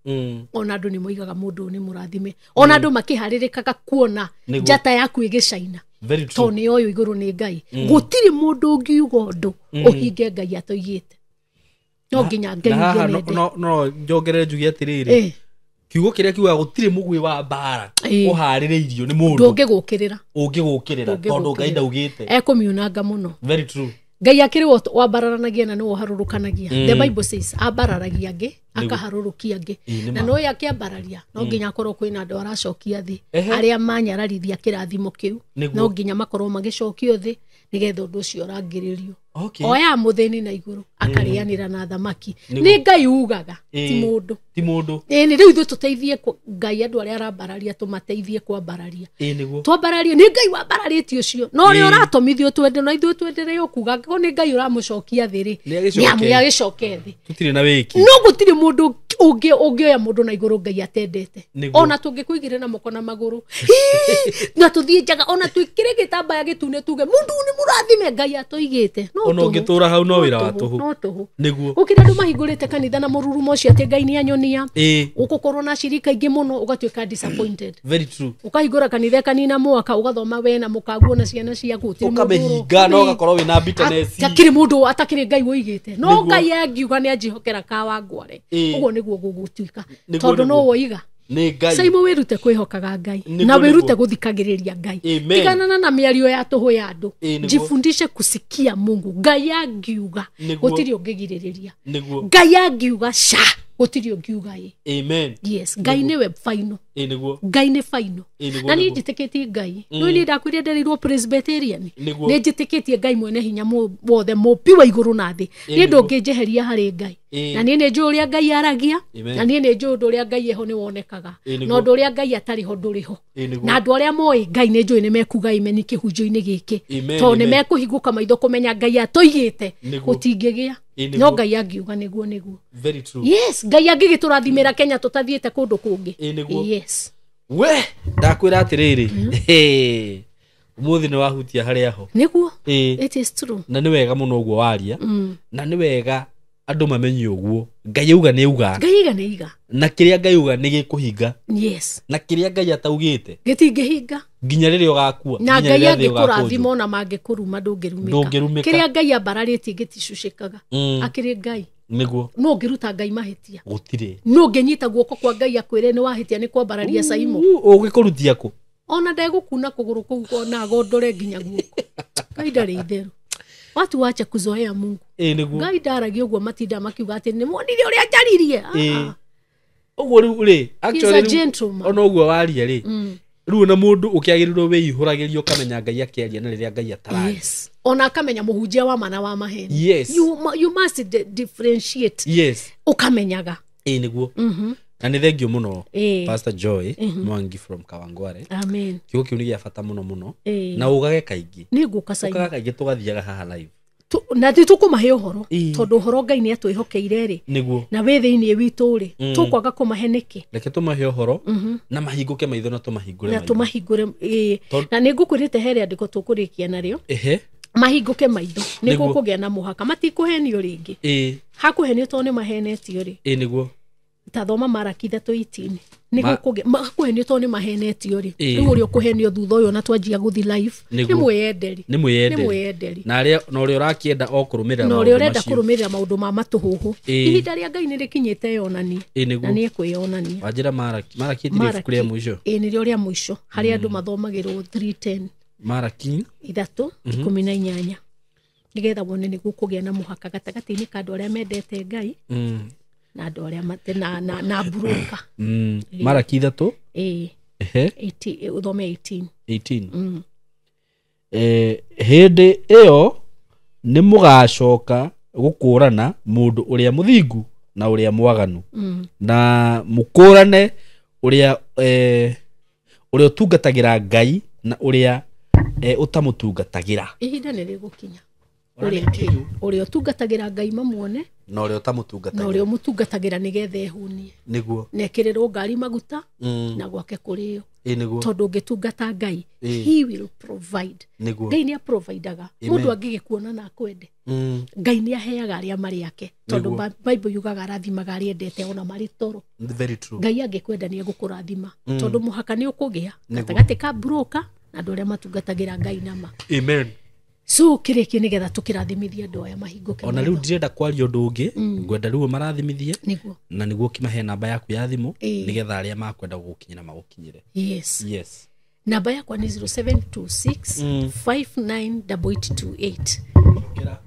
ona andũ nĩ moigaga mũndũ nĩ mũrathime. Ona andũ makĩharĩrĩkaga kuona njata yaku ĩgĩcaina. Tondũ nĩ oyo igũrũ nĩ Ngai. Gũtirĩ mũndũ ũngiuga ũndũ ũhinge Ngai atoigĩte. No nginya Ngai nende. No njongerere njuge atĩrĩrĩ, kiugo kĩrĩa kiugaga gũtirĩ mũgwĩ wa mbara ũharĩrĩirio nĩ mũndũ ndũngĩgũkĩrĩra. Ũngĩgũkĩrĩra tondũ Ngai ndaugĩte. Ekũmiunanga mũno. Very true. Ngai akĩrĩ wambararanagia na nĩwe ũharũrũkanagia. The Bible says ambararagia angĩ akaharũrũkia angĩ. Na no akĩambararia no nginya akorwo kwĩna andũ aracokia thĩ arĩa manyararithia kĩrathimo kĩu, no nginya makorwo magĩcokio thĩ nĩgetha ũndũ ũcio ũrangĩrĩrio. Oya mũthĩni na igũrũ akarĩanĩra na thamaki. Nĩ Ngai ugaga, ti mũndũ. Ti mũndũ. Nĩ rĩu ithuĩ tũteithie Ngai andũ arĩa arambararia tũmateithie kwambararia. Twambararie nĩ Ngai wambararĩtie ũcio. No ũrĩa ũratũmithio twende na ithuĩ twenderee kuga angĩkorwo nĩ Ngai ũramũcokia thĩ rĩ, nĩ agĩcoke thĩ. Tũtirĩ na wĩki. No gũtirĩ mũndũ ũngĩoya mũndũ na igũrũ Ngai atendete. Ona tũngĩkũigĩrĩra na moko na magũrũ na tũthiĩ njaga, ona twĩkĩre gĩtambaya gĩtune tuge mũndũ nĩ mũrathime Ngai atoigĩte. Ona ũngĩtũra hau no wĩra wa tũhũ. No tũhũ. Nĩguo. Gũkĩra andũ mahingũrĩte kanitha na mũrurumo ũcio atĩ Ngai nĩ anyonia. Ũgũkorwo na acirika aingĩ mũno ũgatuĩka disappointed. Very true. Ũkahingũra kanitha kanina mwaka ũgathoma we na mũkaguo na ciana ciaku. Ũkamĩhinga na ũgakorwo wĩna bitterness. Takĩrĩ mũndũ atakĩrĩ Ngai woigĩte. No Ngai angiuga nĩ anjĩhokera Kawangware. Ũguo nĩguo gũgũtuĩka. Tondũ no woiga. Saimo wĩrute kwĩhokaga Ngai na wĩrute gũthikagĩrĩria Ngai. Tiganana na mĩario ya tũhũ ya andũ. Jifundishe kusikia Mungu. Ngai angiuga gũtirĩ ũngĩgirĩrĩria. Ngai angiuga ca gũtirĩ ũngiuga ĩ. Amen. Yes, Ngai nĩwe final. Ngai nĩ final. Na niĩ njĩtĩkĩtie Ngai. No niĩ ndakwĩrire ndereirwo Presbyterian. Nĩ njĩtĩkĩtie Ngai mwene hinya wothe, mũmbi wa igũrũ na thĩ. Niĩ ndũngĩnjeheria harĩ Ngai. Na niĩ nĩ njũĩ ũrĩa Ngai aragia, na niĩ nĩ njũĩ ũndũ ũrĩa Ngai eho nĩ wonekaga. Na ũndũ ũrĩa Ngai atarĩ ho ndũrĩ ho. Na andũ arĩa moĩ Ngai nĩ njũĩ nĩ mekuga amen kĩhunjio-inĩ gĩkĩ. Tondũ nĩ mekũhingũka maitho kũmenya Ngai atoigĩte gũtingĩgĩa. No Ngai angiuga nĩguo nĩguo. Very true. Yes, Ngai angĩgĩtũrathimĩra Kenya tũtathiĩte kũndũ kũngĩ. Yes. We ndakwĩra atĩrĩrĩ, ũmũthĩ nĩ wahutia harĩa ho. Nĩguo. It is true. Na nĩ wega mũno ũguo waria. Na nĩ wega andũ mamenye ũguo. Ngai auga nĩ auga. Ngai auga nĩ auga. Na kĩrĩa Ngai auga nĩ gĩkũhinga. Yes. Na kĩrĩa Ngai ataugĩte gĩtingĩhinga. Nginya rĩrĩa ũgakua. Na Ngai angĩkũrathima ona mangĩkũruma ndũngĩrumĩka. Kĩrĩa Ngai ambararĩtie gĩticucĩkaga. Akĩrĩ Ngai. Nĩguo. No ũngĩruta Ngai mahĩtia. Gũtirĩ. No ũngĩnyita guoko kwa Ngai akwĩre nĩ wahĩtia nĩ kwambararia Saimo. Ũgĩkũrutia kũ? Ona ndegũkuna kũgũrũ kũu ona agondore nginya guoko. Ngai ndarĩ itherũ. Watu wache kuzoea Mungu. Nĩguo. Ngai ndaragia ũguo matinda makiuga atĩ nĩ mwonire ũrĩa njaririe. Ũguo rĩu rĩ, actually ona ũguo waria rĩ, rĩu ona mũndũ ũkĩagĩrĩirwo wĩihũragĩrio ũkamenya Ngai akĩaria na rĩrĩa Ngai atararia. Yes. Ona akamenya mũhunjia wa ma na wa maheni. Yes. You must differentiate. Yes. Ũkamenyaga. Nĩguo. Na nĩ thengio mũno Pastor Joy Mwangi from Kawangware. Amen. Kiugo kĩu nĩ gĩa bata mũno mũno. Na ugage kaingĩ. Nĩ ngũka Saimo. Ũkaga kaingĩ tũgathiaga haha live. Na nĩ tũkũmahe ũhoro, Ĩĩ. tondũ ũhoro Ngai nĩ atwĩhokeire rĩ, Nĩguo. na wĩ thĩinĩ witũ rĩ, tũkwaga kũmahe nĩkĩ? Reke tũmahe ũhoro na mahingũke maitho na tũmahingũre Na maitho. tũmahingũre, ĩĩ. Na nĩ ngũkwĩrĩte he rĩandĩko tũkũrĩkia narĩo. Ehe. Mahingũke maitho nĩ Nĩguo. gũkũgĩa na mũhaka, matikũhenio rĩngĩ. Hakũhenio tondũ nĩ mahenetio rĩ. Ĩĩ, nĩguo. Ta thoma Maraki 3:18. Nĩ gũkũgĩa makũhenio tondũ nĩ mahenetio rĩ. Ĩĩ. Rĩu ũrĩa ũkũhenio thutha ũyũ na twanjia gũthi live, nĩ Nĩguo. mwĩyenderi. Nĩ mwĩyenderi. Nĩ mwĩyenderi. Na arĩa na ũrĩa ũrakĩenda o kũrũmĩrĩra Na maũndũ ũrĩa ũrenda macio. kũrũmĩrĩra maũndũ ma matũhũhũ. Ĩĩ. Ihinda rĩa Ngai nĩ rĩkinyĩte yonanie. Ĩĩ, nĩguo. Na nĩ ekwĩyonania. Wanjĩra Maraki, Maraki ĩtirĩ ibuku rĩa mũico. Ĩĩ, nĩrĩo rĩa mũico harĩa andũ mathomagĩrwo 3:10. Maraki 3:18, nĩgetha wone nĩ gũkũgĩa na mũhaka gatagatĩ-inĩ ka andũ arĩa mendete Ngai na andũ arĩa na mburũka. Maraki 3. Ĩĩ. Ehe. 18, ũthome 18. 18. Hĩndĩ ĩyo nĩ mũgacoka gũkũrana mũndũ ũrĩa mũthingu na ũrĩa mwaganu, na mũkũrane ũrĩa ũrĩa ũtungatagĩra Ngai na ũrĩa ũtamũtungatagĩra. Ihinda nĩ rĩgũkinya Ona ũrĩa nĩ ikinyu. Ũrĩa ũtungatagĩra Ngai mamuone, na ũrĩa na ũtamũtungatagĩra, ũrĩa ũmũtungatagĩra nĩgetha ehũnie, nĩguo, na ekĩrĩrwo ngari maguta na gwake kũrĩo. Ĩ, nĩguo. Tondũ ũngĩtungata Ngai, Ĩĩ. he will provide. Nĩguo. Ngai nĩ aprovidaga. Amen. Mũndũ angĩgĩkuona na akwende, Ngai nĩ aheaga arĩa marĩ ake, tondũ Nĩguo. Bible yugaga arathimaga arĩa endete ona marĩ toro. Very true. Ngai angĩkwenda nĩ egũkũrathima, tondũ mũhaka nĩ ũkũgĩa Nĩguo. gatagatĩ ka broker na andũ arĩa matungatagĩra Ngai nama. Amen. So kĩrĩkie nĩgetha tũkĩrathimithie andũ aya mahingũke Ona rĩu maitho. ndirenda kwaria ũndũ ũngĩ, ngwenda rĩu ũmarathimithie, Nĩguo. na nĩguo ũkĩmahe namba yaku ya thimũ, Ĩĩ. nĩgetha arĩa makwenda gũgũkinyĩra magũkinyĩre. Yes. Yes. Namba yakwa nĩ 0726 598828.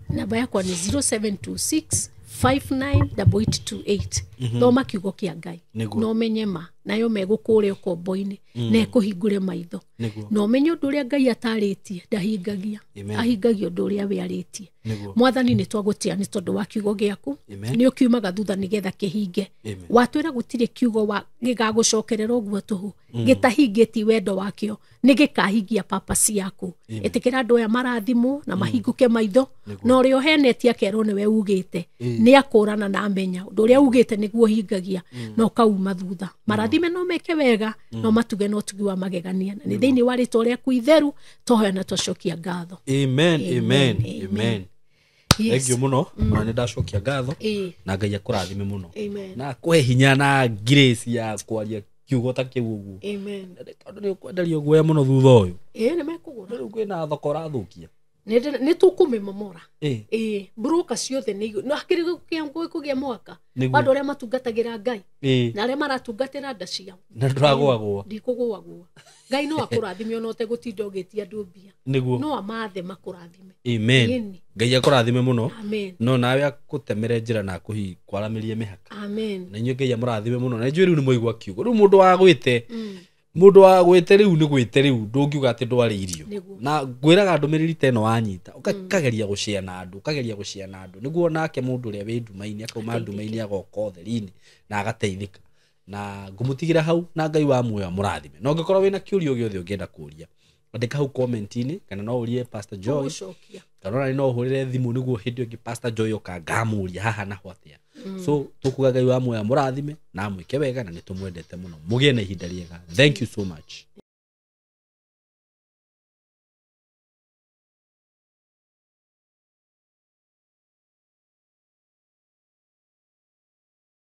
Namba yakwa nĩ 0726 598828. Thoma kiugo kĩa Ngai Nĩguo. na ũmenye ma nayo megũkũũre ũkombo-inĩ na ĩkũhingũre maitho, Nĩguo. na ũmenye ũndũ ũrĩa Ngai atarĩtie ndahingagia. Amen. Ahingagia ũndũ ũrĩa we arĩtie. Nĩguo. Mwathani, nĩ twagũtĩa nĩ tondũ wa kiugo gĩaku. Amen. Nĩ ũkiumaga thutha nĩgetha kĩhinge. Amen. Watwĩra gũtirĩ kiugo gĩgagũcokerera ũguo tũhũ gĩtahingĩtie wendo wakĩo, nĩ gĩkahingia purpose yaku. Ĩtĩkĩra andũ aya marathimwo na mahingũke maitho, na ũrĩa ũhenetie akerwo nĩwe ugĩte, nĩ akũrana na amenya ũndũ ũrĩa ugĩte nĩguo ũhingagia na ũkauma thutha. Marathime no meke wega, no matuge na ũtugi wa magegania, na nĩ thĩinĩ wa rĩtwa rĩaku itheru twahoya na twacokia ngatho. Amen, amen, Amen. amen. Yes. Thank you mũno. Ona nĩ ndacokia ngatho, Ĩĩ. na Ngai akũrathime mũno, Amen. na akũhe hinya na grace ya kwaria kiugo ta kĩu ũguo. Amen. Tondũ nĩ ũkwenderio guoya mũno thutha ũyũ. Ĩĩ, nĩ mekũgũra. Rĩu kwĩna thoko ũrathũkia. Nĩ tũkũmĩmomora. Ĩĩ. Ĩĩ, broker ciothe nĩ no hakĩrĩ kũgĩa mwaka Nĩguo. wa andũ arĩa matungatagĩra Ngai Ĩĩ. na arĩa maratungatĩra nda ciao. Na ndũragũagũa. Ndikũgũagũa. Ngai no akũrathime ona ũtegũtinda ũgĩtia andũ mbia. Nĩguo. No amathe makũrathime. Amen. Ĩni. Ngai akũrathime mũno. Amen. No nawe akũtemere njĩra na akũhi kwaramĩrie mĩhaka. Amen. Na inyuĩ Ngai amũrathime mũno, na inyuĩ rĩu nĩ mwaigua kiugo. Rĩu mũndũ wa gwĩte, mũndũ wa gwĩte rĩu nĩ gwĩte, rĩu ndũngiuga atĩ ndwarĩ irio. Nĩguo. Na ngwĩraga ndũmĩrĩri ta ĩno wanyita, ũkageria gũshare na andũ, ũkageria gũshare na andũ, nĩguo nake mũndũ ũrĩa wĩ nduma-inĩ akauma nduma-inĩ agoka ũtheri-inĩ na agateithĩka. Na ngũmũtigĩra hau, na Ngai wa muoyo amũrathime. Na ũngĩkorwo wĩna kĩũria o gĩothe ũngĩenda kũria, andĩka hau comment-inĩ, kana no ũrie Pastor Joy, Tũgũcokia. kana ona no ũhũrĩre thimũ, nĩguo hĩndĩ ĩyo ĩngĩ Pastor Joy oka ngamũria haha naho atĩa. So tũkuga Ngai wa muoyo amũrathime na amwĩke wega, na nĩ tũmwendete mũno. Mũgĩe na ihinda rĩega. Thank you so much.